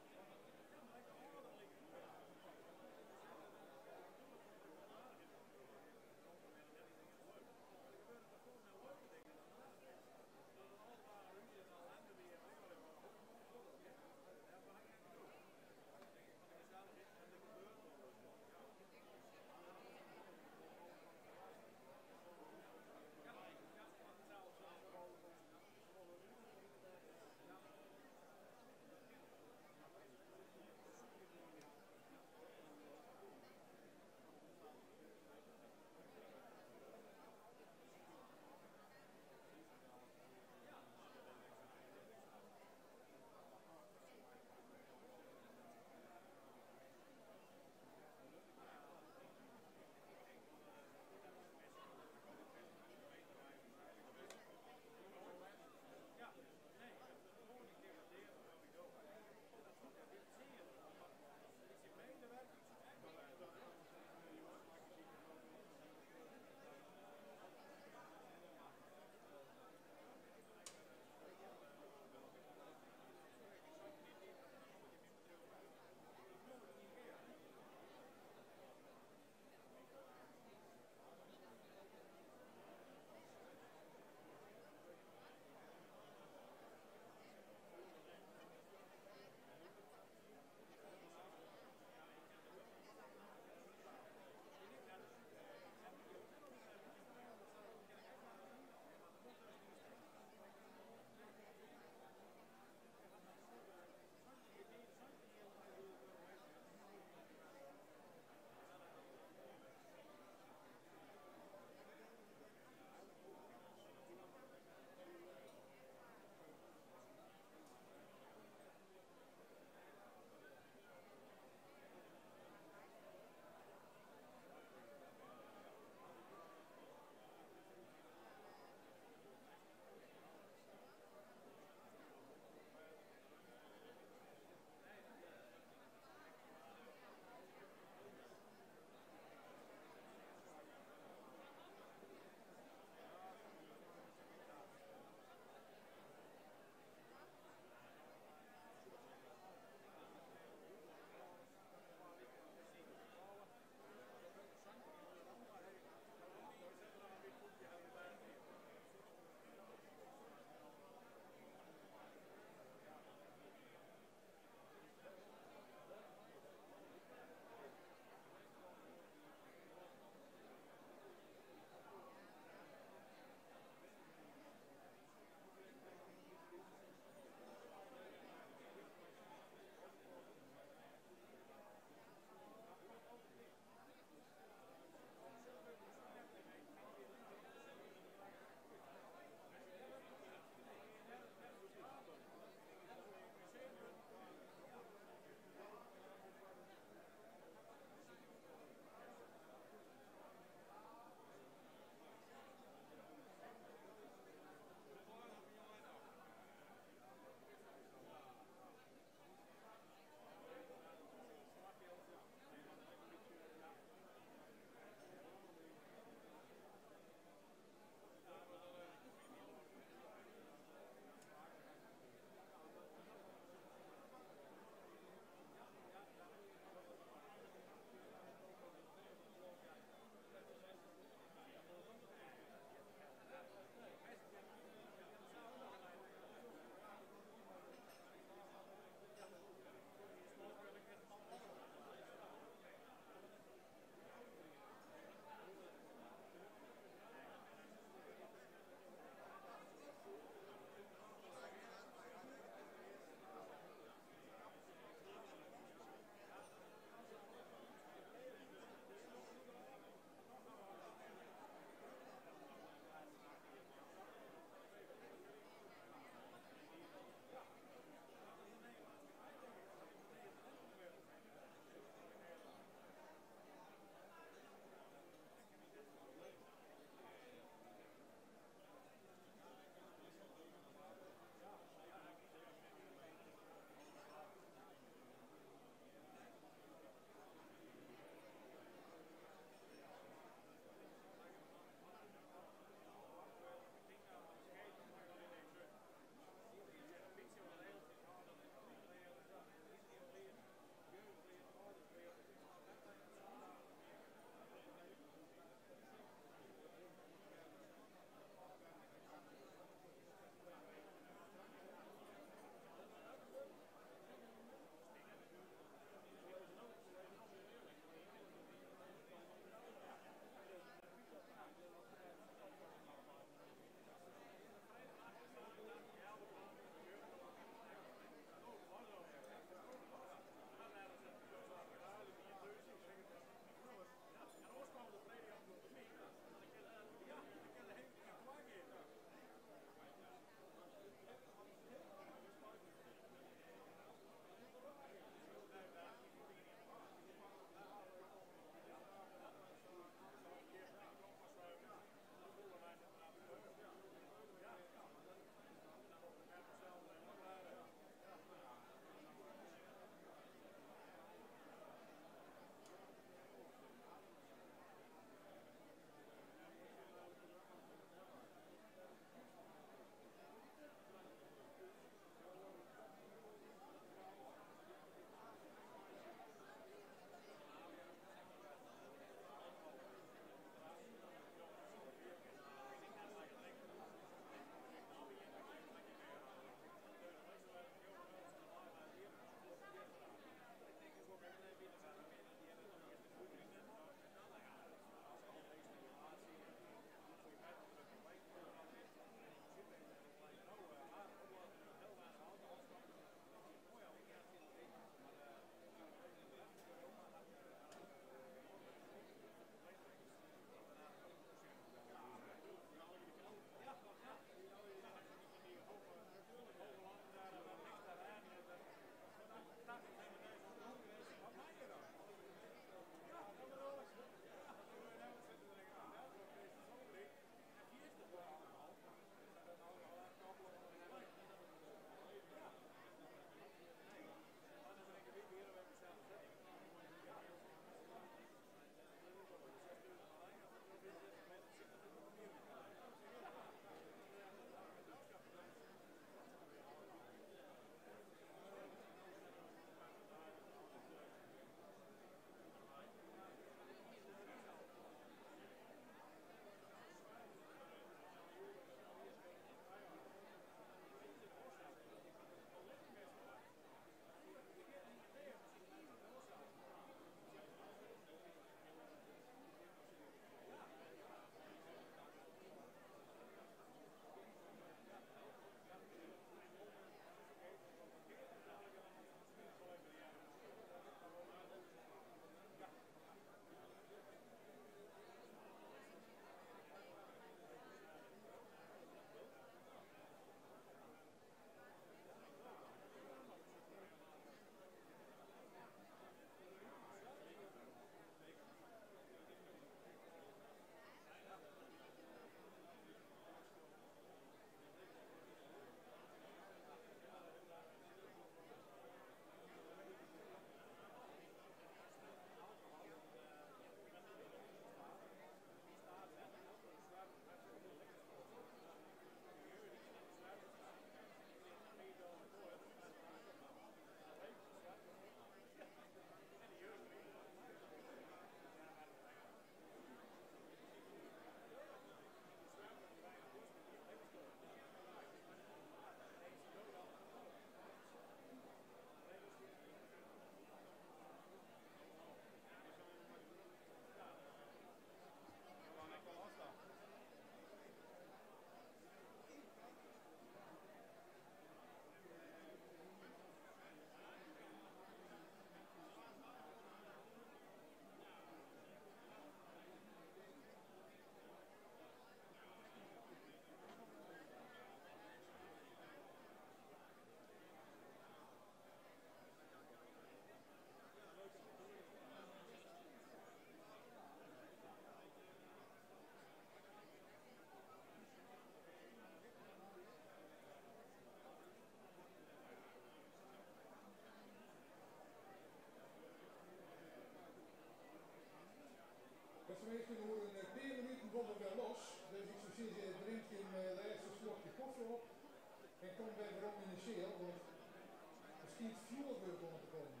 stiet fjoerwurk oan te kommen.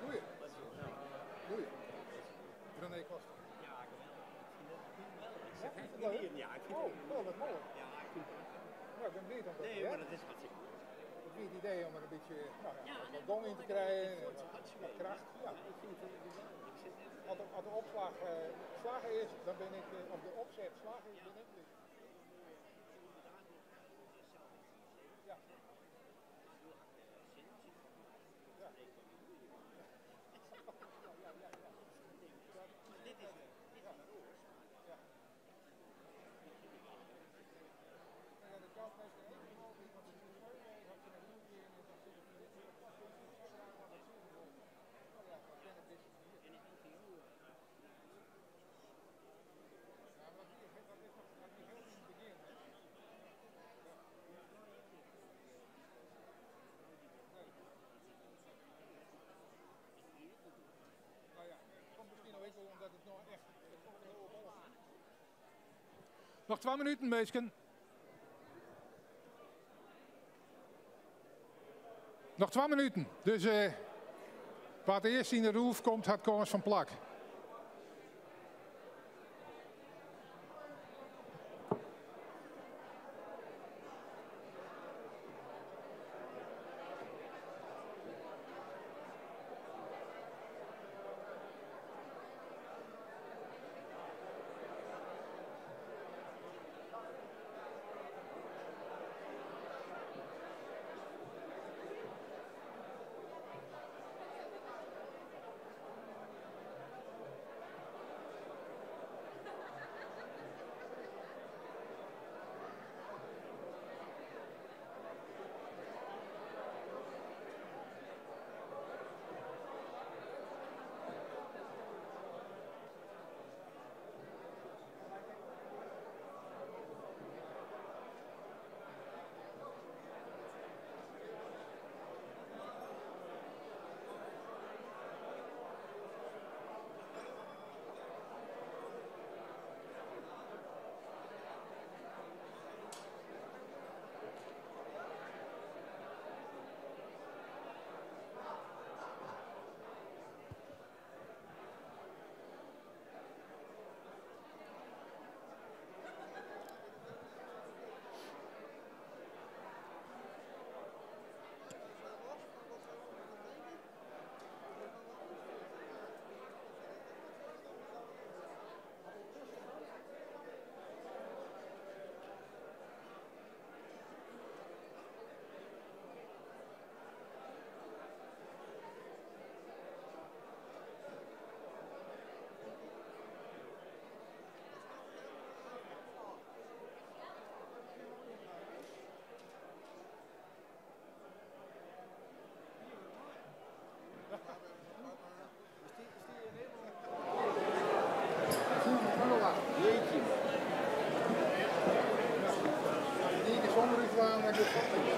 Goeie. Goeie. René Koster. Ja, geweldig. Ik vind het geweldig. Ja, ik vind het Oh, oh, wat mooi. Ja, ik vind het Nou, ik ben blij dat dat Nee, maar dat is hartstikke goed. Het wie het idee om er een beetje nou ja, wat gong in te krijgen en wat kracht. Ja. Ik vind het geweldig. Ik zit echt... Als de opslag slagen is, dan ben ik, of de opzet slagen is, ben ik blij. Ja. Ja. Dit is, dit is een oors. Ja. Ja, de kans is er even mogelijk, want ze doen zo mee, als je naar nu weer en dan zit het niet meer. Nou ja, dat ken het is hier. En is LTO. Ja, maar dat is nog dat is heel in het begin. Hè? Ja. Nee. Nou ja, het komt misschien ook wel omdat het nog echt. Het komt heel op. Nog 2 minuten, meisken. Nog 2 minuten. Dus wat eerst in de roef komt, had kans van plak.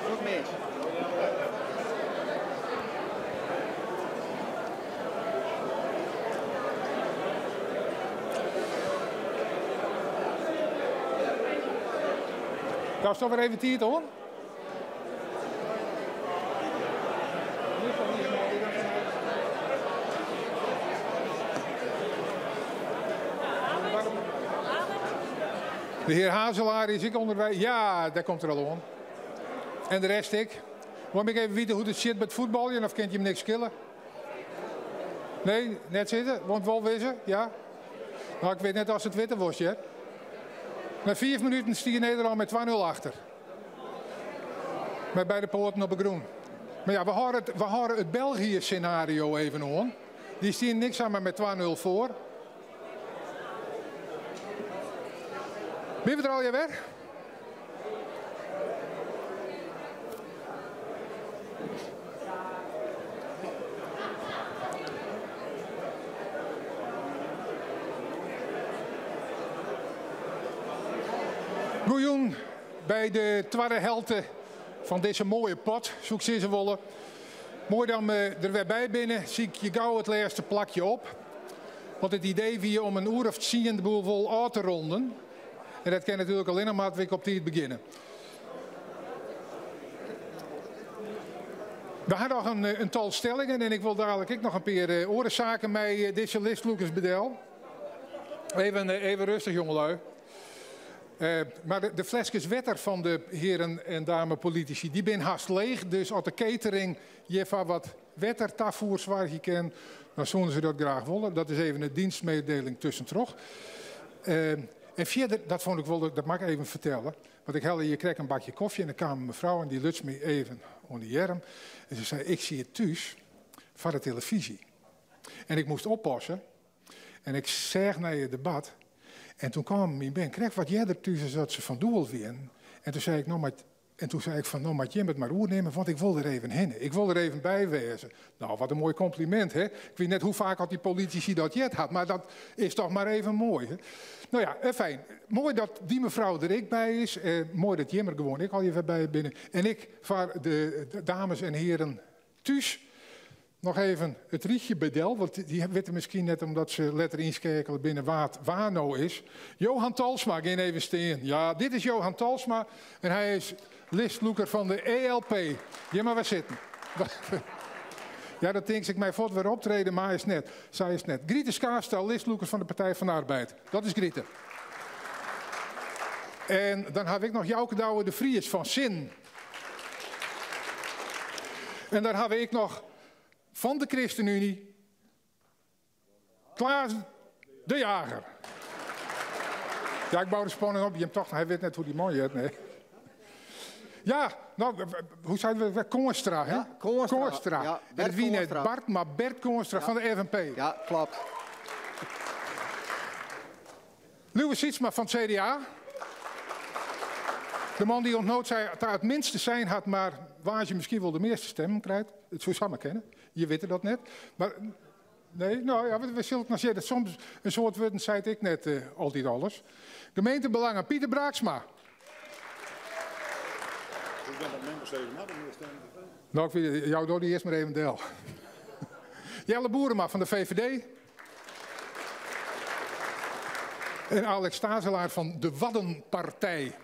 Goed mis. Nou, stop weer even tijd hoor. De heer Hazelaar is ik onderwijs. Ja, daar komt er al aan. En de rest ik. Moet ik even weten hoe het zit met voetballen of kent je hem niks killen? Nee, net zitten. Want wel wissen, ja. Nou, ik weet net als het witte was, hè. Na 4 minuten stier Nederland met 2-0 achter. Met beide poorten op de groen. Maar ja, we houden het België-scenario even aan. Die stier niks aan, maar met 2-0 voor. Ben je er al je weg? Goeien bij de tweede helte van deze mooie pot, zoek ze wollen. Mooi dan we er weer bij binnen, zie ik je gauw het laatste plakje op. Want het idee wie om een uur of 10 de boel vol uit te ronden. En dat kan natuurlijk alleen nog maar als we op tijd beginnen. We ha noch in tal stellingen en ik wol dadlik ek noch in pear oare saken mei dizze listlûkers bedel. Even, even rêstich, jongelju. Mar de fleskes wetter fan de hearen en dame politisy, dy binne hast leech. Dus as de catering hjirfoar wat wetter tafoer soargje kin, dan soene se dat graach wolle. Dat is even in dienstmededeling tuskentroch. En fierder, dat fûn ik wol, dat moat ik even fertelle. Want ik helle hjir krekt in bakje kofje en der kaam in mefrou en dy luts my even oan de earm. En se sei, ik siet thús foar de telefyzje. En ik moast oppasse. En ik seach nei it debat. En doe kamen myn bern krekt wat earder thús as dat se fan doel wienen. En doe sei ik, no mar, en doe sei ik fan, no moat jim it mar oernimme, want ik wol der even hinne. Ik wol der even by wêze. No, wat in moai komplimint, hè? Ik wit net hoe faak oft dy politisy dat heard hat, mar dat is dochs mar even moai. Hè? No ja, fijn. Moai dat dy mefrou der ek by is. Moai dat jim der gewoan ek allegear wer by binne. En ik foar de dames en hearen thús noch even it rychje by del, want dy witte miskien net omdat se letter ynskeakele binne wa't wa no is. Johan Talsma, gean even stean. Ja, dit is Johan Talsma en hy is listlûker fan de ELP. Gean mar wer sitten. Ja, dan tink ik mei fuort wer optrede, mar is net. Sa is it net. Gryte Schaafstal, listlûker fan de Partij van de Arbeid. Dat is Gryte. En dan haw ik noch Jouke Douwe de Vries fan Sin. En dan haw ik noch fan de ChristenUnie Klaas de Jager. Ja, ik bou de spanning op. Jim tochten, hy wit net hoe't dy man hjit. Nee. Ja, no, hoe sei we? Koornstra, hè? Ja, Koornstra. Koornstra. Ja, En Bert it wie net Koornstra. Bart, mar Bert Koornstra Ja. fan de FNP. Ja, kloppet. Liuwe Sytsma fan it CDA. De man dy't oant no ta it minste sein hat, mar woansdei miskien wol de measte stimmen krijt. It soe samar kinne. Je witte dat net. Mar nee, no ja, we sille it noch sjen. Soms in soad wurden seit ek net altyd alles. Gemeentebelangen, Pieter Braaksma. No, ik wit, jou doch dy earst mar even del. Jelle Boerema fan de VVD. En Alex Tazelaar fan de Waddenpartij.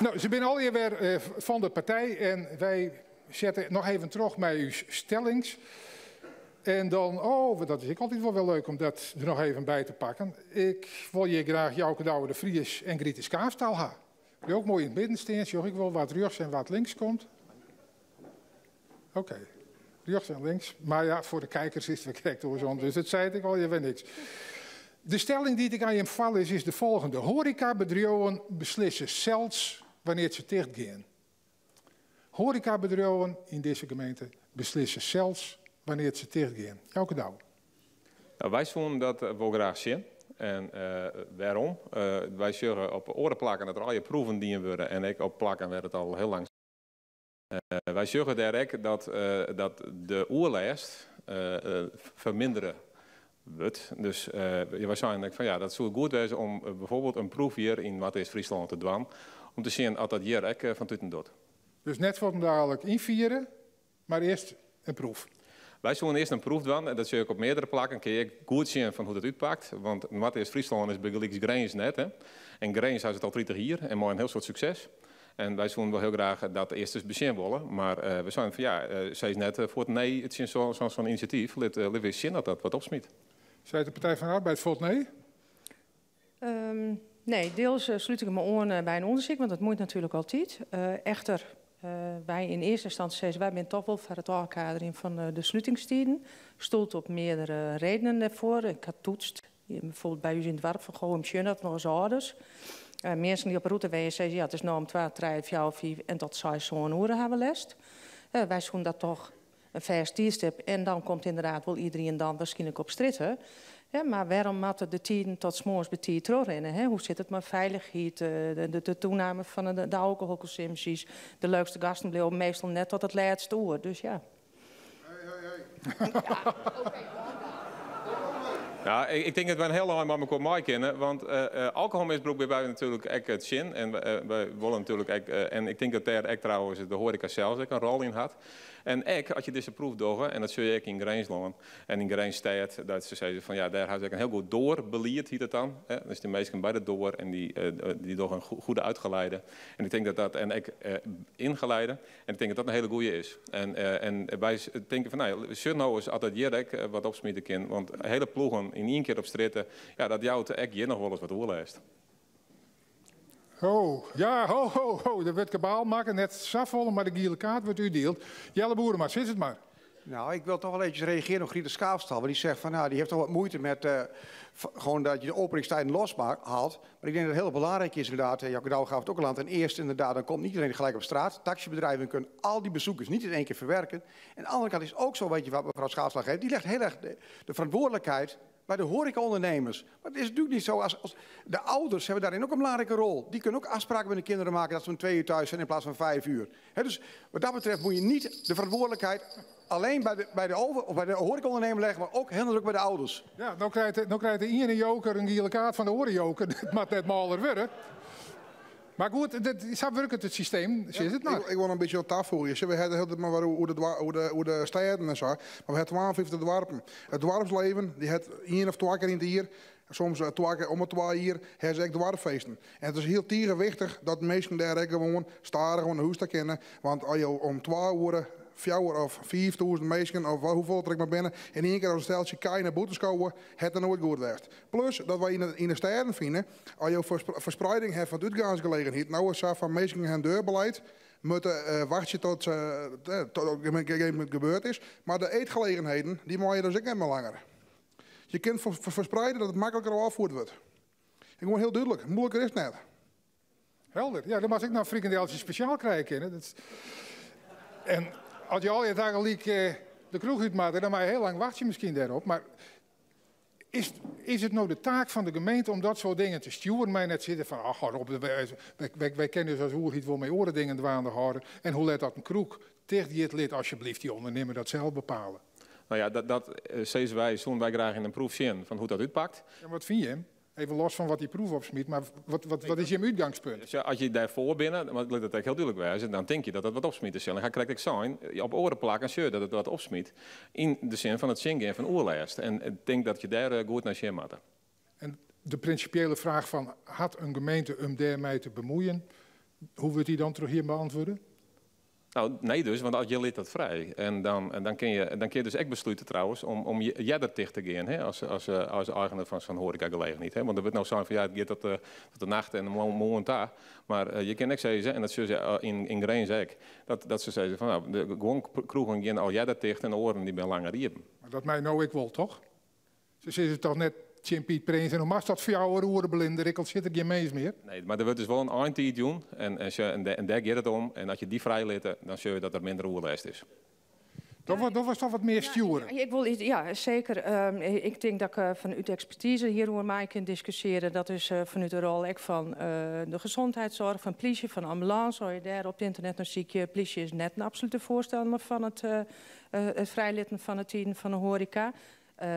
No, se binne allegear wer fan de partij en wy sette noch even troch mei ús stellings. En dan, oh, dat is ek altyd wol wer leuk om dat der noch even by te pakken. Ik wol hjir graach Jouke Douwe de Vries en Gryte Schaafstal ha. Dy ek moai yn it midden stean, sjoch ik wol wat rjochts en wat links komt. Oké, rjochts en links. Mar ja, foar de kijkers is it wer krekt oarsom, dus dat seit ek allegear wer niks. De stelling dy't ik oan jim foarlis is de folgjende. Horecabedriuwen beslisse sels wannear't se ticht gean. Horecabedriuwen yn dizze gemeente beslisse sels wannear't se ticht gean. Jouke Douwe. No, wy soenen dat wol graach sjen. En wêrom? Wy sjogge op oare plakken dat der allegear proeven dien wurde en ek op plakken wêr't it al hiel lang Wy sjogge dêr ek dat de oerlêst fermindere wurdt. Dus wy seinen ek fan ja, dat soe goed wêze om bijvoorbeeld in proef hjir yn Noardeast-Fryslân te dwaan, om te sjen oft dat hjir ek fan tuten docht. Dus net fuortendalik ynfiere, mar earst in proef. Wy soenen earst in proef dwaan en dat sjoch ik op meardere plakken. Kin je ek goed sjen fan hoe't it útpakt, want Noardeast-Fryslân is bygelyks Grins net. Hè? En Grins hat it al 30 jier en mei in hiel soad sukses. En wy soenen wol hiel graach dat earst ris besjen wolle, mar we seinen fan ja, sis net fuort nee tsjin sa'n inisjatyf. Lit ris sjen dat dat wat opsmyt. Seit de Partij van de Arbeid fuort nee? Nee, diels slút ik me oan by in ûndersyk, want dat moat natuerlik altyd. Echter, wy yn earste ynstânsje sizze, wy binne dochs wol foar it ôfkaderjen fan de slutingstiden. Stoelt op meardere redenen dêrfoar. Ik ha toetst, bygelyks by ús yn it doarp fan Goh, sjen dat noch as âlders. Minsken dy't op 'e rûte wenje sizze, ja, it is no om 2, 3, 4, 5 en tot 6, 7 oere ha we lêst. Wy soenen dat dochs in fêst tiidstip en dan komt ynderdaad wol iderien dan wierskynlik op strjitte. Ja, mar wêrom moatte de tiden tot moarns betiid trochrinne? Hè? Hoe sit it mei feilichheid, de taname fan de alkoholkonsumpsjes? De leukste gasten bliuwe meastal net tot it lêste oere, dus ja. Hey, hey, hey. Ja, ik tink dat wy in hiel ein mei mekoar mei kinne, want alkoholmisbrûk binne wy natuerlik ek tsjin. En wy wolle natuerlik ek, en ik tink dat dêr ek trouwens de hoareka sels ek in rol yn hat. En ek as je dizze proef dogge, en dat sjoch je ek yn Grinslân en yn Grins-stêd, dat se sizze fan ja, dêr ha se ek in hiel goed doarbelied, hjit it dan. Hè. Dus dy minsken by de doar en dy, dy dogge in goede uitgeleide. En ik tink dat dat, en ek ingeleide, en ik tink dat dat in hiele goede is. En, en wy tinke fan, no, sjoch no ris as dat hjir ek wat opsmite kin, want hiele ploegen yn ien kear op strjitte, ja, dat jout ek hjir noch wolris wat oerlêst. Ho, ja, ho, ho, ho, der wurdt kabaal makke, net safolle, mar de giele kaart wurdt útdield. Jelle Boerema, sis it mar. Nou, ik wil toch wel eventjes reageren op Griete Schaafstal. Want die zegt van, nou, die heeft toch wat moeite met gewoon dat je de openingstijden loshaalt. Maar ik denk dat het heel belangrijk is inderdaad, Jacco Douwe gaf het ook al aan, ten eerste inderdaad, dan komt niet iedereen gelijk op straat. Taxibedrijven kunnen al die bezoekers niet in één keer verwerken. En aan de andere kant is ook zo, weet je wat mevrouw Schaafstal geeft, die legt heel erg de verantwoordelijkheid bij de horecaondernemers. Maar het is natuurlijk niet zo, als de ouders hebben daarin ook een belangrijke rol. Die kunnen ook afspraken met de kinderen maken dat ze om 2 uur thuis zijn in plaats van 5 uur. Hè, dus wat dat betreft moet je niet de verantwoordelijkheid alleen bij de horecaondernemer leggen, maar ook heel druk bij de ouders. Ja, nou krijgt de ene joker een gele kaart van de andere joker. Dat moet net maler worden. Maar goed, zo werkt het systeem, zo is het maar. Ik wil een beetje op tafel hier. We hebben het maar hoe de steden en zo. Maar we hebben 52 dorpen. Het dorpsleven, die heeft 1 of 2 keer in het jaar, soms 2 keer om de 2 jaar, hebben ze echt dwarfeesten. En het is heel tegenwichtig dat mensen daar ook gewoon staren, gewoon de huis te kennen. Want als je om 2 uur, 4 of 4000 mensen, of hoeveel er ik maar binnen, in één keer als een steltje kei naar boete schouwen, het er nooit goed werd. Plus dat wij in de steden vinden, als je verspreiding hebt van uitgaansgelegenheid, nou is het van mensen hun deurbeleid, moeten wachten tot op een gegeven moment gebeurd is. Maar de eetgelegenheden, die mag je dus ook niet meer langer. Je kunt verspreiden dat het makkelijker afvoerd wordt. Ik gewoon heel duidelijk, moeilijker is het net. Helder, ja, dan mag ik nou frikandeltjes speciaal krijgen, hè. Dat is... En als je al je dagelijks de kroeg uitmaakt, dan mag je heel lang wachten misschien daarop. Maar is het nou de taak van de gemeente om dat soort dingen te sturen? Mij net zitten van, ach, Rob, wij kennen dus als oergiet wel mee oren dingen dwaande houden. En hoe let dat een kroeg tegen die het lid alsjeblieft die ondernemer dat zelf bepalen? Nou ja, dat zeggen wij, zullen wij graag in een proef zien van hoe dat uitpakt. Ja, wat vind je hem? Even los van wat die proef opsmiet, maar wat is je uitgangspunt? Dus ja, als je daarvoor binnen, maar dat ik heel duidelijk wijzen, dan denk je dat dat wat opsmiet is. En dan ga ik zijn, op oren plakken en zeur dat het wat opsmiet. In de zin van het zingen van oorlijst. En ik denk dat je daar goed naar zin moet. En de principiële vraag van, had een gemeente om daarmee te bemoeien, hoe wordt die dan terug hier beantwoorden? Nou, nee dus, want als je liet dat vrij. En dan kun je dus echt besluiten trouwens om je dicht te gaan, hè, als eigenaar van zo'n horecagelegenheid. Hè. Want er wordt nou zijn van, ja, het gaat tot de nacht en de morgen daar. Maar je kan niks zeggen, en dat zullen ze in Grins ook, dat ze zeggen van, nou, de gewoon kroegen gaan al jadder dicht en de oren die ben langer hier. Maar dat mij nou ik wel, toch? Ze zitten toch net Jim Piet Prins en hoe mag dat voor jou roerenblinder? Ik zit er geen mens meer. Nee, maar er wordt dus wel een eindtijd doen en daar gaat het om. En als je die vrij liet, dan zul je dat er minder oerlijst is. Dat was toch wat meer sturen? Ja, ik wil, ja, zeker. Ik denk dat ik vanuit de expertise hier hoe mij kan discussiëren. Dat is vanuit de rol ook van de gezondheidszorg, van politie, van ambulance. Als je daar op het internet nog ziet, je politie is net een absolute voorstander van het vrijlitten van het team van de horeca.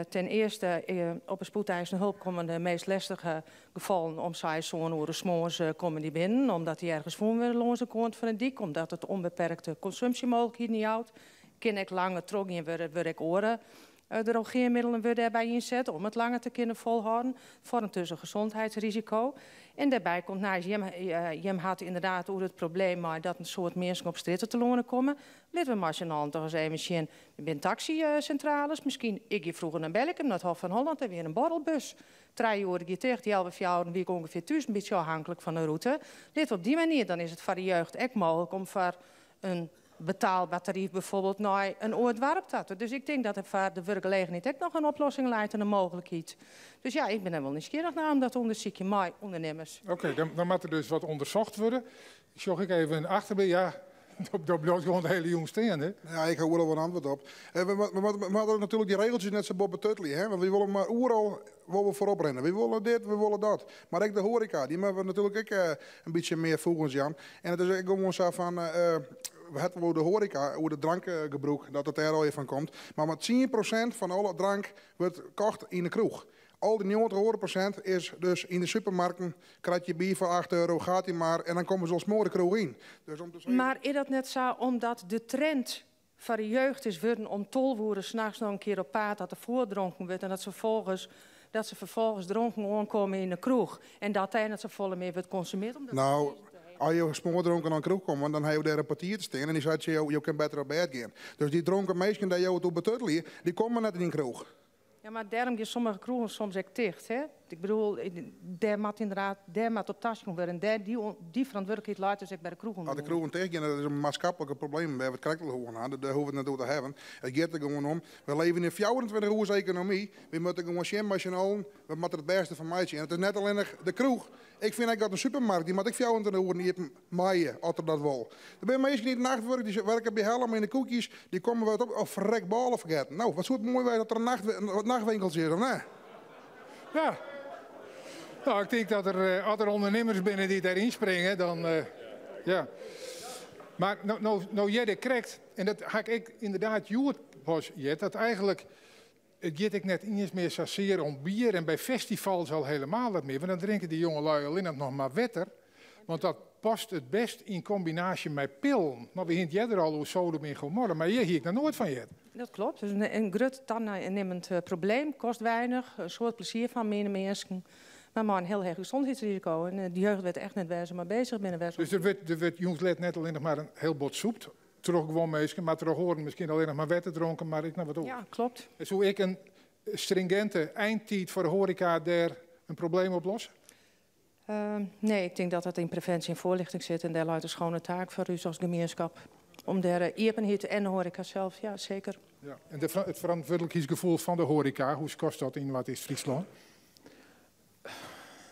Ten eerste, op een spoedeisende hulp komen de meest lastige gevallen om zij zo'n uur 's morgens komen die binnen, omdat die ergens voor willen langs de kant van de dik, omdat het onbeperkte consumptiemogelijkheden niet houdt. Kan ik langer trok in word ik oren de rogeermiddelen worden daarbij inzetten om het langer te kunnen volhouden. Vormt dus een gezondheidsrisico. En daarbij komt, nou, Jem had inderdaad over het probleem, maar dat een soort mensen op stritten te lonen komen. Laten we maar z'n allen toch eens even zien. Er zijn taxicentrales, misschien ik je vroeger naar Belgium, naar het Hof van Holland en weer een borrelbus. 3 uur die tegen, die halve vier uur, wie ik ongeveer thuis, een beetje afhankelijk van de route. Laten we op die manier, dan is het voor de jeugd echt mogelijk om voor een betaalbaar tarief bijvoorbeeld naar een oord waarop dat. Dus ik denk dat het voor de werkgelegenheid ook nog een oplossing leidt en een mogelijkheid. Dus ja, ik ben er wel nieuwsgierig naar om dat onderzoekje, maar ondernemers. Oké, dan moet er dus wat onderzocht worden. Zocht ik even een achterbij, ja, dat blijft gewoon de hele jong staan, hè? Ja, ik hou wel een antwoord op. We hadden natuurlijk die regeltjes net zo Bob Tuttley, hè? Want we willen maar overal waar we voorop rennen. We willen dit, we willen dat. Maar ook de horeca, die moeten we natuurlijk ook een beetje meer volgens Jan. En het is ook gewoon zo van... we hebben over de horeca, over de drankgebruik, dat het daar al even van komt. Maar maar 10% van alle drank wordt gekocht in de kroeg. Al die 90% is dus in de supermarkten, krijg je bier voor acht euro, gaat die maar, en dan komen ze als de kroeg in. Dus om te zeggen... Maar is dat net zo omdat de trend foar de jeugd is wurden om 12 oere nachts noch in kear op paad dat der foardronken wurdt en dat se ferfolgens dronken oankomme yn de kroech en dat dêr net safolle mear wurdt konsumearre. Omdat Nou, as jo smoardronken oan de kroech komme, dan ha jo dêr in portier te stean en dy seit tsjin jo, jo kinne better op bêd gean. Dus dy dronken minsken dêr't jo it oer betuttelje, dy komme net yn dyn kroech. Ja, mar dêrom gean sommige kroegen soms ek ticht. Hè? Ik bedoel, dêr moat ynderdaad, dêr moat op tasjoen wurde. En dêr, dy, dy ferantwurdlikheid leit dus ek by de kroegen. As de kroegen ticht gean, dat is in maatskiplik probleem wêr't we it krekt al oer hân ha. Dêr hoege we it net oer te hawwen. It giet der gewoan om, we leve yn in 24 oers ekonomy. Wy moatte gewoan sjen mei syn allen, we moatte der it bêste fan meitsje. En it is net allinnich de kroech. Ik fyn ek dat in supermarkt, dy moat ek 24 oeren iepen meie, as er dat wol. Der binne minsken dy't nachtwurk, dy werke by Hellum yn de koekjes, dy komme wat op, oh ferrek, bôle fergetten. No, wat soe it moai wêze as der in nacht, wat nachtwinkeltsje is, of net? Ja. No, ik tink dat der, as der ûndernimmers binne dy't dêr ynspringe, dan, ja. Mar no, no, no hearde ik krekt, en dat ha ik ek ynderdaad hjoed pas heard, dat eigenlik It giet ek net iens mear sasear om bier en by festivals al helemaal net mear, want dan drinke dy jongelui allinnich noch mar wetter, want dat past it bêst yn kombinaasje mei pillen. No, we hiene it earder al oer Sodom en Gomorra, mar hjir hie ik noch noait fan heard. Dat klopt. Het is in grut tanimmend probleem, kost weinich, in soad plezier fan miene minsken, mar mei in hiel heech gesondheidsrisiko. En de jeugd wit echt net wêr se mei bezich binne. Wêr se Dus der wurdt jûns let net allinnich mar in hiel bot sûpt troch guon minsken, mar troch oaren miskien allinnich mar wetter dronken, mar ek noch wat oars. Ja, klopt. En soe ek in stringente eindtiid foar de hoareka dêr in probleem oplosse? Nee, ik tink dat dat yn previnsje en foarljochting sit en dêr leit in skjinne taak foar ús as gemienskip. Om dêr iepenheid en de hoareka sels, ja, seker. Ja. En it ferantwurdlikheidsgefoel fan de hoareka, hoe skatst dat yn Noardeast-Fryslân?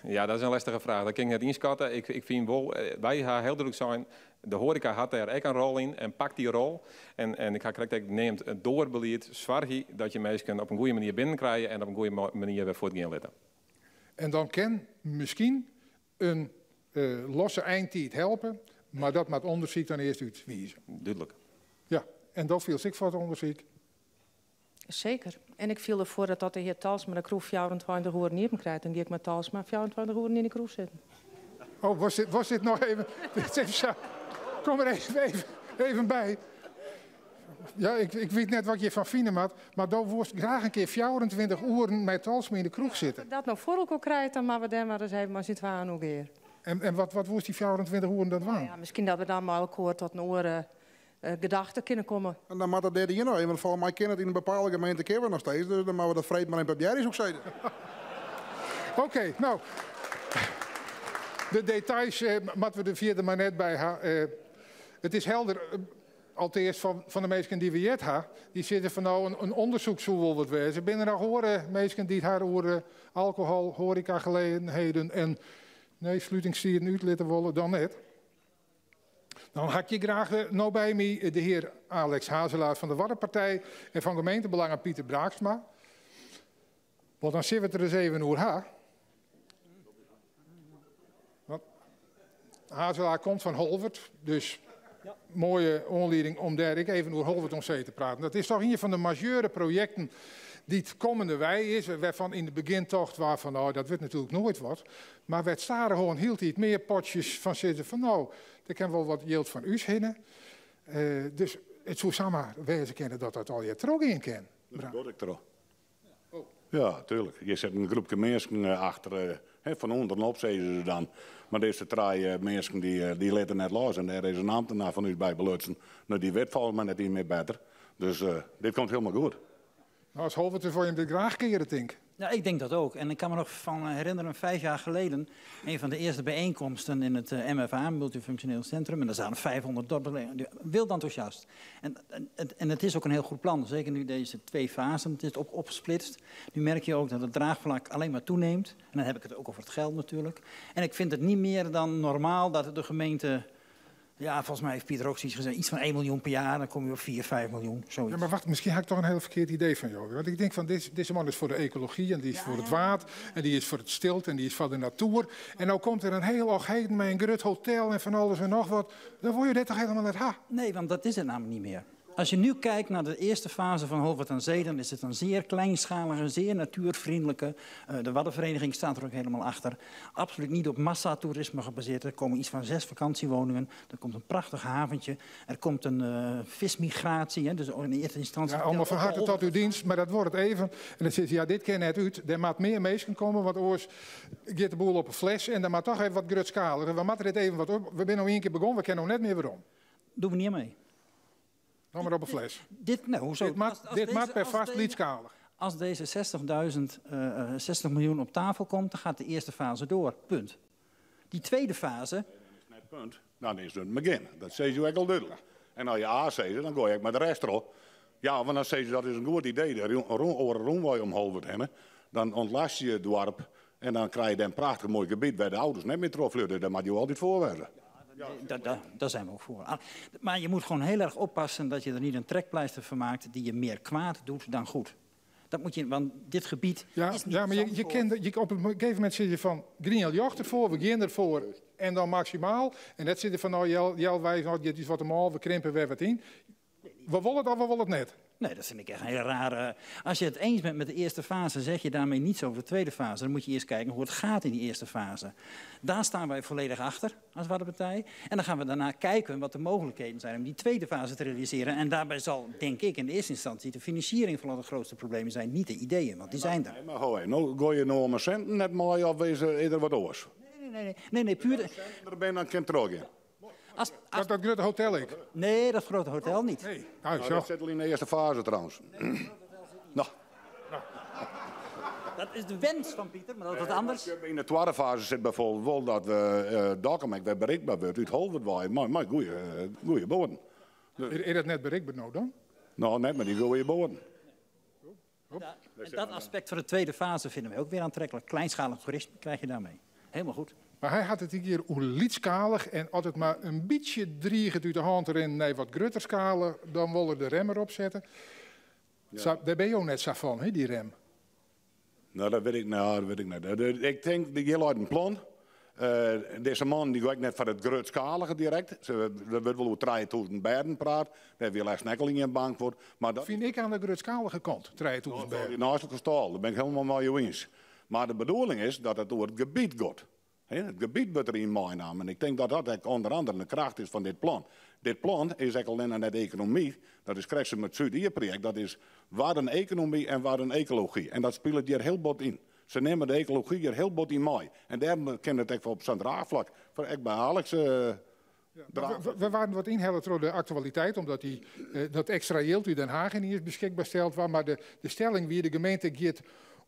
Ja, dat is in lestige fraach. Dat kin ik net ynskatte. Ik fyn wol, wy ha hiel dúdlik sein, de hoareka hat dêr ek in rol yn en pakt dy rol. En ik ha krekt ek neamd, it doarbelied, soargje dat je minsken op in goede manier binnenkrije en op in goede manier wer fuortgean litte. En dan kin miskien in losse eindtiid helpe, mar dat moat ûndersyk dan earst útwize. Dúdlik. Ja, en do fielst ek foar it ûndersyk? Seker. En ik fiel derfoar dat as de hear Talsma de kroech 24 oeren iepen krijt, dan gean ik mei Talsma 24 oeren yn de kroech sitten. Oh, was dit noch even? Dit is sa. Kom der even by. Ja, ik wit net wat je fan fine moat, mar do wolst graach in kear 24 oeren mei Talsma yn de kroech sitte. As we dat no foar elkoar krije, dan moatte we dêr mar ris even mei syn twaën oer gear. En wat wolst dy 24 oeren dan dwaan? Ja, miskien dat we dan mei elkoar tot in oare gedachte kinne komme. En dan moat dat dêr dien noch even, want folgens my kin it yn in bepaalde gemeente kin we noch steeds, dus dan moatte we dat freed mar even probearje, soe ik sizze. Oké, no, de details moatte we der fierder mar net by ha. It is helder, alteast fan de minsken dy't we heard ha, dy sizze fan no, in ûndersyk soe wol wat wêze. Binne der noch oare minsken dy't har oer alkohol, hoarekagelegenheden en nee, slutingstiden útlitte wolle? Dan net. Dan ha ik hjir graach no by my de hear Alex Hazelaar fan de Waddenpartij en fan gemeentebelangen Pieter Braaksma. Want dan sille we it der ris even oer ha. Want Hazelaar komt fan Holwert, dus moaie oanlieding om dêr ek even oer Holwert oan See te praten. Dat is toch ien fan de majeure projekten dy't kommendewei is, wêrfan yn it begjin tocht waard fan no, dat wurdt natuerlik noait wat. Mar wêr't stadichoan hieltyd mear potsjes fan sizze fan no, der kin wol wat jild fan ús hinne. Dus it soe samar wêze kinne dat dat allegear trochgean kin. Dat giet ek troch. Ja, tuerlik. Hjir sit in groepke minsken achter, hè, fan ûnderen op sizze se dan. Mar dizze trije minsken dy litte net los en dêr is in amtenaar fan ús by belutsen. No, dy wit folgens my net iens mear better. Dus dit komt hielendal goed. Nou, as Holwerter wol jim dit graach keare, tink. Ja, ik denk dat ook. En ik kan me nog van herinneren, 5 jaar geleden, een van de eerste bijeenkomsten in het MFA, Multifunctioneel Centrum. En daar zaten 500 dorpelingen, wild enthousiast. En het is ook een heel goed plan, zeker nu deze 2 fasen het is opgesplitst. Nu merk je ook dat het draagvlak alleen maar toeneemt. En dan heb ik het ook over het geld natuurlijk. En ik vind het niet meer dan normaal dat de gemeente... Ja, volgens mij heeft Pieter ook zoiets gezegd, iets van 1 miljoen per jaar, dan kom je op 4, 5 miljoen, zoiets. Ja, maar wacht, misschien heb ik toch een heel verkeerd idee van jou. Want ik denk van, deze man is voor de ecologie en die is voor het water en die is voor het stilte en die is van de natuur. En nou komt er een heel oogheden met een groot hotel en van alles en nog wat. Dan word je dit toch helemaal net ha? Nee, want dat is het namelijk niet meer. Als je nu kijkt naar de eerste fase van Holwerd aan Zee, dan is het een zeer kleinschalige, zeer natuurvriendelijke. De Waddenvereniging staat er ook helemaal achter. Absoluut niet op massatoerisme gebaseerd. Er komen iets van 6 vakantiewoningen. Er komt een prachtig haventje. Er komt een vismigratie. Hè, dus in eerste instantie. Ja, allemaal van harte tot uw dienst, maar dat wordt het even. En dan zegt ze, ja, dit ken net uit. Er moet meer mensen komen, want oors gaat de boel op een fles. En dan moet toch even wat grutschaliger. We moeten dit even wat op. We zijn nog 1 keer begonnen, we kennen nog net meer waarom. Doen we niet mee. Dan maar op een fles. Dit, nou, hoezo? Dit maakt per vast liedskalig. Als deze 60 miljoen op tafel komt, dan gaat de eerste fase door. Punt. Die tweede fase... Nee, dat is net punt. Dan is het begin. Dat zei je ook al duidelijk. En als je A zegt, dan gooi ik met de rest erop. Ja, want dan zei ze dat is een goed idee. De rondwaai om Holwerd heen. Dan ontlast je het dorp. En dan krijg je een prachtig mooi gebied waar de auto's net meer terugvluchten. Daar moet je altijd voor worden. Ja, daar zijn we ook voor. Maar je moet gewoon heel erg oppassen dat je er niet een trekpleister van maakt die je meer kwaad doet dan goed. Dat moet je, want dit gebied is niet Ja, maar je Zandvoort. kent, je, op een gegeven moment zit je van Green Jocht ervoor, we gaan ervoor en dan maximaal. En net zit je van, nou, jel, wij, nou, dit is wat omhoog, we krimpen weer wat in. We willen het of we willen het net? Nee, dat vind ik echt een hele rare... Als je het eens bent met de eerste fase, zeg je daarmee niets over de tweede fase. Dan moet je eerst kijken hoe het gaat in die eerste fase. Daar staan wij volledig achter als Waddenpartij. En dan gaan we daarna kijken wat de mogelijkheden zijn om die tweede fase te realiseren. En daarbij zal, denk ik, in de eerste instantie de financiering vooral het grootste probleem zijn. Niet de ideeën, want die zijn er. Nee, maar hoi, nou gooi je nou mijn centen net mooi of is er wat oors? Nee, nee, nee, nee, nee, puur de- Als er ben, dan kan het terug in. Dat grote hotel ik? Nee, dat grote hotel niet. Nee. Nou, Nou, zo. dat zit al in de eerste fase trouwens. Nou. Dat is de wens van Pieter, maar dat is wat anders. In de tweede fase zit bijvoorbeeld wel dat we Dokkum weer bereikbaar wordt uit Holwerd, maar goeie boorden. Is dat net bereikbaar nou dan? Nou, net met die goeie boorden. Ja, en dat aspect van de tweede fase vinden wij ook weer aantrekkelijk. Kleinschalig toerisme krijg je daarmee. Helemaal goed. Maar hij had het hier oelietskalig en altijd maar een beetje driegend uit de hand erin, nee, wat grutterskalen, dan willen de rem erop zetten. Ja. Zo, daar ben je ook net zo van, hè, die rem. Nou, dat weet ik, nou, dat weet ik niet. Ik denk, die heel uit een plan. Deze man die gaat net van het grootschalige direct. Er wordt wel over 3000 berden praat. Daar wil echt snel in een bank voor. Maar dat vind ik aan de grootschalige kant, 3000 berden. Nou, is het gestal. Daar ben ik helemaal mee eens. Maar de bedoeling is dat het door het gebied gaat. Hè, het gebied wordt erin meenamen. En ik denk dat dat ook onder andere de kracht is van dit plan. Dit plan is eigenlijk alleen aan de economie. Dat is krijg ze met het Zuid-Ier-project. Dat is waar een economie en waar een ecologie. En dat speelt hier heel bot in. Ze nemen de ecologie hier heel bot in mee. En daarom kan het echt op zo'n draagvlak. Voor echt bij Alex, Ja, we waren wat inhellen door de actualiteit, omdat dat extra yield uit Den Haag niet eens beschikbaar steld was. Maar de stelling wie de gemeente gaat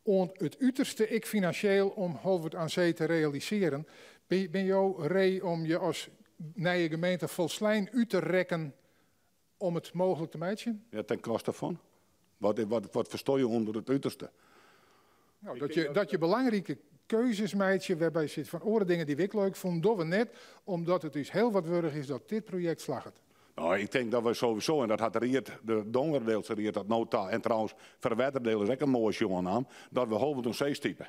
om het uiterste ik financieel om Holwerd aan Zee te realiseren. Ben jou ree om je als nieuwe gemeente volslijn uit te rekken om het mogelijk te maken? Ja, ten koste van. Wat verstoor je onder het uiterste? Nou, dat je belangrijke keuzes maakt, waarbij je zit van oren dingen die ik leuk vond, doen we net, omdat het dus heel wat wurg is dat dit project slaagt. Nou, ik denk dat we sowieso, en dat had Riet, de Dongerdeelse Riet, dat nota, en trouwens Verweterdeel is ook een mooie jongenaam, dat we Holwerd aan Zee typen.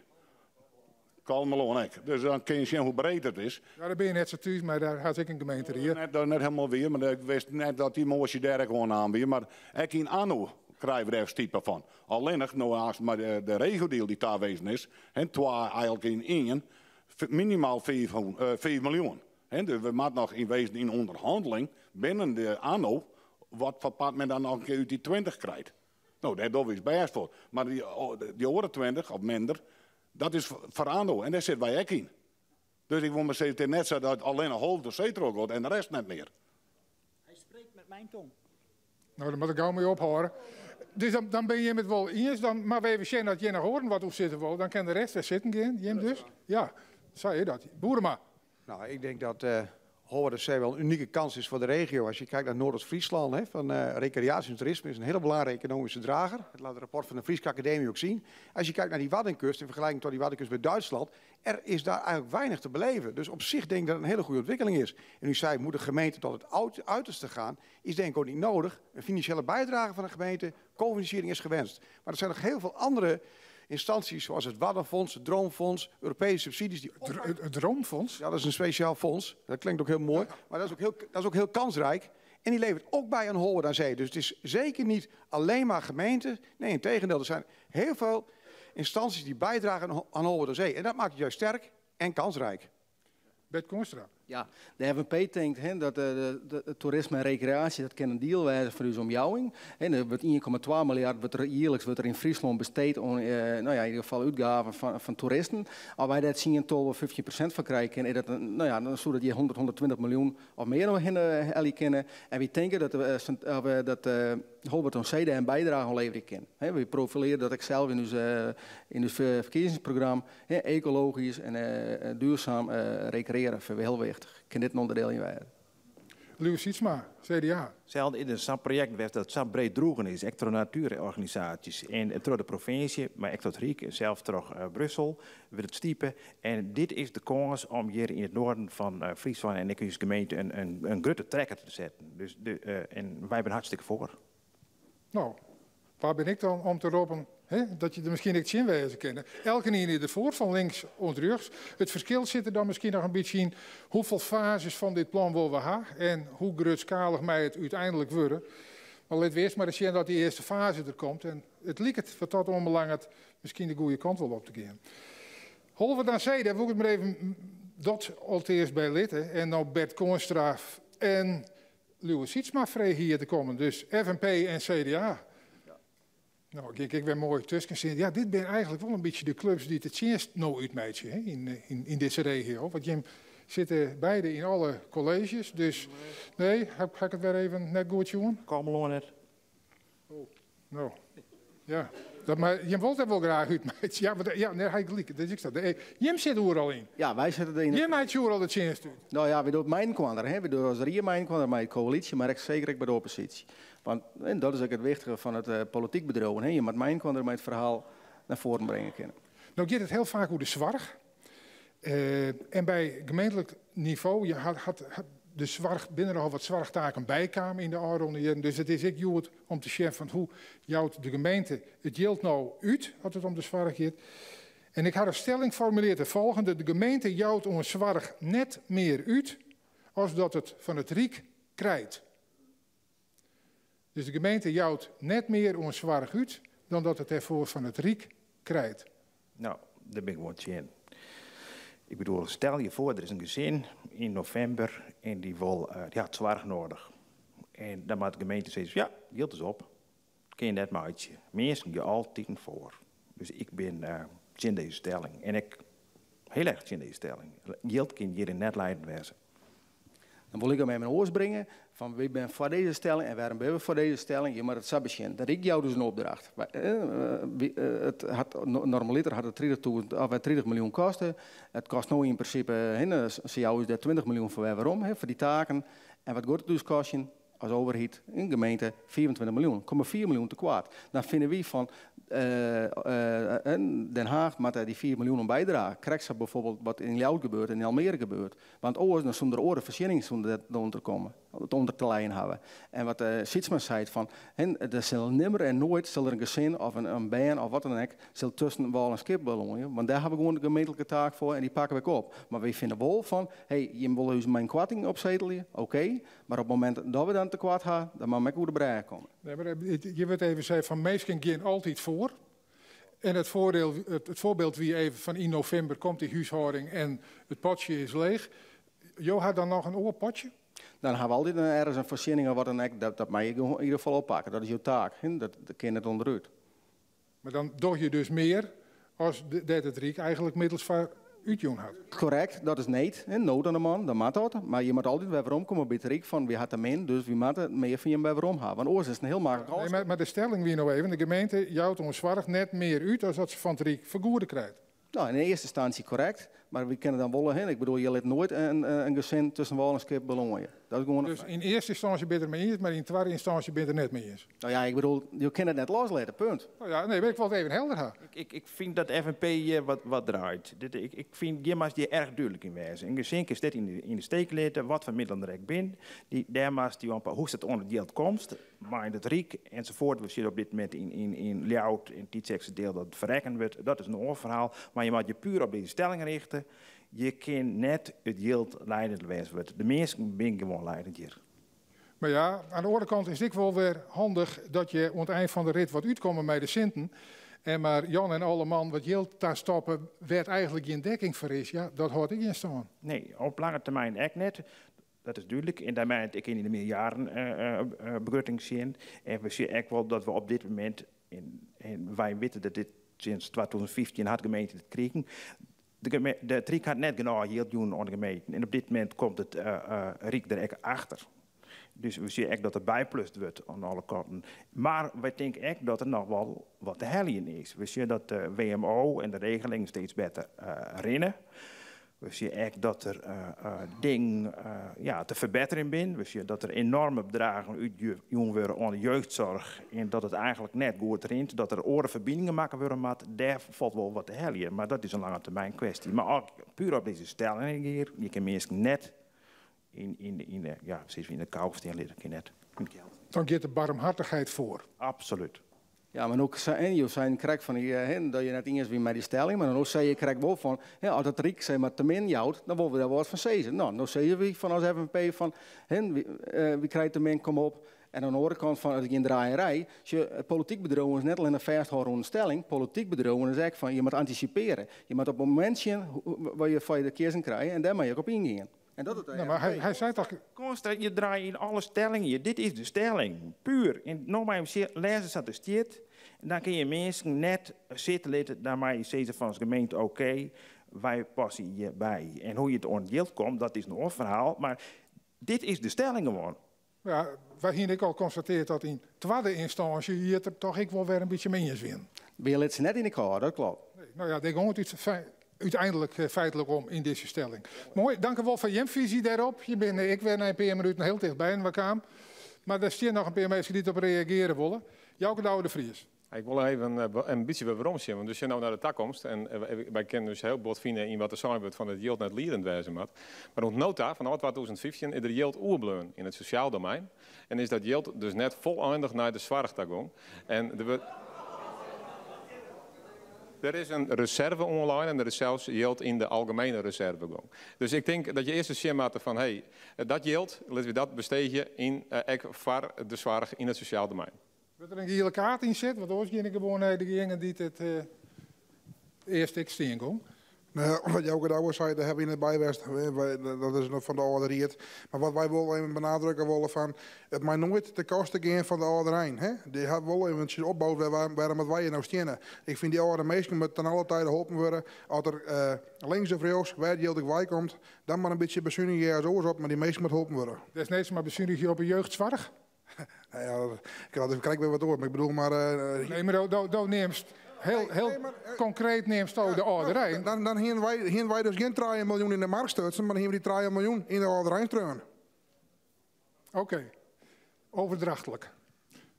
Kalmeloon ik. Dus dan kun je zien hoe breed het is. Ja, daar ben je net zo thuis, maar daar had ik een gemeente hier. Net, net helemaal weer, maar ik wist net dat die mooie daar gewoon aan weer. Maar ook in Anno krijgen we daar type van. Alleen nog, nou, als maar de regeldeal die daar wezen is, en twee eigenlijk in één, minimaal 5 miljoen. Hè, dus we moeten nog in wezen in onderhandeling binnen de anno wat voor part men dan nog een keer uit die 20 krijgt. Nou, daar doen we iets best voor. Maar die andere 20 of minder, dat is voor anno en daar zitten wij ook in. Dus ik wil maar zeggen, het is net zo dat alleen een half de zee terug wordt en de rest net meer. Hij spreekt met mijn tong. Nou, daar moet ik gauw mee ophouden. Dus dan ben je het wel eens, dan, maar we even zien dat je nog horen wat hoe zitten wil, dan kan de rest er zitten gaan, Jim dus. Ja, zei je dat. Boerema. Nou, ik denk dat Holwerd aan Zee wel een unieke kans is voor de regio. Als je kijkt naar Noordoost-Friesland, hè, van recreatie en toerisme is een hele belangrijke economische drager. Dat laat het rapport van de Frieske Academie ook zien. Als je kijkt naar die Waddenkust, in vergelijking tot die Waddenkust bij Duitsland, er is daar eigenlijk weinig te beleven. Dus op zich denk ik dat het een hele goede ontwikkeling is. En u zei, moet de gemeente tot het uiterste gaan, is denk ik ook niet nodig. Een financiële bijdrage van de gemeente, cofinanciering is gewenst. Maar er zijn nog heel veel andere instanties zoals het Waddenfonds, het Droomfonds, Europese subsidies. Die Het Droomfonds? Ja, dat is een speciaal fonds. Dat klinkt ook heel mooi. Maar dat is ook heel kansrijk. En die levert ook bij aan Holwerd aan Zee. Dus het is zeker niet alleen maar gemeente. Nee, integendeel, er zijn heel veel instanties die bijdragen aan Holwerd aan Zee. En dat maakt het juist sterk en kansrijk. Bert Koonstra. Ja, de FNP denkt hè, dat de toerisme en recreatie dat kan een deel wijzen voor onze omjouwing. En er wordt 1,2 miljard wordt er jaarlijks wordt er in Friesland besteed om nou ja, in ieder geval uitgaven van toeristen. Als wij dat zien, 12 of 15% van krijgen, is dat een, nou ja, dan zou dat je 100, 120 miljoen of meer nog in Ellie kennen. En we denken dat dat Holwerd aan Zee daar een bijdrage aan leveren kan. Hè, we profileren dat ik zelf in ons verkiezingsprogramma, hè, ecologisch en duurzaam recreëren, vinden we heel wichtig. Ik kan dit een onderdeel in wijzen. Lieuwe Sytsma, CDA. Zelfs in een project werd dat zo breed droegen is, echt door natuurorganisaties en door de provincie, maar echt door het Rijk en zelf door Brussel, wordt het stiepen. En dit is de kans om hier in het noorden van Friesland en ik als gemeente een grote trekker te zetten. En wij zijn hartstikke voor. Nou, waar ben ik dan om te roepen, hè, dat je er misschien niet in wezen kennen? Elke een is ervoor, van links en rechts. Het verschil zit er dan misschien nog een beetje in hoeveel fases van dit plan willen we hebben en hoe grootschalig mij het uiteindelijk worden. Maar laten we eerst maar eens zien dat die eerste fase er komt. En het lijkt het, wat dat onbelangrijk, misschien de goede kant wel op te gaan. Holwerd aan Zee, daar wil ik het maar even dat al eerst bij litten. En nou Bert Koonstra en Lieuwe Sytsma vrij hier te komen. Dus FNP en CDA. Nou, ik ben mooi tussen zitten. Ja, dit zijn eigenlijk wel een beetje de clubs die het eerst nou uitmeidje, hè, in deze regio. Want Jim zitten beide in alle colleges. Dus nee, ga ik het weer even net goed doen? Kom net. Oh, nou, ja. Dat, maar Jim wil dat wel graag uitmeidje. Ja, want, ja, nee, hij gelijk. Dat is ik dat. Jim zit er al in. Ja, wij zitten erin. Jim had je al het eerst uit. Nou ja, we doen mijn kwander, hè. We doen als Rie mijn kwander, maar de coalitie, maar ik zeker ook bij de oppositie. Want en dat is ook het wichtige van het politiek bedrijf. Hè. Je moet mijn kwander met het verhaal naar voren brengen kunnen. Nou gaat het heel vaak over de zorg. En bij gemeentelijk niveau, je had, had, had de zorg binnen al wat zorgtaken bijkwamen in de oude jaren. Dus het is ik goed om te zeggen van hoe jouwt de gemeente het geld nou uit, als het om de zorg gaat. En ik had een stelling geformuleerd de volgende. De gemeente jouwt om zorg net meer uit als dat het van het Rijk krijgt. Dus de gemeente jouwt net meer om zorg uit dan dat het ervoor van het Rijk krijgt. Nou, daar ben ik wel in. Ik bedoel, stel je voor, er is een gezin in november en die wil die had zorg nodig. En dan moet de gemeente zeggen, ja, geld is op. Kun je net maar uitje. Mensen je altijd voor. Dus ik ben in deze stelling. En ik heel erg in deze stelling. Geld kan hier in net leidend wezen. Dan wil ik hem even oors brengen van wie ben voor deze stelling en waarom ben we voor deze stelling. Je moet het zo beginnen. Dat ik jou dus een opdracht. Maar wie het had, no, normaliter had het 30.000, of 30 miljoen kosten. Het kost nu in principe, hè, ze jou is daar 20 miljoen voor waarom, hè, voor die taken. En wat gaat het dus kosten als overheid in gemeente 24 miljoen. Komma 4 miljoen te kwaad. Dan vinden we van Den Haag moet daar die 4 miljoen om bijdragen. Krijgt ze bijvoorbeeld wat in Ljouwert gebeurt en in Almere gebeurt. Want oors, dan zonder oren voorziening zonder dat onder te komen, het onder te lijnen hebben. En wat Sytsma zei van, hè, er zal nimmer en nooit zal er een gezin of een band of wat dan ook, zal tussen wal en schip belongen. Want daar hebben we gewoon de gemeentelijke taak voor en die pakken we op. Maar wij vinden wel van, hey, je wil dus mijn kwarting opzetelen, oké. Maar op het moment dat we dan te kwart hebben, dan mag ik hoe de brei komen. Nee, maar je wordt even zei van meestal gaan altijd voor. En het voorbeeld wie even van in november komt die huishouding en het potje is leeg. Jo had dan nog een oorpotje? Dan hebben we altijd ergens een voorziening of wat dan ook, dat mag je in ieder geval oppakken. Dat is jouw taak, hè? Dat kun je het onderuit. Maar dan doe je dus meer als dat het Rijk eigenlijk middels van uitjong had. Correct, dat is niet. Hè? Nood aan de man, dat moet dat. Maar je moet altijd weer waarom komen bij het Rijk van wie had hem in, dus wie moet het meer van je bij waarom hebben. Want oors is het een heel makkelijk Nee, maar de stelling wie nou even, de gemeente jouwt ons zorg net meer uit als dat ze van het Rijk vergoeden krijgt. Nou, in eerste instantie correct, maar we kennen dan wel heen. Ik bedoel, je laat nooit een gezin tussen wal en schip belongen. Dat is gewoon een Dus feit. in eerste instantie ben je er mee eens, maar in tweede instantie ben je er net mee eens. Nou ja, ik bedoel, je kan het net loslaten, punt. Nou ja, nee, maar ik wil het even helder hebben. Ik vind dat FNP hier wat draait. Ik vind, je mag die erg duidelijk in wijzen. Een gezin is dit in de steek laten, wat voor middelen er ook bin. Die, daar mag die op, hoe is het onder die komst, maar in het Rijk enzovoort. We zitten op dit moment in Ljouwert, in het Tietsekse deel dat verrekken wordt. Dat is een ander verhaal. Maar je moet je puur op deze stelling richten. Je kan net het geld leidend wezen worden. De meesten zijn gewoon leidend hier. Mar ja, oan de oare kant is it ek wol wer handich dat je oan it ein fan de rit wat útkomme mei de sinten. En mar Jan en alle man wat jild tastoppe wêr't eigentlik gjin dekking foar is, ja, dat hâldt ek gjin stân. Nee, op lange termyn ek net. Dat is dúdlik. En dêrmei it ek yn de mearjaren-begrutting sjen. En we sjogge ek wol dat we op dit momint, en wy witte dat dit sinds 2015 hat de gemeente dit krigen, de, de it Ryk hat net genôch jild jûn oan de gemeenten. En op dit momint komt it Ryk der ek achter. Dus we sjogge ek dat der byplust wurdt oan alle kanten. Mar wy tinke ek dat der noch wol wat te heljen is. We sjogge dat de WMO en de regelingen steeds better rinne. We sjogge ek dat der dingen ja, te ferbetterjen binne. We sjogge dat der enorme bedragen útjûn wurde oan de jeugdsoarch en dat it eigentlik net goed rint, dat der oare ferbiningen makke wurde moatte. Dêr falt wol wat te heljen, mar dat is in lange termyn kwestje. Mar as ik puer op dizze stelling gean, je kinne minsken net yn, yn, yn, de, ja, yn de kou stean litte, kin net. Dan giet de barmhartichheid foar. Absolút. Ja, mar no, en jo seinen krekt fan, dat je net iens wiene mei dy stelling, mar no sei je krekt wol fan, as it Ryk sis mar te min jout, dan wolle we dêr wat fan sizze. No, no sizze wy fan as FNP fan, wy krije te min, kom op. En oan de oare kant fan, it is gjin draaierij. Sjoch, polityk bedriuwen is net allinne fêsthâlde oan de stelling, polityk bedriuwen is ek fan, je moatte antisipearje. Je moatte op it momint sjen wat je foar je de kiezzen krije en dêr moatte je ek op yngean. En dat it Nou, mar hy sei toch... Konstant, je draaie yn alle stellingen. Dit is de stelling. Puer. En no mei him lêze sa't it stiet. En dan kinne je minsken net sitte litte. Dan mei je sizze fan as gemeente oké, wy passe hjirby. En hoe je it oan it jild komt, dat is in oar ferhaal. Mar dit is de stelling gewoan. Ja, wy hiene ek al konstateard dat yn twadde ynstânsje je it der toch ek wol wer in bytsje mei iens wienen. Wy litte se net yn de kou, dat kloppet. Nee, no ja, dêr gong it úteinlik feitlik om yn dizze stelling. Moai, dank wol foar jim fisy dêrop. Je binne ek wer nei in pear minuten hiel ticht by inoar kaam. Mar der stean noch in pear minsken dy't op reagearje wolle. Jouke Douwe de Vries. Ik wol even in bytsje wer werom sjen, want we sjogge no nei de takomst en wy kinne ús hiel bot fine yn wat der sein wurdt fan dat jild net liedend wêze moat. Mar oant no ta, fanôf 2015, is der jild oerbleaun yn it sosjaal domein en is dat jild dus net folleindich nei de soarch ta gong. En der wurdt. Der is in reserve oanlein en der is sels jild yn de algemene reserve gong. Dus ik tink dat je earst ris sjen moatte fan hé, dat jild, litte we dat besteegje yn ek foar de soarch yn it sosjaal domein. Wurdt der in giele kaart yn set? Want oars gean ik gewoan nei dejinge dy't it earst ek stean gong. No, wat Jouke Douwe sei, dêr hawwe wy net by west. Dat is noch fan de âlde ried. Mar wat wy wol even benadrukke wolle fan, it mei noait te koste gean fan de âlderein. Hè? Dy hat wol eventsjes opboud wêrom dat wy hjir no steane. Ik fyn dy âlde minsken moatte ten alle tijde holpen wurde. As der links of rjochts, wêr't jild ek wei komt, dan mar in bytsje besunigje as oars op, mar dy minsken moatte holpen wurde. Desneeds mar besunigje op de jeugdsoarch? Nou ja, ik had even weer wat oar, mar ik bedoel mar. Nee, mar do neamst hiel, hiel konkreet neamst do de âlderein. Dan, dan hiene wy, hiene wy dus gjin 3 miljoen yn de mark stutsen, mar dan hiene we dy 3 miljoen yn de âlderein treaun. Oké, overdrachtlik.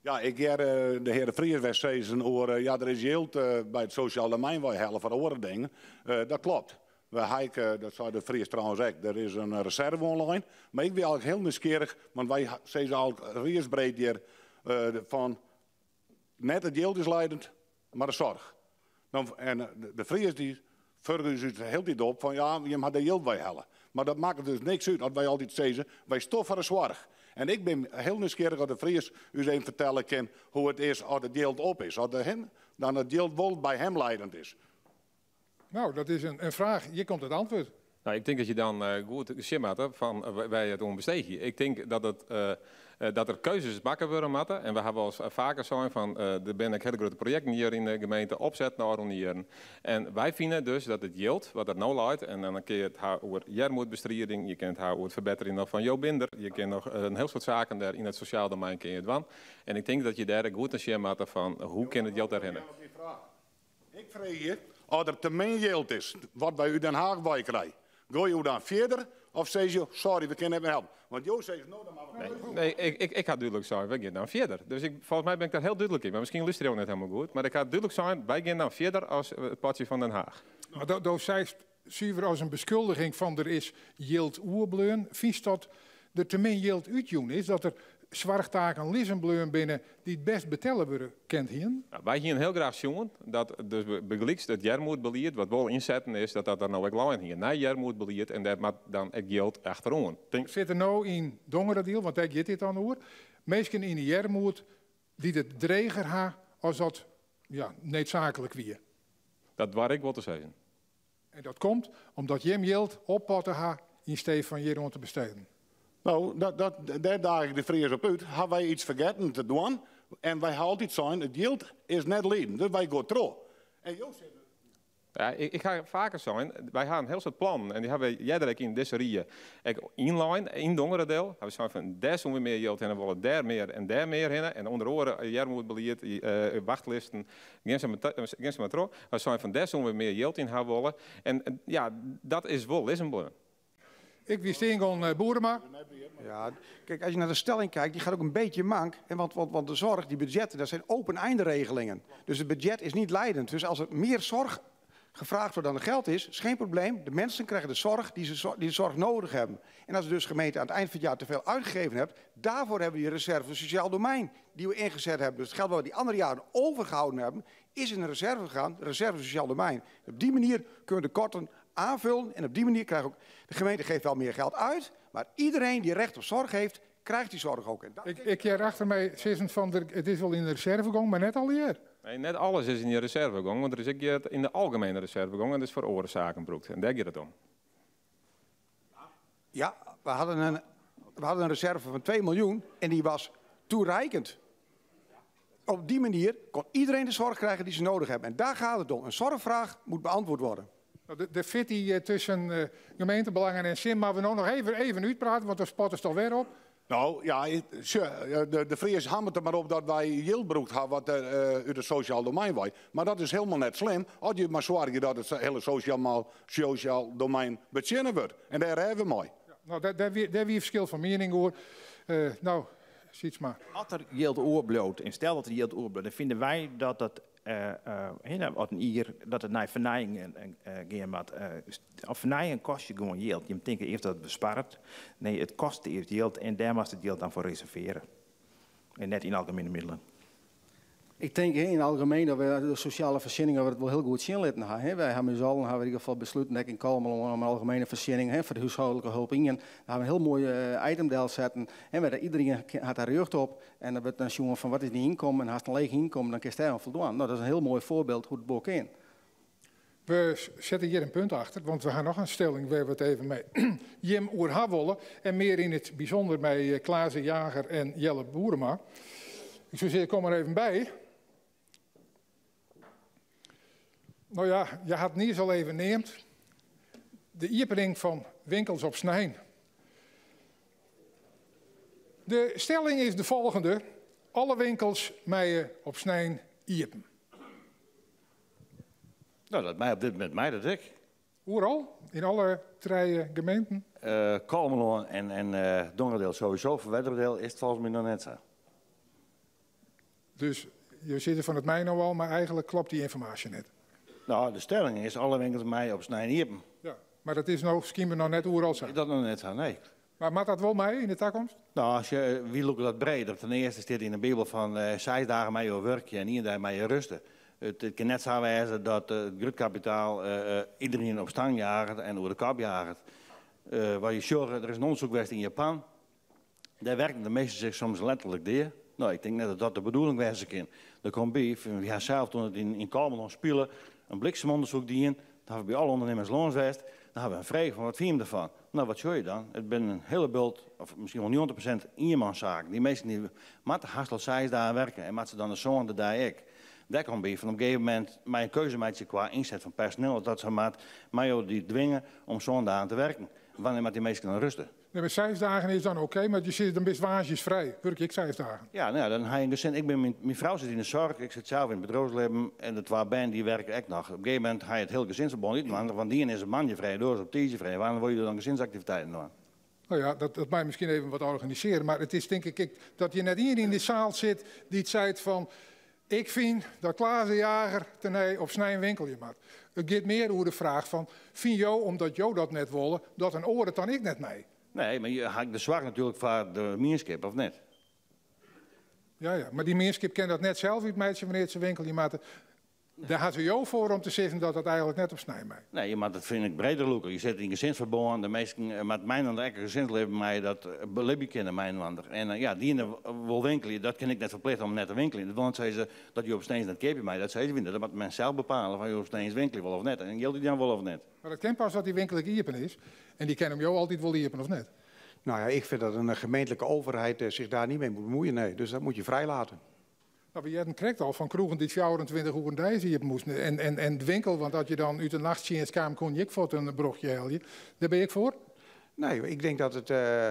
Ja, ik hear de hear De Vries wer sizzen oer, ja, der is jild by it sosjaal domein weihelle foar oare dingen. Dat klopt. Wy ha ek, dat sei De Vries trouwens ek, der is in reserve oanlein. Mar ik wie eigentlik hiel nijsgjirrich, want wy sizze eigentlik riedsbreed hjir fan net it jild is leidend, mar de soarch. En De Vries dy furge ús hieltyd op fan ja, jim ha dêr jild weihelle. Mar dat makket dus niks út as wy altyd sizze, wy stean foar de soarch. En ik bin hiel nijsgjirrich as De Vries ús even fertelle kin hoe it is as it jild op is. As dan it jild wol by him leidend is. Nou, dat is in fraach. Hjir komt it antwurd. Nou, ik tink dat je dan goed sjen moatte fan wêr je it oan besteegje. Ik tink dat, it, dat der keuzes makke wurde moatte. En we hawwe al faker sein fan der binne ek hiele grutte projekten hjir yn de gemeente opset de ôfrûne jierren. En wy fine dus dat it jild wat der no leit, en dan kinne je it ha oer earmoedbestriding, je kinne it ha oer it ferbetterjen noch fan Jobinder, je kinne noch in hiel soad saken dêr yn it sosjaal domein kinne je dwaan. En ik tink dat je dêr ek goed nei sjen moatte fan hoe kin it jild dêrhinne. Ik freegje oft der te min jild is wat wy út Den Haag wei krije. Gean jo dan fierder of sizze jo, sorry, we kinne net mear helpe? Want jo sizze no, dan moatte we. Nee, ik ha dúdlik sein, wy gean dan fierder. Dus ik, folgens my bin ik dêr hiel dúdlik yn. Mar miskien lústerje jo net helemaal goed. Mar ik ha dúdlik sein, wy gean dan fierder as it potsje fan Den Haag. Mar do seist suver as in beskuldiging fan der is jild oerbleaun. Fynst dat der te min jild útjûn is? Dat der soarchtaken lizzen bleaun binne dy't bêst betelle wurde kind hienen? Nou, wy hienen hiel graach sjoen dat dus bygelyks it earmoedbelied, wat wol ynsetten is, dat dat der no ek lein hie. Nij earmoedbelied en dêr moat dan ek jild achteroan. Tink. Sit der no yn Dongeradiel, want dêr giet dit dan oer, minsken yn de earmoed dy't it dreger ha as dat ja, needsaaklik wie? Dat doar ik wol te sizzen. En dat komt omdat jim jild oppotte ha yn stee fan hjiroan te besteden. No, dat, dat, dêr daag ik de Fries op út. Ha wy iets fergetten te dwaan? En wy ha altyd sein, it jild is net liedend, dus wy gean troch. En jo sizze. Ja, ik ha faker sein, wy ha in hiel soad plannen en dy hawwe wy earder ek yn dizze rie ek ynlein, yn Dongeradeel. Hawwe wy sein fan dêr soene we mear jild hinne wolle, dêr mear en dêr mear hinne. En ûnder oare earmoedbelied, wachtlisten, gean sa gean sa mar troch. Wy seinen fan dêr soene we mear jild yn ha wolle. En ja, dat is wol lizzen bleaun. Ik wie stean gong Boerema. Ja, kijk, als je naar de stelling kijkt, die gaat ook een beetje mank. En want, want, want de zorg, die budgetten, dat zijn open einderegelingen. Dus het budget is niet leidend. Dus als er meer zorg gevraagd wordt dan er geld is, is geen probleem. De mensen krijgen de zorg die ze die de zorg nodig hebben. En als de dus gemeente aan het eind van het jaar te veel uitgegeven hebt, daarvoor hebben we die reserve sociaal domein die we ingezet hebben. Dus het geld wat we die andere jaren overgehouden hebben, is in de reserve gegaan, de reserve sociaal domein. Op die manier kunnen we de korten aanvullen en op die manier krijgt ook de gemeente geeft wel meer geld uit, maar iedereen die recht op zorg heeft, krijgt die zorg ook. En dat Ik, ik hear achter my sizzen fan der, it is wol yn de reserve gong, mar net allegear. Nee, net alles is yn de reserve gong, want der is ek jild yn de algemene reserve gong en dat is foar oare saken brûkt. En dêr giet it om. Ja, we hadden een, we hadden een reserve van 2 miljoen en die was toereikend. Op die manier kon iedereen de zorg krijgen die ze nodig hebben. En daar gaat het om. Een zorgvraag moet beantwoord worden. Nou, de, de fitty tusken uh, gemeentebelangen en SIN moatte we no noch even, even útprate, want dan spottest alwer op. No, ja, de, de Fries hammert der mar op dat wy jild brûkt ha wat uh, út it sosjaal domein wei. Mar dat is hielendal net slim, as je mar soargje dat it hiele sosjaal, sosjaal domein betsjinne wurdt. En dêr rêde we mei. Ja, no, dêr, dêr, wie, dêr wie ferskil fan miening oer. Uh, no, Sytsma. As der jild oerbliuwt, en stel dat der jild oerbliuwt, dan fine wy dat dat as in jier dat it nei fernijing gean moat. Of fernijing kostet gewoan jild. Je tinke earst dat it besparret. Nee, it kostet earst jild en dêr moatst it jild dan foar reservearje. En net yn algemiene middelen. Ik tink yn it algemien dat we de sosjale foarsjenningen it wol hiel goed sjen litten ha. Wy ha mei ús allen hawwe yn ieder gefal besluten, ek yn Kollumerlân, om in algemene foarsjenning foar de húshâldlike help ien. Dêr hawwe we in hiel moai item delsetten. Wêr iderien hat dêr rjocht op. En dan wurdt dan sjoen fan wat is dyn ynkommen en hast in leech ynkommen, dan kinst dêr oan foldwaan. No, dat is in hiel moai foarbyld hoe't it wol kin. We sette hjir in punt achter, want we ha noch in stelling wêr't we it even mei jim oer ha wolle. En mear yn it bysûnder mei Klaas de Jager en Jelle Boerema. Ik soe sizze, kom der even by. No ja, je hat niis al even neamd. De iepening fan winkels op snein. De stelling is de folgjende. Alle winkels meie op snein iepen. No, dat mei op dit momint mei dat ek. Oeral? Yn alle trije gemeenten? Uh, Kollumerlân en, en uh, Dongeradeel sowieso, Ferwerderadiel is it folgens my noch net sa. Dus je sizze fan it mei no al, mar eigentlik kloppet dy ynformaasje net. No, de stelling is alle winkels meie op snein iepen. Ja, mar dat is no skynber noch net oeral sa. Is dat noch net sa, nee. Mar moat dat wol mei yn de takomst? No, as je, wy lûke dat breder. Ten earste stiet yn de Bibel fan uh, seis dagen meie jo wurkje en ien dei meie jo rêste. It, it kin net sa wêze dat uh, it grut kapitaal uh, iderien op stang jaget en oer de kop jaget. Uh, wat je sjogge, der is in ûndersyk west yn Japan. Dêr werken de minsken sich soms letterlik dea. No, ik tink net dat dat de bedoeling wêze kin. Der komt by, wy ha sels toen it yn, yn Kollumerlân spile, in bliksemûndersyk dien. Dan hawwe we by alle ûndernimmers lâns west. Dan hawwe we in frege fan wat fine jim derfan? No, wat sjoch je dan? It binne in hiele bult, of miskien wol 90% ienmanssaken. Dy minsken dy moatte hast al seis dagen werke en moatte se dan de sânde dei ek. Dêr komt by fan op in gegeven momint mei in keuze meitsje kwa ynset fan personiel as dat sa moat, meie jo dy dwinge om sân dagen te werken. Wannear moatte dy minsken dan rêste? Nee, mar seis dagen is dan oké, mar je sizze dan bist woansdeis frij. Wurkje ik seis dagen? Ja, no ja, dan ha je in gesin. Ik bin, myn, myn frou sit yn de soarch, ik sit sels yn it bedriuwslibben en de twa bern dy werke ek noch. Op in gegeven momint ha je it hiele gesinsferbân útinoar, want de ien is op moandei frij, de oar is op tiisdei frij. Wannear wolle je dan gesinsaktiviteiten dwaan? No ja, dat, dat mei miskien even wat organisearje, mar it is tink ik ek dat hjir net ien yn de seal sit dy't seit fan ik fyn dat Klaas de Jager tenei op snein winkelje moat. It giet mear oer de fraach fan fine jo, omdat jo dat net wolle, dat in oar it dan ek net mei? Nee, mar je ha de soarch natuerlik foar de mienskip, of net? Ja, ja, mar dy mienskip kin dat net sels útmeitsje wannear't se winkelje moatte. Dêr ha se jo foar om te sizzen dat dat eigenlik net op snein mei. Nee, je moatte it fyn ik breder lûke. Je sitte yn gesinsferbân, de minsken moatte mei-inoar ek in gesinslibben mei dat belibje kinne mei-inoar. En ja, de iene wol winkelje, dat kin ik net ferplichte om net te winkeljen. Dat wol net sizze dat je op sneins net keapje meie, dat sizze wy net. Dat moat men sels bepale fan je op sneins winkelje wolle of net en jild útjaan wolle of net. Mar dat kin pas as dy winkel ek iepen is. En dy kin om jo altyd wol iepen, of net? Nou ja, ik vind dat een gemeentelijke overheid eh, zich daar niet mee moet bemoeien. Nee, dus dat moet je vrijlaten. Nou, we hearden krekt al fan kroegen dy't 24 oeren deis iepen moasten. En, en, en de winkel, want as je dan út de nachttsjinst kaam, koene je ek fuort in brochje helje. Dêr bin je ek foar? Nee, ik denk dat het... Uh,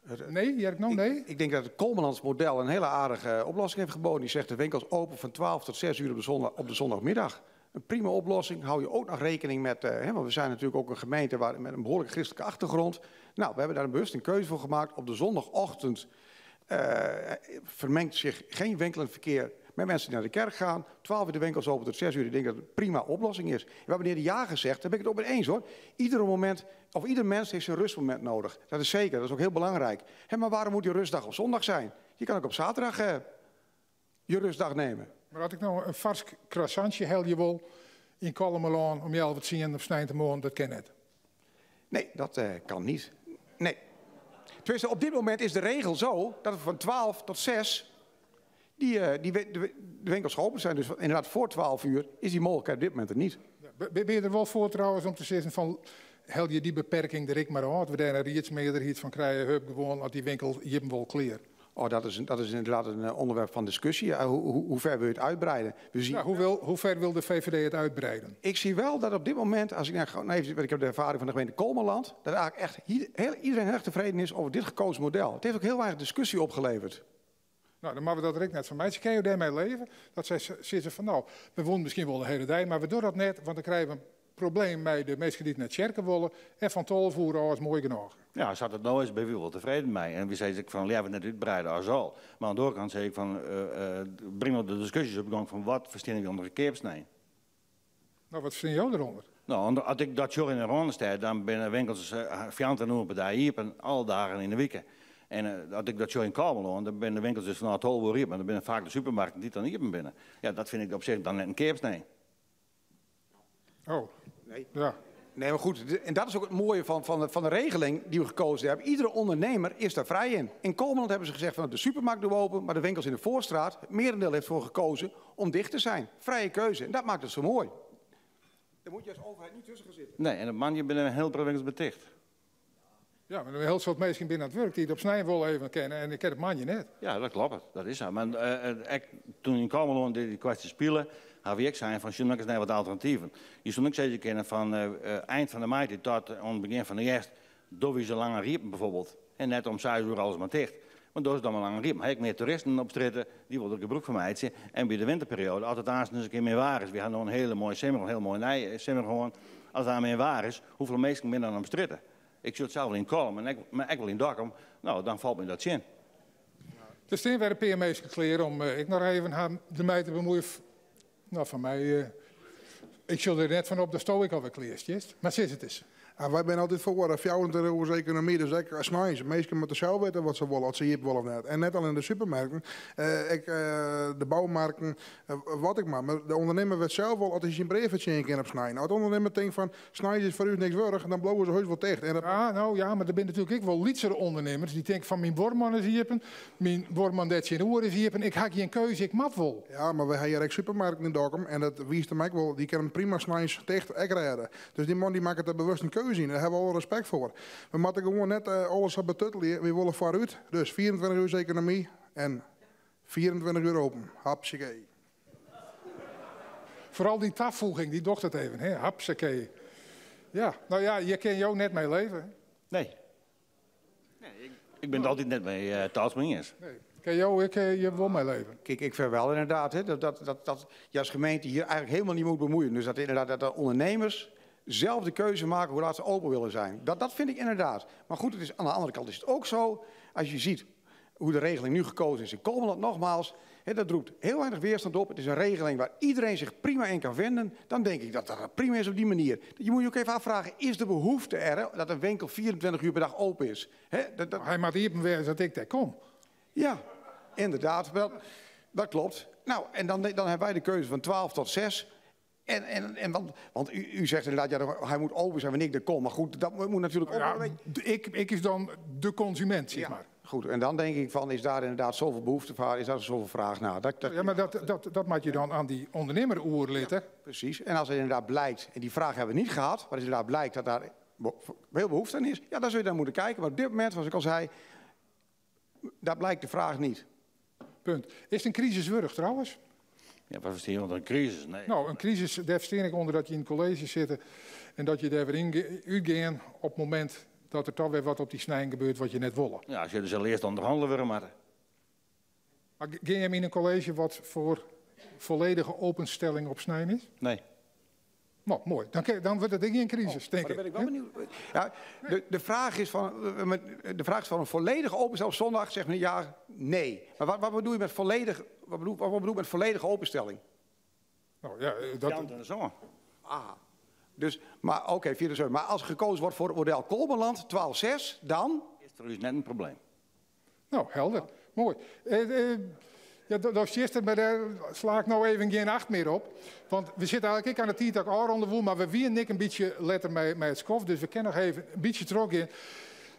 het nee, hear ik no nee? Ik denk dat het Kolmelands model een hele aardige oplossing heeft geboden. Die zegt de winkels open van 12 tot 6 uur op de, zondag, op de zondagmiddag. Een prima oplossing. Hou je ook nog rekening met, uh, hè, want we zijn natuurlijk ook een gemeente waar, met een behoorlijk christelijke achtergrond. Nou, we hebben daar een bewust een keuze voor gemaakt. Op de zondagochtend uh, vermengt zich geen winkelend verkeer met mensen die naar de kerk gaan. 12 uur de winkels open tot 6 uur. Ik denk dat het een prima oplossing is. En wat meneer De Jager zegt, daar ben ik het ook mee eens hoor. Ieder moment, of ieder mens heeft zijn rustmoment nodig. Dat is zeker, dat is ook heel belangrijk. Hè, maar waarom moet die rustdag op zondag zijn? Je kan ook op zaterdag uh, je rustdag nemen. Mar as ik no in farsk croissantje helje wol yn Kollumerlân om 9:30 op sneintemoarn, dat kin net. Nee, dat uh, kan niet. Nee. Tenminste, op dit moment is de regel zo dat we van 12 tot 6 die, uh, die, de, de winkels geopend zijn. Dus inderdaad, voor 12 uur is die mogelijkheid op dit moment er niet. Ja, ben je der wol foar trouwens om te sizzen fan helje dy beperking der ek mar ôf, we dêr in riedsmearderheid fan krije, hup gewoan as dy winkel iepen wol klear. Oh, dat is, dat is inderdaad een eh, onderwerp van discussie. Hoe, hoe, hoe ver wil je het uitbreiden? We zien... Ja, hoe, wil, hoe ver wil de VVD het uitbreiden? Ik zie wel dat op dit moment, als ik naar, nou even, ik heb de ervaring van de gemeente Kolmerland, dat eigenlijk echt heel, iedereen heel erg tevreden is over dit gekozen model. Het heeft ook heel weinig discussie opgeleverd. Nou, dan moatte we dat der ek net fan meitsje. Kinne jo dêrmei leve? Dat sy sizze fan no, we woenen miskien wol de hiele dei, mar we dogge dat net, want dan krije we in probleem mei de minsken dy't nei tsjerke wolle. En fan 12 oere ôf is moai genôch. Ja, sa't it no is, bin wy wol tefreden mei. En wy sizze ek fan leaver net útbreide as al. Mar oan de oare kant sis ik fan uh, bring no de diskusjes op gong fan wat fersteane wy ûnder in keapsnein. No, wat fersteane jo derûnder? No, as ik dat sjoch yn de Rânestêd, dan binne winkels 24 oeren per dei iepen, alle dagen yn de wike. En as ik dat sjoch yn Kollumerlân, dan binne de winkels dus fanôf 12 oere iepen, mar dat binne faak de supermarkten dy't dan iepen binne. Ja, dat fyn ik op sich dan net in keapsnein. Oh, nee. Ja. Nee, maar goed, en dat is ook het mooie van, van, de, van de regeling die we gekozen hebben. Iedere ondernemer is daar vrij in. In Kollumerland hebben ze gezegd van de supermarkt doen we open, maar de winkels in de Voorstraat, het merendeel heeft voor gekozen om dicht te zijn. Vrije keuze. En dat maakt het zo mooi. Daar moet je als overheid niet tussen gaan zitten. Nee, en op moandei binne in hiel protte winkels beticht. Ja, mar in hiel soad minsken binne oan it wurk dy't it op snein wol even kinne en ik kin it moandei net. Ja, dat kloppet. Dat is sa. Mar uh, ek doe't yn Kollumerlân dy kwestje spile, ha wy ek sein fan sjoch no ris nei wat alternativen. Je soene ek sizze kinne fan uh, ein fan de maitiid tot oan it begjin fan de hjerst dogge wy se langer iepen bijvoorbeeld. En net om 6 oere alles mar ticht. Mar dogge se dan mar langer iepen. Ha ek mear toeristen op strjitte, dy wolle der gebrûk fan meitsje. En by de winterperioade, as it aanst ris in kear min waar is, wy ha no in hiele moaie simmer, in hiel moai nije simmer hân. As it aanst min waar is, hoefolle minsken binne dan op strjitte? Ik sjoch it sels wol yn Kollum en ek, mar ek wol yn Dokkum. No, dan falt my dat tsjin. Der stean wer in pear minsken klear om ek noch even har dermei te bemuoien. No, foar my, ik sjoch der net fan op datsto ek alwer klear stiest. Mar sis it ris. Ja, wy binne altyd foar 24 oers ekonomy, dus ek sneins. Minsken moatte sels witte wat se wolle, oft se iepen wolle of net. En net allinne de supermerken, ek de boumarkten, wat ek mar. Mar de ûndernimmer wit sels wol oft hy syn brea fertsjinje kin op snein. As de ûndernimmer tinkt fan sneins is foar ús niks wurdich, dan bliuwe se heus wol ticht. En dat... Ja, no ja, mar der binne natuerlik ek wol lytsere ûndernimmers dy't tinke fan myn buorman is iepen, myn buorman dêr tsjinoer is iepen, ik ha gjin keuze, ik moat wol. Ja, mar wy ha hjir ek supermarkten yn Dokkum en dat wiist him ek wol, dy kinne prima sneins ticht ek rêde. Dus dy man dy makket der bewust in keuze yn, dêr ha we alle respekt foar. We moatte gewoan net alles sa betuttelje, wy wolle foarút. Dus 24 uur ekonomy en 24 uur open. Hapsakee. Foaral dy tafoeging, dy docht it even, hè? Hapsakee. Ja, no ja, hjir kinne jo net mei leve, hè? Nee. Nee, ik bin it altyd net mei uh, Talsma iens. Nee. Kinne jo ek hjir wol mei leve? Kijk, ik vind wel inderdaad hè, dat, dat, dat, dat je als gemeente hier eigenlijk helemaal niet moet bemoeien. Dus dat inderdaad dat de ondernemers zelf de keuze maken hoe laat ze open willen zijn. Dat, dat vind ik inderdaad. Maar goed, het is, aan de andere kant is het ook zo. Als je ziet hoe de regeling nu gekozen is in Kollumerland, nogmaals, hè, dat roept heel weinig weerstand op. Het is een regeling waar iedereen zich prima in kan vinden. Dan denk ik dat dat prima is op die manier. Je moet je ook even afvragen, is de behoefte er dat een winkel 24 uur per dag open is? Hè, dat, dat... Hy moat iepen wêze dat ik dêr kom. Ja. Inderdaad, dat, dat klopt. Nou, en dan, dan hebben wij de keuze van 12 tot 6. En, en, en want, want u, u zegt inderdaad, ja, hij moet open zijn wanneer ik er kom. Maar goed, dat moet natuurlijk ook Ja, wel een beetje... ik, ik is dan de consument, zeg maar. Goed, en dan denk ik van, is daar inderdaad zoveel behoefte voor, is daar zoveel vraag naar? Dat, dat... Ja, maar dat, dat, dat maak je dan aan die ondernemer oerlitten. Precies, en als het inderdaad blijkt, en die vraag hebben we niet gehad, maar als inderdaad blijkt dat daar veel behoefte aan is, ja, dan zul je daar moeten kijken. Maar op dit moment, zoals ik al zei, daar blijkt de vraag niet. Punt. Is het een crisiswurg trouwens? Ja, wat versteer je onder een crisis? Nee. Nou, een crisis, daar versteer ik onder dat je in het college zit en dat je daar weer in uitgaan op het moment dat er toch weer wat op die snijn gebeurt wat je net wilde. Ja, als je dus al eerst onderhandelen wil, maar... Maar ga je hem in een college wat voor volledige openstelling op snijn is? Nee. Nou, mooi. Dan, dan wordt het ding geen crisis, Oh, denk maar ik. dan ben ik wel benieuwd. Ja, de, de, vraag is van, de vraag is van een volledige openstelling op zondag, zegt meneer ja, nee. Maar wat, wat bedoel je met volledig, wat bedoel, wat bedoel je met volledige openstelling? Nou ja, dat... Jan en zo. Ah, dus, maar oké, okay, 4 Maar als gekozen wordt voor het model Kolbenland, 12-6, dan? Is er dus net een probleem. Nou, helder. Mooi. Eh, eh, ja, dat is het, maar daar sla ik nou even geen acht meer op. Want we zitten eigenlijk ik aan de tijd dat ik al woe, maar we wie en ik een beetje letter met, met het skof, dus we kennen nog even een beetje terug in.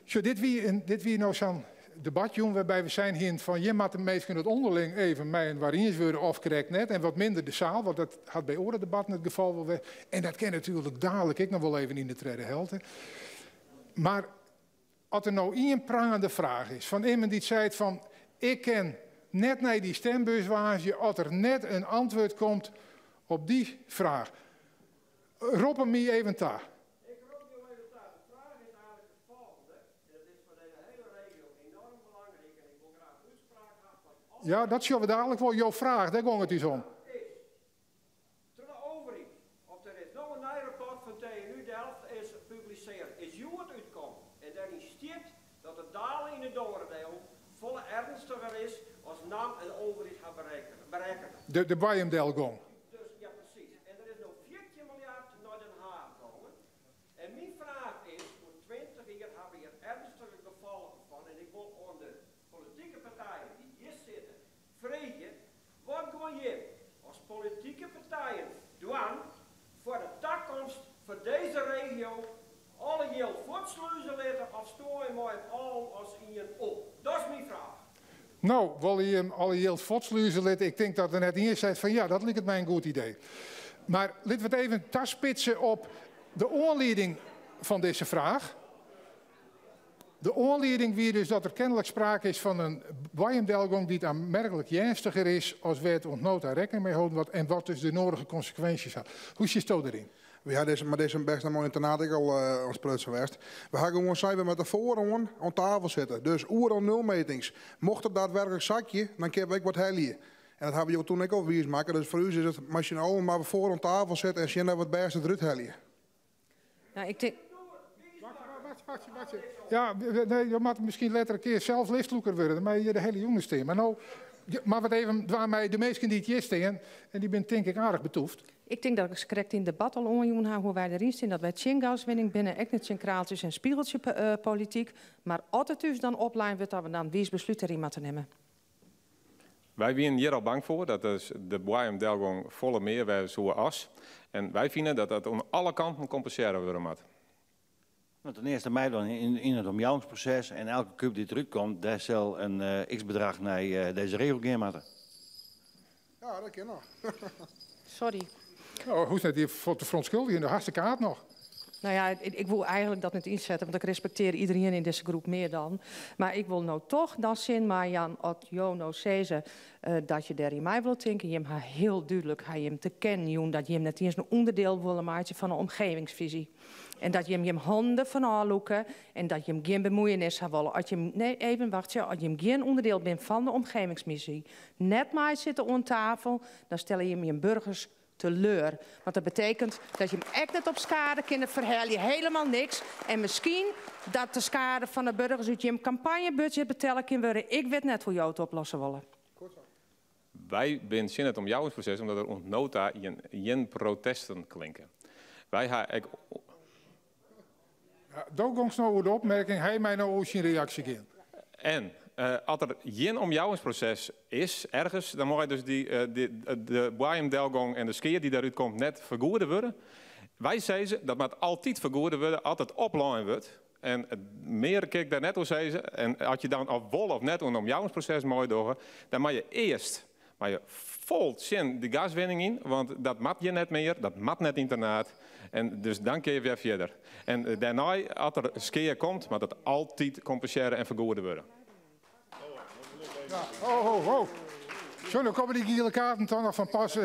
Zo, dit wie, een, dit wie nou zo'n debat doen waarbij we zijn hier van je moet de meesten het onderling even mij en waarin worden of correct net en wat minder de zaal, want dat had bij orendebatten het geval wel weg. En dat ken natuurlijk dadelijk ik nog wel even in de tweede helft. Maar als er nou één prangende vraag is van iemand die zei van ik ken net naar die stembuswaasje, als er net een antwoord komt op die vraag. Roep hem me even daar. Ik roep jou even daar. De vraag is eigenlijk het volgende. En dat is voor deze hele regio enorm belangrijk. En ik wil graag uitspraak hebben van alle... Ja, dat zullen we dadelijk wel. Jouw vraag, daar ging het dus om. Is, ter de overheid, of er is nog een nieuw rapport van TNU Delft is gepubliceerd, is Joert uitkomen. En daarin staat dat de dalen in het Dorendeel volle ernstiger is als NAM en overheid gaan berekenen. De, de Bayemdelgong. Dus ja, precies. En er is nog 14 miljard naar Den Haag gekomen. En mijn vraag is, voor 20 jaar hebben we hier ernstige gevolgen van. En ik wil aan de politieke partijen die hier zitten vragen, wat gaan je als politieke partijen doen voor de toekomst voor deze regio alle geld voortsluizen laten of storen maar al als in op? Dat is mijn vraag. Nou, wil je hem alle geld voortsluizen laten? Ik denk dat er net in zei van ja, dat lijkt mij een goed idee. Maar laten we het even taspitsen op de oorleiding van deze vraag. De oorleiding wie dus dat er kennelijk sprake is van een boaiemdelgong die het aanmerkelijk ernstiger is als wij het ontnota rekening mee houden wat, en wat dus de nodige consequenties had. Hoe zit het erin? Ja, deze, maar deze best nog internaat ik al uh, als prutsen geweest. We gaan gewoon zijn met de voorhorn aan tafel zitten. Dus oer al nulmetings. Mocht het daadwerkelijk zakje, dan kan ik wat helien. En dat hebben we toen ik al wies maken. Dus voor u is het machine maar we voor aan tafel zitten en zien dat we het beste eruit helien. Nou, ik denk... Wacht, wacht, wacht, wacht. Ja, nee, je moet misschien later een keer zelf listloeker worden. Maar je de hele jongens steen. Maar nou, maar wat even, waar mij de meesten die het hier staan, en die ben denk ik aardig betoefd. Ik denk dat ik correct in het debat al onjoen ha hoe wij erin zijn dat wij tjingaswinning binnen echt net kraaltjes en spiegeltje uh, politiek. Maar altijd dus dan oplijn wordt dat we dan wie is besluit erin moeten nemen. Wij zijn hier al bang voor dat dus de boaiemdelgong volle meer wij zo as. En wij vinden dat dat aan alle kanten compenseren worden moet. Nou, ten eerste mij dan in, in het omjouwingsproces en elke cup die eruit komt, daar zal een uh, x-bedrag naar uh, deze regio gaan moeten. Ja, dat ken nog. Sorry. Oh, hoe is dat die voor de verontschuldiging in de hartstikke aard nog? Nou ja, ik, ik, wil eigenlijk dat niet inzetten, want ik respecteer iedereen in deze groep meer dan. Maar ik wil nou toch dan zin, maar Jan Ot Jono Ceze, uh, dat je daar in mij wilt denken. Je hem heel duidelijk, hij hem te kennen, dat je hem net eens een onderdeel wil maken van een omgevingsvisie. En dat je hem je handen van aanloeken en dat je hem geen bemoeienis zou willen. Als je hem, nee, even wacht, als je hem geen onderdeel bent van de omgevingsmissie, net maar zitten aan tafel, dan stel je hem je burgers teleur. Want dat betekent dat je hem echt net op schade kan verhel je helemaal niks. En misschien dat de schade van de burgers uit je campagnebudget betalen kan worden. Ik weet net hoe jou het oplossen willen. Wij zijn zin het om proces omdat er ontnota jen protesten klinken. Wij gaan ik. Ja, nou de opmerking, hij mij nou ook zijn reactie in. En As der gjin omjouwingsproses is ergens, dan mei dus dy, de boaiemdelgong en de skea dy't dêrút komt net fergoede wurde. Wy sizze dat moat altyd fergoede wurde as it oplein wurdt. En mear kin ik dêr net oer sizze. En as je dan of wol of net oan in omjouwingsproses meidogge, dan moat je earst mei je fol tsjin de gaswinning yn, want dat moat hjir net mear, dat moat net yn Ternaard. En dus dan kinne je wer fierder. En dêrnei, as der skea komt, moat it altyd kompensearre en fergoede wurde. Ja, ho, ho, ho. Zo, dan komme dy giele kaarten toch noch fan pas.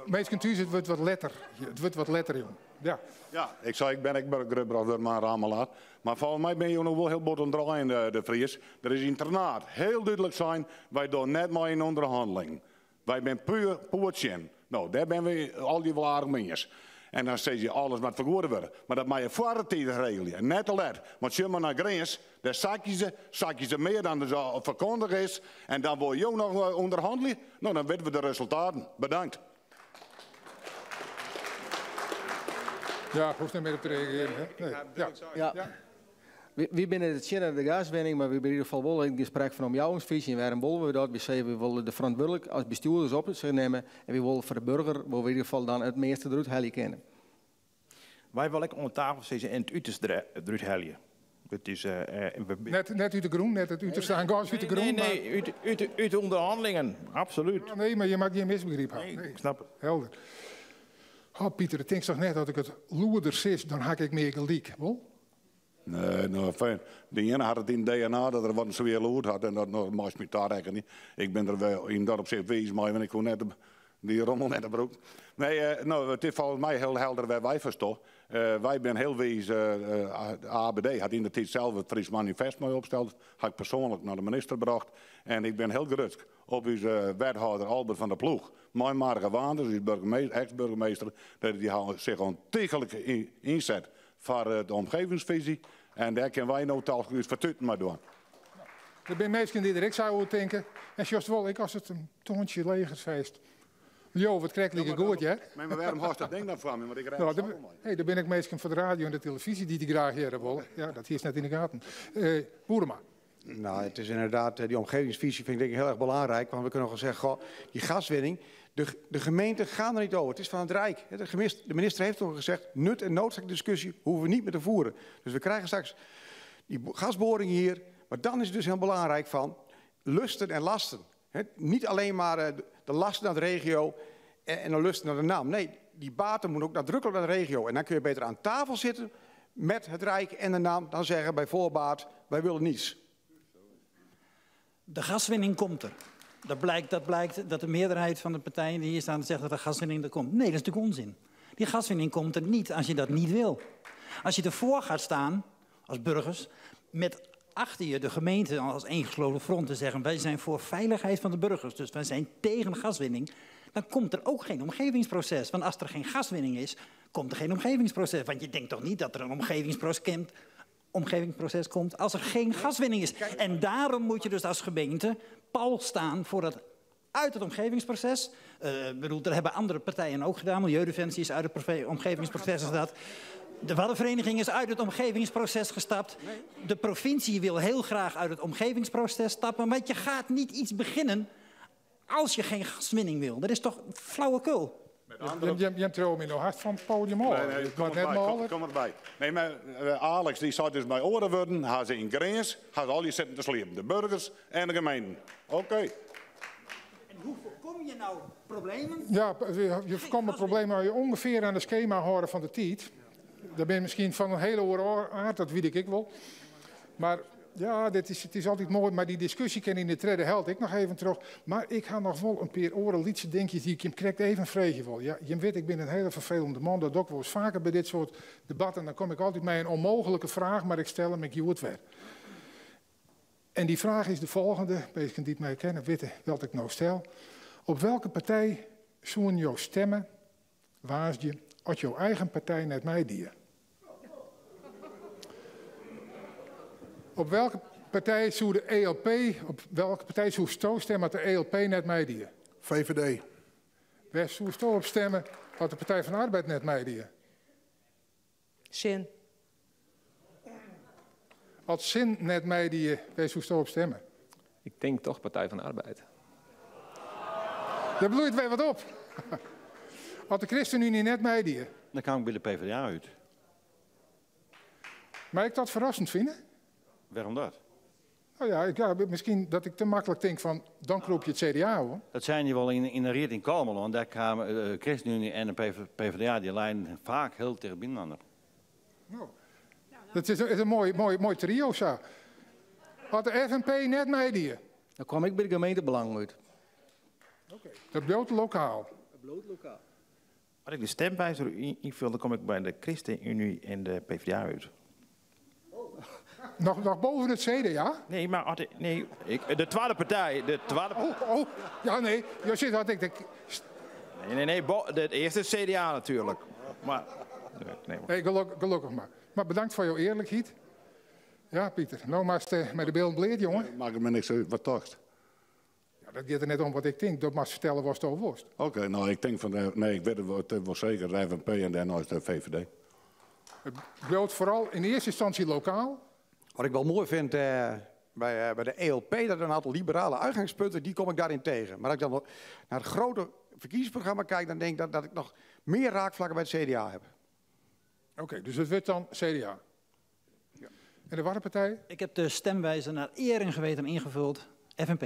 Minsken thús, it wurdt wat letter. It wurdt wat letter, jong. Ja. Ja, ik sei, ik bin ek grutbrocht wurden mei in rammelaar. Mar folgens my binne jo no wol hiel bot oan it draaien, De Vries. Der is yn Ternaard hiel dúdlik sein, wy dogge net mei yn ûnderhanneling. Wy binne puer poer tsjin. No, dêr binne wy allegear wol aardich mei iens. En dan sizze je, alles moat fergoede wurde. Mar dat moat je foar de tiid regelje en net te let. Want sjoch mar nei Grins, dêr sakje se, sakje se mear dan der al ferkondige is. En dan wolle jo noch ûnderhandelje? No, dan witte we de resultaten. Bedankt. Ja, hoecht net mear op te reagearjen. Hè? Nee. Ja. Ja. Wy binne tsjin de gaswinning, mar wy binne yn ieder gefal wol yn it gesprek fan omjouwingsfisy. En wêrom wolle we dat? Wy sizze, wy wolle de ferantwurdlik as bestjoerders op sich nimme en wy wolle foar de burger wolle we yn ieder gefal dan it measte derút helje kinne. Wy wolle ek oan tafel sizze en it uterste derút helje. It is, Net, net út de grûn, net it uterste aan gas út de grûn. Nee, nee, út, út, út de ûnderhannelingen, absolút. Ja, nee, mar je moatte gjin misbegryp ha. Nee, ik snap it. Helder. Oh, Pieter, it tinkst toch net dat ik it lûder sis, dan ha ik mear gelyk, wol? Nee, no, fijn. De iene hat it yn DNA dat er wat in swier lûd hat en dat no meist my tarekkenje. Ik bin der wel yn dat opsicht wiis mei, want ik koe net dy rommel net te brûken. Nee, no, it is folgens my hiel helder wêr wy foar stean. Wy binne hiel wiis, de ABD hat yn de tiid sels it Frysk Manifest mei opsteld, ha ik persoanlik nei de minister brocht. En ik bin hiel grutsk op ús wethâlder Albert van der Ploeg, mei Marga Waanders, ús eks-burgemeester, dat dy sich ontiegelijk ynset foar de omgevingsvisie. En dêr kinne wy no tal ús fertuten mei dwaan. Der binne minsken dy't der ek sa oer tinke. En sjochst wol, ek as it in toantsje leger seist. Jo, wat krekt like goed, hear. Nee, mar wêrom hâldst dat ding dan foar my? Want ik rêd No, it sels wol mei. Hey, der binne ek minsken foar de radio en de televyzje dy't dy graach hearre wolle. Ja, dat hiest net yn de gaten. Boerema. Nou, het is inderdaad, die omgevingsvisie vind ik denk ik heel erg belangrijk. Want we kunnen nog wel zeggen, goh, die gaswinning, de gemeenten gaan er niet over. Het is van het Rijk. De minister heeft ook gezegd, nut- en noodzaakdiscussie hoeven we niet meer te voeren. Dus we krijgen straks die gasboring hier. Maar dan is het dus heel belangrijk van lusten en lasten. Niet alleen maar de lasten naar de regio en de lusten naar de NAM. Nee, die baten moeten ook nadrukkelijk naar de regio. En dan kun je beter aan tafel zitten met het Rijk en de NAM dan zeggen bij voorbaat, wij willen niets. De gaswinning komt er. Dat blijkt dat de meerderheid van de partijen die hier staan zegt dat de gaswinning er komt. Nee, dat is natuurlijk onzin. Die gaswinning komt er niet als je dat niet wil. Als je ervoor gaat staan, als burgers, met achter je de gemeente als één gesloten front te zeggen wij zijn voor veiligheid van de burgers, dus wij zijn tegen gaswinning, dan komt er ook geen omgevingsproces. Want als er geen gaswinning is, komt er geen omgevingsproces. Want je denkt toch niet dat er een omgevingsproces komt als er geen gaswinning is. En daarom moet je dus als gemeente pal staan voor dat uit het omgevingsproces. Dat hebben andere partijen ook gedaan. Milieudefensie is uit het omgevingsproces gestapt. De Waddenvereniging is uit het omgevingsproces gestapt. De provincie wil heel graag uit het omgevingsproces stappen. Want je gaat niet iets beginnen als je geen gaswinning wil. Dat is toch flauwekul? Met andere Je hebt er nog hard van het podium af. Nee, nee, Het kom wordt net erbij, maler. kom erbij. Nee, maar Alex die zat dus bij oren worden. Hij ze in Grins, hij al die zitten te sliepen. De burgers en de gemeenten. Oké. En hoe voorkom je nou problemen? Ja, je voorkomt problemen waar je ongeveer aan het schema houden van de tijd. Daar ben je misschien van een hele oor aard, dat weet ik wel. Maar ja, het is altijd mooi, maar die discussie ken in de tweede helft ik nog even terug. Maar ik ga nog wel een paar oren lietse denkjes die ik hem correct even vregen wil. Ja, je weet, ik ben een hele vervelende man, dat ook wel eens vaker bij dit soort debatten. Dan kom ik altijd met een onmogelijke vraag, maar ik stel hem, ik doe het weer. En die vraag is de volgende, mensen die het mij kennen weten wat ik nou stel. Op welke partij zoen jouw stemmen, waas je, als jouw eigen partij net mij die? Op welke partij zou de ELP, op welke partij zou Sto stemmen dat de ELP net mij die? VVD. Waar zou Sto op stemmen dat de Partij van de Arbeid net mij die? Zin. Als Zin net mij die, waar zou Sto op stemmen? Ik tink toch Partij van de Arbeid. Dêr bloeit wer wat op. As de ChristenUnie net meidie. Dan kaam ik by de PvdA út. Mei ik dat ferrassend fine? Wêrom dat? No ja, ik, ja, miskien dat ik te maklik tink fan dan krûp je it CDA oan. Dat seine je wol yn de ried yn Kollumerlân. Dêr kamen de ChristenUnie en de PvdA, dy leinen faak hiel ticht byinoar. No, dat is in moai, moai, moai trio sa. As de FNP net meidie. Dan kwam ik by de gemeentebelangen út. Oké, dat bliuwt lokaal. Dat bliuwt lokaal. As ik de stemwijzer ynful, dan kom ik by de ChristenUnie en de PvdA út. Noch, noch boven it CDA? Nee, mar as ik, nee, ik, de twadde partij, de twadde Oh, oh, ja nee, jo sitte had ik de Nee, nee, nee, bo, de earste CDA natuerlik. Mar, nee, nee. Nee, gelok, gelokkich mar. Mar bedankt foar jo earlikheid. Ja, Pieter, no moatst mei de billen bleat, jonge. Makket my niks út, wat tochtst? Ja, dat giet der net om wat ik tink, do moatst fertelle watsto wolst. Oké, no ik tink fan de, nee, ik wit it wol, it is wol seker de FNP en dêrneist de VVD. It bliuwt foaral yn earste ynstânsje lokaal. Wat ik wel moai vind bij, bij de ELP, dat een aantal liberale uitgangspunten, die kom ik daarin tegen. Maar als ik dan naar het grote verkiezingsprogramma kijk, dan denk ik dat ik nog meer raakvlakken bij het CDA heb. Oké, dus it wurdt dan CDA. Ja. En de Waddenpartij? Ik heb de stemwijzer naar eer en geweten ingevuld, FNP.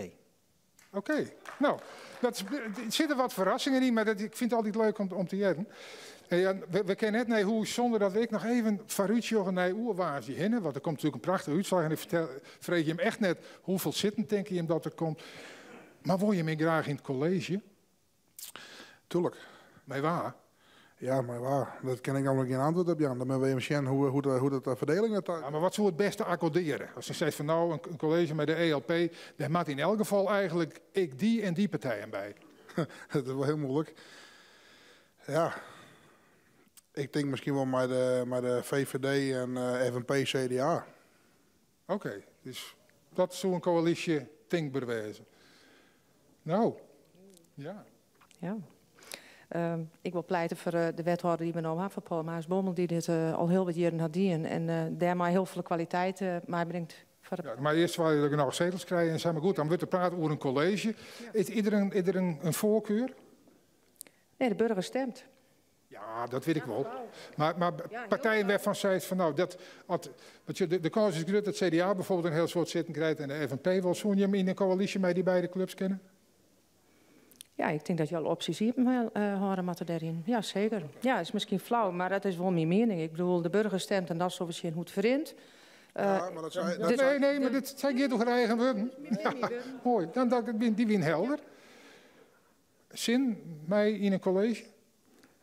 Oké, nou, dat is, er zitten wat verrassingen in, maar dat, ik vind het altijd leuk om te hearren. En ja, we kennen net nei hûs sûnder dat ik noch even foarútsjogge nei oerwoansdei hinne, want der komt natuerlik in prachtige útslach en ik fertel, freegje jim echt net hoefolle sitten tinke jim dat der komt. Mar wolle jim ek graach yn it kolleezje? Tuurlijk. Mei wa? Ja, mei wa? Dêr kin ik nammentlik gjin antwurd op jaan. Dan moatte we even sjen hoe de ferdeling dat Ja, mar wat soe it bêste akkordearje? As se seit fan no, in kolleezje mei de ELP, dêr moat yn elk gefal eigenlik ek dy en dy partijen by. Dat is wol hiel muoilik. Ja, ik tink miskien wol mei de VVD en FNP CDA. Oké, dus dat soe in koälysje tinkber wêze. No, ja. Ja. Ik wol pleite foar de wethâlder dy't we no ha, foar Paul Maasbommel, dy't dit al hiel wat jierren hat dien en dêrmei hiel folle kwaliteit meibringt. Foar de Ja, mar earst wolle je genôch setels krije en sa, mar goed, dan wurdt der praat oer in kolleezje. Is der in foarkar? Nee, de burger stemt. Ja, dat wit ik wol. Mar partijen wêrfan seist fan no, dat, at, want de kâns is grut dat CDA bijvoorbeeld in hiel soad sitten krijt en de FNP wol. Soene jim yn in koälysje mei dy beide klups kinne? Ja, ik tink dat je alle opsjes iepen hâlde moatte dêryn. Ja, seker. Ja, is miskien flau, mar dat is wol myn miening. Ik bedoel, de burger stemt en dan sille we sjen hoe't it ferrint. Ja, mar dat sei, dat Nee, nee, mar dit sy giet oer har eigen wurden. Moai, dan, dy wiene helder. Sin mei yn in kolleezje?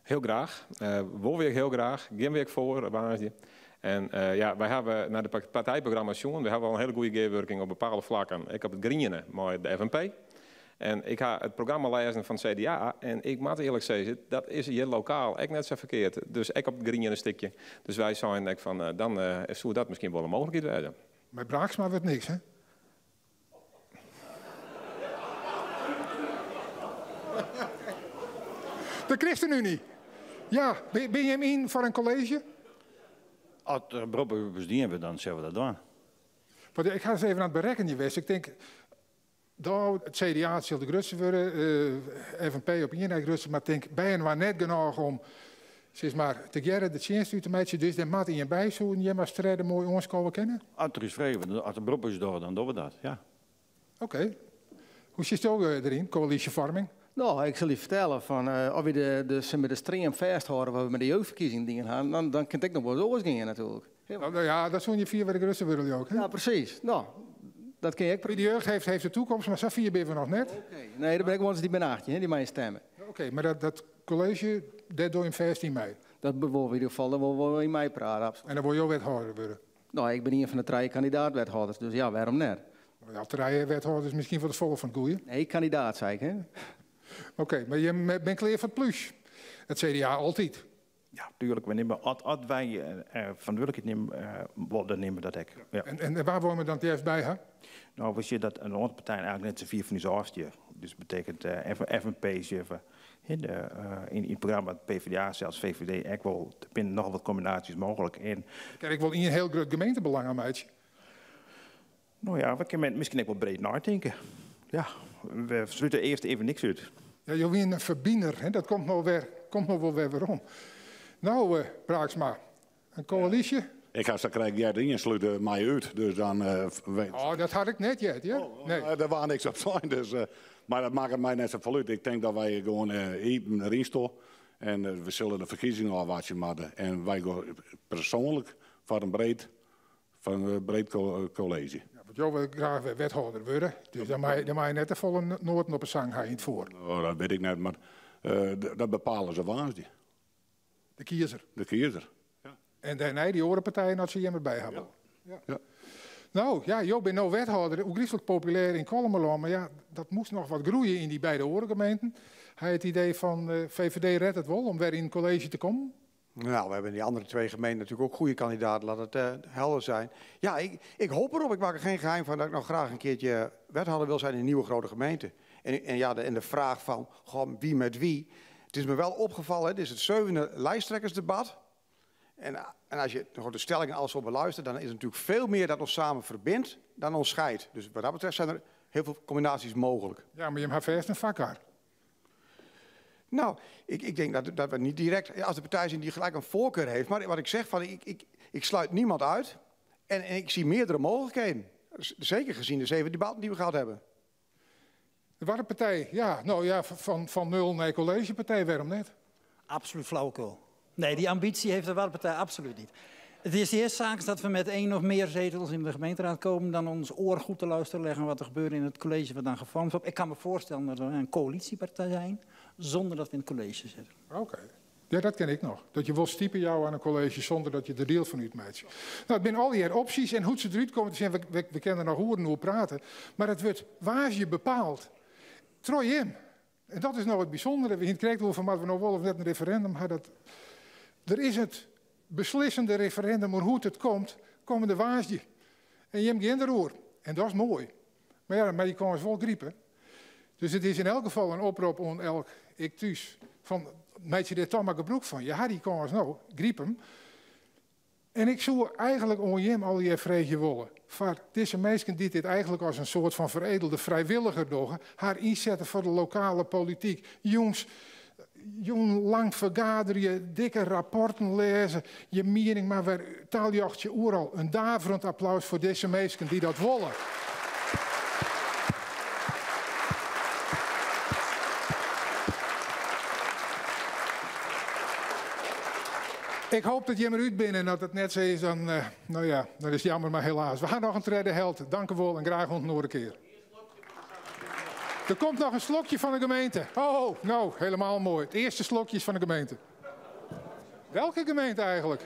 Hiel graach. Wol wy ek hiel graach. Gean wy ek foar woansdei. En ja, wy hawwe nei de partijprogramma's sjoen. Wy hawwe al in hiele goede gearwurking op bepaalde flakken. Ek op it griene mei de FNP. En ik ha it programma lêzen fan it CDA en ik moat earlik sizze, dat is hjir lokaal ek net sa ferkeard. Dus ek op it griene stikje. Dus wy seinen ek fan, dan soe dat miskien wol in mooglikheid wêze. Mei Braaksma wurdt niks, hè? De ChristenUnie. Ja, binne jim yn foar in kolleezje? As der in berop op ús dien wurdt, dan sille we dat dwaan. Want ik ha ris even oan it berekkenjen west. Ik tink, no, it CDA sil de grutste wurde, FNP op ien nei grutste, mar tink byinoar net genôch om sis mar, tegearre de tsjinst út te meitsjen. Dus dêr moat ien by. Soenen jim as tredde moai oanskowe kinne? As der ús frege wurdt, as der berop op ús dogge, dan dogge we dat, ja. Oké. Hoe sjochsto deryn, koälysjefoarming? No, ik sil dy fertelle fan, as wy de stream fêsthâlde wat we mei de jeugdferkiezingen dien ha, dan kin it ek noch wolris oars gean natuerlik. No ja, dan soene je fier wer de grutste wurde leau ik, hè? Ja, presys. No, dat kin je ek. De jeugd heeft de toekomst, mar sa fier binne we noch net. Oké. Nee, der binne ek ones dy binne 18, hè, dy meie stemme. Oké, mar dat kolleezje, dêr dogge jim fêst yn mei? Dat wol yn ieder gefal, dêr wolle we yn meiprate, absolút. En dan wolle jo wethâlder wurde? No, ik bin ien fan de trije kandidaat-wethâlders, dus ja, wêrom net? No ja, trije wethâlders miskien wol te folle fan it goeie. Nee, kandidaat, sei ik, hè. Oké, mar jim binne klear foar it plús? It CDA altyd? Ja, tuerlik. We nimme, as wy ferantwurdlikheid nimme wolle, dan nimme we dat ek. Ja. En wa wolle we dan it leafst by ha? No, we sjogge dat in oantal partijen eigenlik net sa fier fan ús ôfstean. Dus dat betekent FNP sjogge we yn it programma, PvdA, sels VVD ek wol. Der binne noch wat kombinaasjes mooglik. En Kin ik wol ien hiel grut gemeentebelang oan meitsje? No ja, we kinne miskien ek wol breed neitinke. Ja, we slute earst even niks út. Ja, jo wiene in ferbiner, hè? Dat komt no wer, komt no wol wer werom. No, eh, Braaksma, in koälysje? Ik ha sakrekt heard, ien slút my út, dus dan... Oh, dat had ik net heard, hear. Nee. Oh, dêr waard niks op sein, dus, mar dat makket my net safolle út. Ik tink dat wy gewoan iepen deryn stean en we sille de ferkiezingen ôfwachtsje moatte. En wy gean persoanlik foar in breed, foar in breed kolleezje. Ja, want jo wolle graach wer wethâlder wurde, dus dan mei, dan mei je net te folle noaten op 'e sang ha yn it foar. Oh, dat wit ik net, mar dat bepale se woansdei. De kiezer. De kiezer. Ja. En dêrnei dy oare partijen as se jim derby ha wolle. Ja. ja. No, ja, jo binne no wethâlder, ôfgryslik populêr yn Kollumerlân, mar ja, dat moast noch wat groeie yn dy beide oare gemeenten. Ha je it idee fan VVD ret it wol om wer yn it kolleezje te kommen? Nou, we hebben in die andere twee gemeenten natuurlijk ook goede kandidaten, laat het helder zijn. Ja, ik hoop erop. Ik maak er geen geheim van dat ik nog graag een keertje wethouder wil zijn in een nieuwe grote gemeente. En ja, de vraag van, goh, wie met wie. Het is me wel opgevallen, hè, dit is het 7e lijsttrekkersdebat. En als je de stellingen al zo beluistert, dan is er natuurlijk veel meer dat ons samen verbindt dan ons scheidt. Dus wat dat betreft zijn er heel veel combinaties mogelijk. Ja, maar je hebt vast een vakkaart. Nou, ik denk dat we niet direct als de partij zijn die gelijk een voorkeur heeft. Maar wat ik zeg, van, ik sluit niemand uit. En ik zie meerdere mogelijkheden. Zeker gezien de 7 debatten die we gehad hebben. De Waddenpartij, ja, nou ja, van nul naar collegepartij, waarom net? Absoluut flauwekul. Nee, die ambitie heeft de Waddenpartij absoluut niet. Het is de eerste zaak dat we met 1 of meer zetels in de gemeenteraad komen... dan ons oor goed te luisteren leggen wat er gebeurt in het college wat dan gevormd wordt. Ik kan me voorstellen dat we een coalitiepartij zijn, zonder dat we in het college zitten. Oké. Ja, dat ken ik nog. Dat je wil stiepen jou aan een college zonder dat je er deel van uitmaakt. Nou, het zijn al die opties en hoe ze eruit komen te zijn, we kennen nog horen hoe praten. Maar het wordt waar je bepaalt. Trooi in. En dat is nou het bijzondere. We krijgen wel van, maar we nou wel of net een referendum hadden. Dat... Er is het beslissende referendum, maar hoe het komt, komen de waasje. En je hebt geen roer. En dat is mooi. Maar ja, maar die kan eens wel griepen. Dus het is in elk geval een oproep aan elk ik thuis. Van, meid je dit toch maar gebruik van? Ja, die kan eens nou, griep hem. En ik zou eigenlijk om hem al die vreugde willen. Voor deze mensen die dit eigenlijk als een soort van veredelde vrijwilliger doen, haar inzetten voor de lokale politiek. Jongens, jong lang vergaderen, je dikke rapporten lezen, je mening, maar weer taaljachtje oeral. Een daverend applaus voor deze mensen die dat willen. Ik hoop dat je eruit bent en dat het net zo is, dan, nou ja, dat is jammer, maar helaas. We gaan nog een tweede held. Dank u wel en graag ont nog een keer. Er komt nog een slokje van de gemeente. Oh, nou, helemaal mooi. Het eerste slokje is van de gemeente. Welke gemeente eigenlijk?